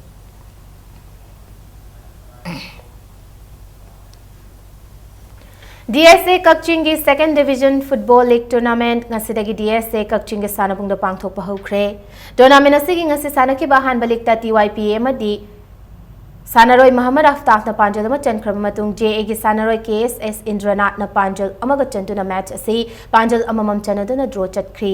DSA ꯀꯛꯆꯤꯡꯒꯤ Second Division Football League Tournament ꯉꯁꯤꯗꯒꯤ DSA ꯀꯛꯆꯤꯡꯒꯤ ꯁꯥꯟꯅꯕꯨꯡꯗ ꯄꯥꯡꯊꯣꯛꯄ ꯍꯧꯈ꯭ꯔꯦ꯫ Tournament ꯑꯁꯤꯒꯤ ꯉꯁꯤ ꯁꯥꯟꯅꯈꯤꯕ ꯑꯍꯥꯟꯕ leagueꯇ TYPA ꯑꯃꯗꯤ ꯁꯥꯟꯅꯔꯣꯏ ꯃꯍꯃꯗ ꯑꯐꯇꯥꯕꯅ ꯄꯥꯟꯖꯜ ꯑꯃ ꯆꯟꯈ꯭ꯔꯕ ꯃꯇꯨꯡ JAꯒꯤ ꯁꯥꯟꯅꯔꯣꯏ KSS ꯏꯟꯗ꯭ꯔꯅꯥꯊꯅ ꯄꯥꯟꯖꯜ ꯑꯃꯒ ꯆꯟꯗꯨꯅ match ꯑꯁꯤ ꯄꯥꯟꯖꯜ ꯑꯃꯃꯝ ꯆꯟꯅꯗꯨꯅ draw ꯆꯠꯈ꯭ꯔꯤ꯫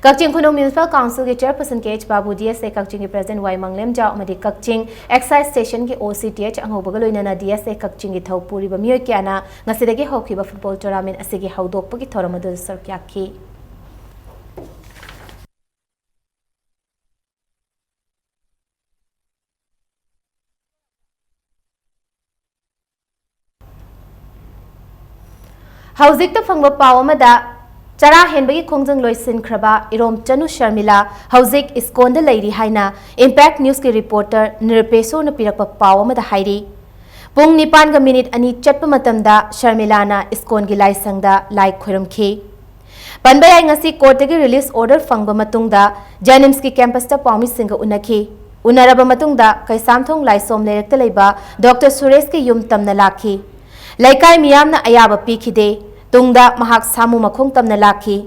ꯀꯛꯆꯤꯡ ꯈꯨꯅꯧ Municipal Councilꯒꯤ Chairperson KH ꯕꯥꯕꯨ, DSA ꯀꯛꯆꯤꯡꯒꯤ President ꯋꯥꯏ ꯃꯪꯂꯦꯝꯖꯥꯎ ꯑꯃꯗꯤ ꯀꯛꯆꯤꯡ Excise Stationꯒꯤ OC TH ꯑꯉꯧꯕꯒ ꯂꯣꯏꯅꯅ DSA ꯀꯛꯆꯤꯡꯒꯤ ꯊꯧ ꯄꯨꯔꯤꯕ ꯃꯤꯑꯣꯏ ꯀꯌꯥꯅ ꯉꯁꯤꯗꯒꯤ ꯍꯧꯈꯤꯕ football tournament ꯑꯁꯤꯒꯤ ꯍꯧꯗꯣꯛꯄꯒꯤ ꯊꯧꯔꯝ ꯑꯗꯨꯗ ꯁꯔꯨꯛ ꯌꯥꯈꯤ꯫ ꯍꯧꯖꯤꯛꯇ ꯐꯪꯕ ꯄꯥꯎ ꯑꯃꯗ, ꯇꯔꯥ ꯍꯦꯟꯕꯒꯤ ꯈꯣꯡꯖꯪ ꯂꯣꯏꯁꯤꯟꯈ꯭ꯔꯕ ꯏꯔꯣꯝꯆꯅꯨ ꯁꯔꯃꯤꯂꯥ ꯍꯧꯖꯤꯛ ꯏꯁꯀꯣꯟꯗ ꯂꯩꯔꯤ ꯍꯥꯏꯅ ꯏꯝꯄꯦꯛ ꯅ꯭ꯌꯨꯁꯀꯤ ꯔꯤꯄꯣꯔꯇꯔ ꯅꯤꯔꯄꯦꯁꯣꯔꯅ ꯄꯤꯔꯛꯄ ꯄꯥꯎ ꯑꯃꯗ ꯍꯥꯏꯔꯤ꯫ ꯄꯨꯡ ꯅꯤꯄꯥꯟꯒ ꯃꯤꯅꯤꯠ ꯑꯅꯤ ꯆꯠꯄ ꯃꯇꯝꯗ ꯁꯔꯃꯤꯂꯥꯅ ꯏꯁꯀꯣꯟꯒꯤ ꯂꯥꯏꯁꯪꯗ ꯂꯥꯏ ꯈꯣꯏꯔꯝꯈꯤ꯫ ꯄꯟꯕ ꯌꯥꯏ, ꯉꯁꯤ ꯀꯣꯔꯠꯇꯒꯤ ꯔꯤꯂꯤꯁ ꯑꯣꯔꯗꯔ ꯐꯪꯕ ꯃꯇꯨꯡꯗ ꯖꯦꯅꯤꯝꯁꯀꯤ ꯀꯦꯝꯄꯁꯇ ꯄꯥꯎꯃꯤꯁꯤꯡꯒ ꯎꯅꯈꯤ꯫ ꯎꯅꯔꯕ ꯃꯇꯨꯡꯗ ꯀꯩꯁꯥꯝꯊꯣꯡ ꯂꯥꯏꯁꯣꯝ ꯂꯩꯔꯛꯇ ꯂꯩꯕ ꯗꯣꯛꯇꯔ ꯁꯨꯔꯦꯁꯀꯤ ꯌꯨꯝ ꯇꯝꯅ ꯂꯥꯛꯈꯤ꯫ ꯂꯩꯀꯥꯏ ꯃꯤꯌꯥꯝꯅ ꯑꯌꯥꯕ ꯄꯤꯈꯤꯗꯦ꯫ ꯇꯨꯡꯗ ꯃꯍꯥꯛ ꯁꯥꯃꯨ ꯃꯈꯣꯡ ꯇꯝꯅ ꯂꯥꯛꯈꯤ꯫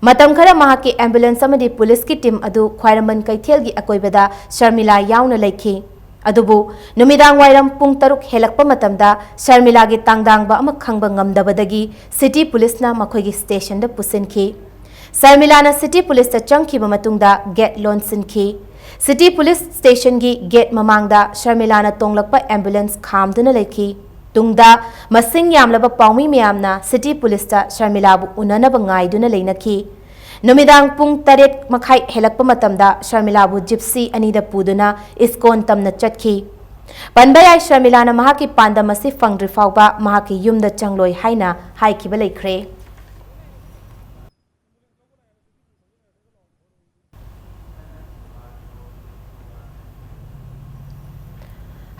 ꯃꯇꯝ ꯈꯔ ꯃꯍꯥꯛꯀꯤ ꯑꯦꯝꯕꯨꯂꯦꯟꯁ ꯑꯃꯗꯤ ꯄꯨꯂꯤꯁꯀꯤ ꯇꯤꯝ ꯑꯗꯨ ꯈ꯭ꯋꯥꯏꯔꯝꯕꯟ ꯀꯩꯊꯦꯜꯒꯤ ꯑꯀꯣꯏꯕꯗ ꯁꯔꯃꯤꯂꯥ ꯌꯥꯎꯅ ꯂꯩꯈꯤ꯫ ꯑꯗꯨꯕꯨ ꯅꯨꯃꯤꯗꯥꯡ ꯋꯥꯏꯔꯝ ꯄꯨꯡ ꯇꯔꯨꯛ ꯍꯦꯜꯂꯛꯄ ꯃꯇꯝꯗ ꯁꯔꯃꯤꯂꯥꯒꯤ ꯇꯥꯡꯗꯥꯡꯕ ꯑꯃ ꯈꯪꯕ ꯉꯝꯗꯕꯗꯒꯤ ꯁꯤꯇꯤ ꯄꯨꯂꯤꯁꯅ ꯃꯈꯣꯏꯒꯤ ꯁ꯭ꯇꯦꯁꯟꯗ ꯄꯨꯁꯤꯟꯈꯤ꯫ ꯁꯔꯃꯤꯂꯥꯅ ꯁꯤꯇꯤ ꯄꯨꯂꯤꯁꯇ ꯆꯪꯈꯤꯕ ꯃꯇꯨꯡꯗ ꯒꯦꯠ ꯂꯣꯟꯁꯤꯟꯈꯤ꯫ ꯁꯤꯇꯤ ꯄꯨꯂꯤꯁ ꯁ꯭ꯇꯦꯁꯟꯒꯤ ꯒꯦꯠ ꯃꯃꯥꯡꯗ ꯁꯔꯃꯤꯂꯥꯅ ꯇꯣꯡꯂꯛꯄ ꯑꯦꯝꯕꯨꯂꯦꯟꯁ ꯈꯥꯝꯗꯨꯅ ꯂꯩꯈꯤ꯫ ꯇꯨꯡꯗ ꯃꯁꯤꯡ ꯌꯥꯝꯂꯕ ꯄꯥꯎꯃꯤ ꯃꯌꯥꯝꯅ ꯁꯤꯇꯤ ꯄꯨꯂꯤꯁꯇ ꯁꯔꯃꯤꯂꯥꯕꯨ ꯎꯅꯅꯕ ꯉꯥꯏꯗꯨꯅ ꯂꯩꯅꯈꯤ꯫ ꯅꯨꯃꯤꯗꯥꯡ ꯄꯨꯡ ꯇꯔꯦꯠ ꯃꯈꯥꯏ ꯍꯦꯜꯂꯛꯄ ꯃꯇꯝꯗ ꯁꯔꯃꯤꯂꯥꯕꯨ ꯖꯤꯞꯁꯤ ꯑꯅꯤꯗ ꯄꯨꯗꯨꯅ ꯏꯁꯀꯣꯟ ꯇꯝꯅ ꯆꯠꯈꯤ꯫ ꯄꯟꯕ ꯌꯥꯏ, ꯁꯔꯃꯤꯂꯥꯅ ꯃꯍꯥꯛꯀꯤ ꯄꯥꯟꯗꯝ ꯑꯁꯤ ꯐꯪꯗ꯭ꯔꯤ ꯐꯥꯎꯕ ꯃꯍꯥꯛꯀꯤ ꯌꯨꯝꯗ ꯆꯪꯂꯣꯏ ꯍꯥꯏꯅ ꯍꯥꯏꯈꯤꯕ ꯂꯩꯈ꯭ꯔꯦ꯫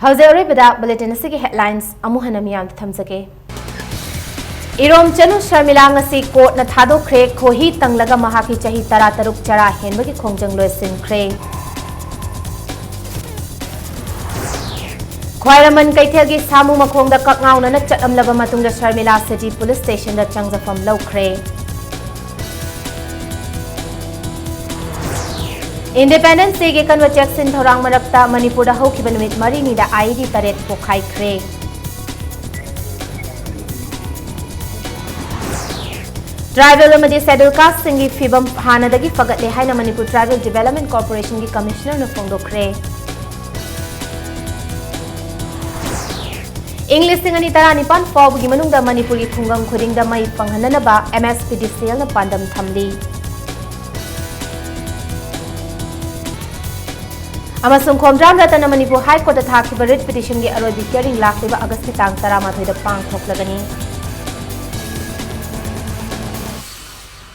ꯍꯧꯖꯤꯛ ꯑꯔꯣꯏꯕꯗ ꯕꯨꯂꯦꯇꯤꯟ ꯑꯁꯤꯒꯤ ꯍꯦꯗꯂꯥꯏꯟꯁ ꯑꯃꯨꯛ ꯍꯟꯅ ꯃꯤꯌꯥꯝꯗ ꯊꯝꯖꯒꯦ꯫ ꯏꯔꯣꯝꯆꯅꯨ ꯁꯔꯃꯤꯂꯥ ꯉꯁꯤ ꯀꯣꯔꯠꯅ ꯊꯥꯗꯣꯛꯈ꯭ꯔꯦ꯫ ꯈꯣꯍꯤ ꯇꯪꯂꯒ ꯃꯍꯥꯛꯀꯤ ꯆꯍꯤ ꯇꯔꯥꯇꯔꯨꯛ ꯆꯔꯥ ꯍꯦꯟꯕꯒꯤ ꯈꯣꯡꯖꯪ ꯂꯣꯏꯁꯤꯟꯈ꯭ꯔꯦ꯫ ꯈ꯭ꯋꯥꯏꯔꯝꯕꯟ ꯀꯩꯊꯦꯜꯒꯤ ꯁꯥꯃꯨ ꯃꯈꯣꯡꯗ ꯀꯛꯉꯥꯎꯅꯅ ꯆꯠꯂꯝꯂꯕ ꯃꯇꯨꯡꯗ ꯁꯔꯃꯤꯂꯥ ꯁꯤꯇꯤ ꯄꯨꯂꯤꯁ ꯁ꯭ꯇꯦꯁꯟꯗ ꯆꯪꯖꯐꯝ ꯂꯧꯈ꯭ꯔꯦ꯫ ꯏꯟꯗꯤꯄꯦꯟꯗꯦꯟꯁ ꯗꯦꯒꯤ ꯑꯀꯟꯕ ꯆꯦꯛꯁꯤꯟ ꯊꯧꯔꯥꯡ ꯃꯔꯛꯇ ꯃꯅꯤꯄꯨꯔꯗ ꯍꯧꯈꯤꯕ ꯅꯨꯃꯤꯠ ꯃꯔꯤꯅꯤꯗ ꯑꯥꯏ ꯏ ꯗꯤ ꯇꯔꯦꯠ ꯄꯣꯈꯥꯏꯈ꯭ꯔꯦ꯫ ꯇ꯭ꯔꯥꯏꯕꯦꯜ ꯑꯃꯗꯤ ꯁꯦꯗ꯭ꯌꯨꯜ ꯀꯥꯁꯁꯤꯡꯒꯤ ꯐꯤꯕꯝ ꯍꯥꯟꯅꯗꯒꯤ ꯐꯒꯠꯂꯦ ꯍꯥꯏꯅ ꯃꯅꯤꯄꯨꯔ ꯇ꯭ꯔꯥꯏꯕꯦꯜ ꯗꯤꯚꯦꯂꯞꯃꯦꯟ ꯀꯣꯔꯄꯣꯔꯦꯁꯟꯒꯤ ꯀꯃꯤꯁꯅꯔꯅ ꯐꯣꯡꯗꯣꯛꯈ꯭ꯔꯦ꯫ ꯏꯪ ꯂꯤꯁꯤꯡ ꯑꯅꯤ ꯇꯔꯥꯅꯤꯄꯥꯟ ꯐꯥꯎꯕꯒꯤ ꯃꯅꯨꯡꯗ ꯃꯅꯤꯄꯨꯔꯒꯤ ꯈꯨꯡꯒꯪ ꯈꯨꯗꯤꯡꯗ ꯃꯩ ꯐꯪꯍꯟꯅꯅꯕ ꯑꯦꯝ ꯑꯦꯁ ꯄꯤ ꯗꯤ ꯁꯤ ꯑꯦꯜꯅ ꯄꯥꯟꯗꯝ ꯊꯝꯂꯤ꯫ ꯑꯃꯁꯨꯡ ꯈꯣꯝꯗ꯭ꯔꯥꯝ ꯔꯇꯟꯅ ꯃꯅꯤꯄꯨꯔ ꯍꯥꯏ ꯀꯣꯔꯠꯇ ꯊꯥꯈꯤꯕ ꯔꯤꯠ ꯄꯤꯇꯤꯁꯟꯒꯤ ꯑꯔꯣꯏꯕ ꯍꯤꯌꯔꯤꯡ ꯂꯥꯛꯂꯤꯕ ꯑꯥꯒꯁꯀꯤ ꯇꯥꯡ ꯇꯔꯥꯃꯥꯊꯣꯏꯗ ꯄꯥꯡꯊꯣꯛꯂꯒꯅꯤ꯫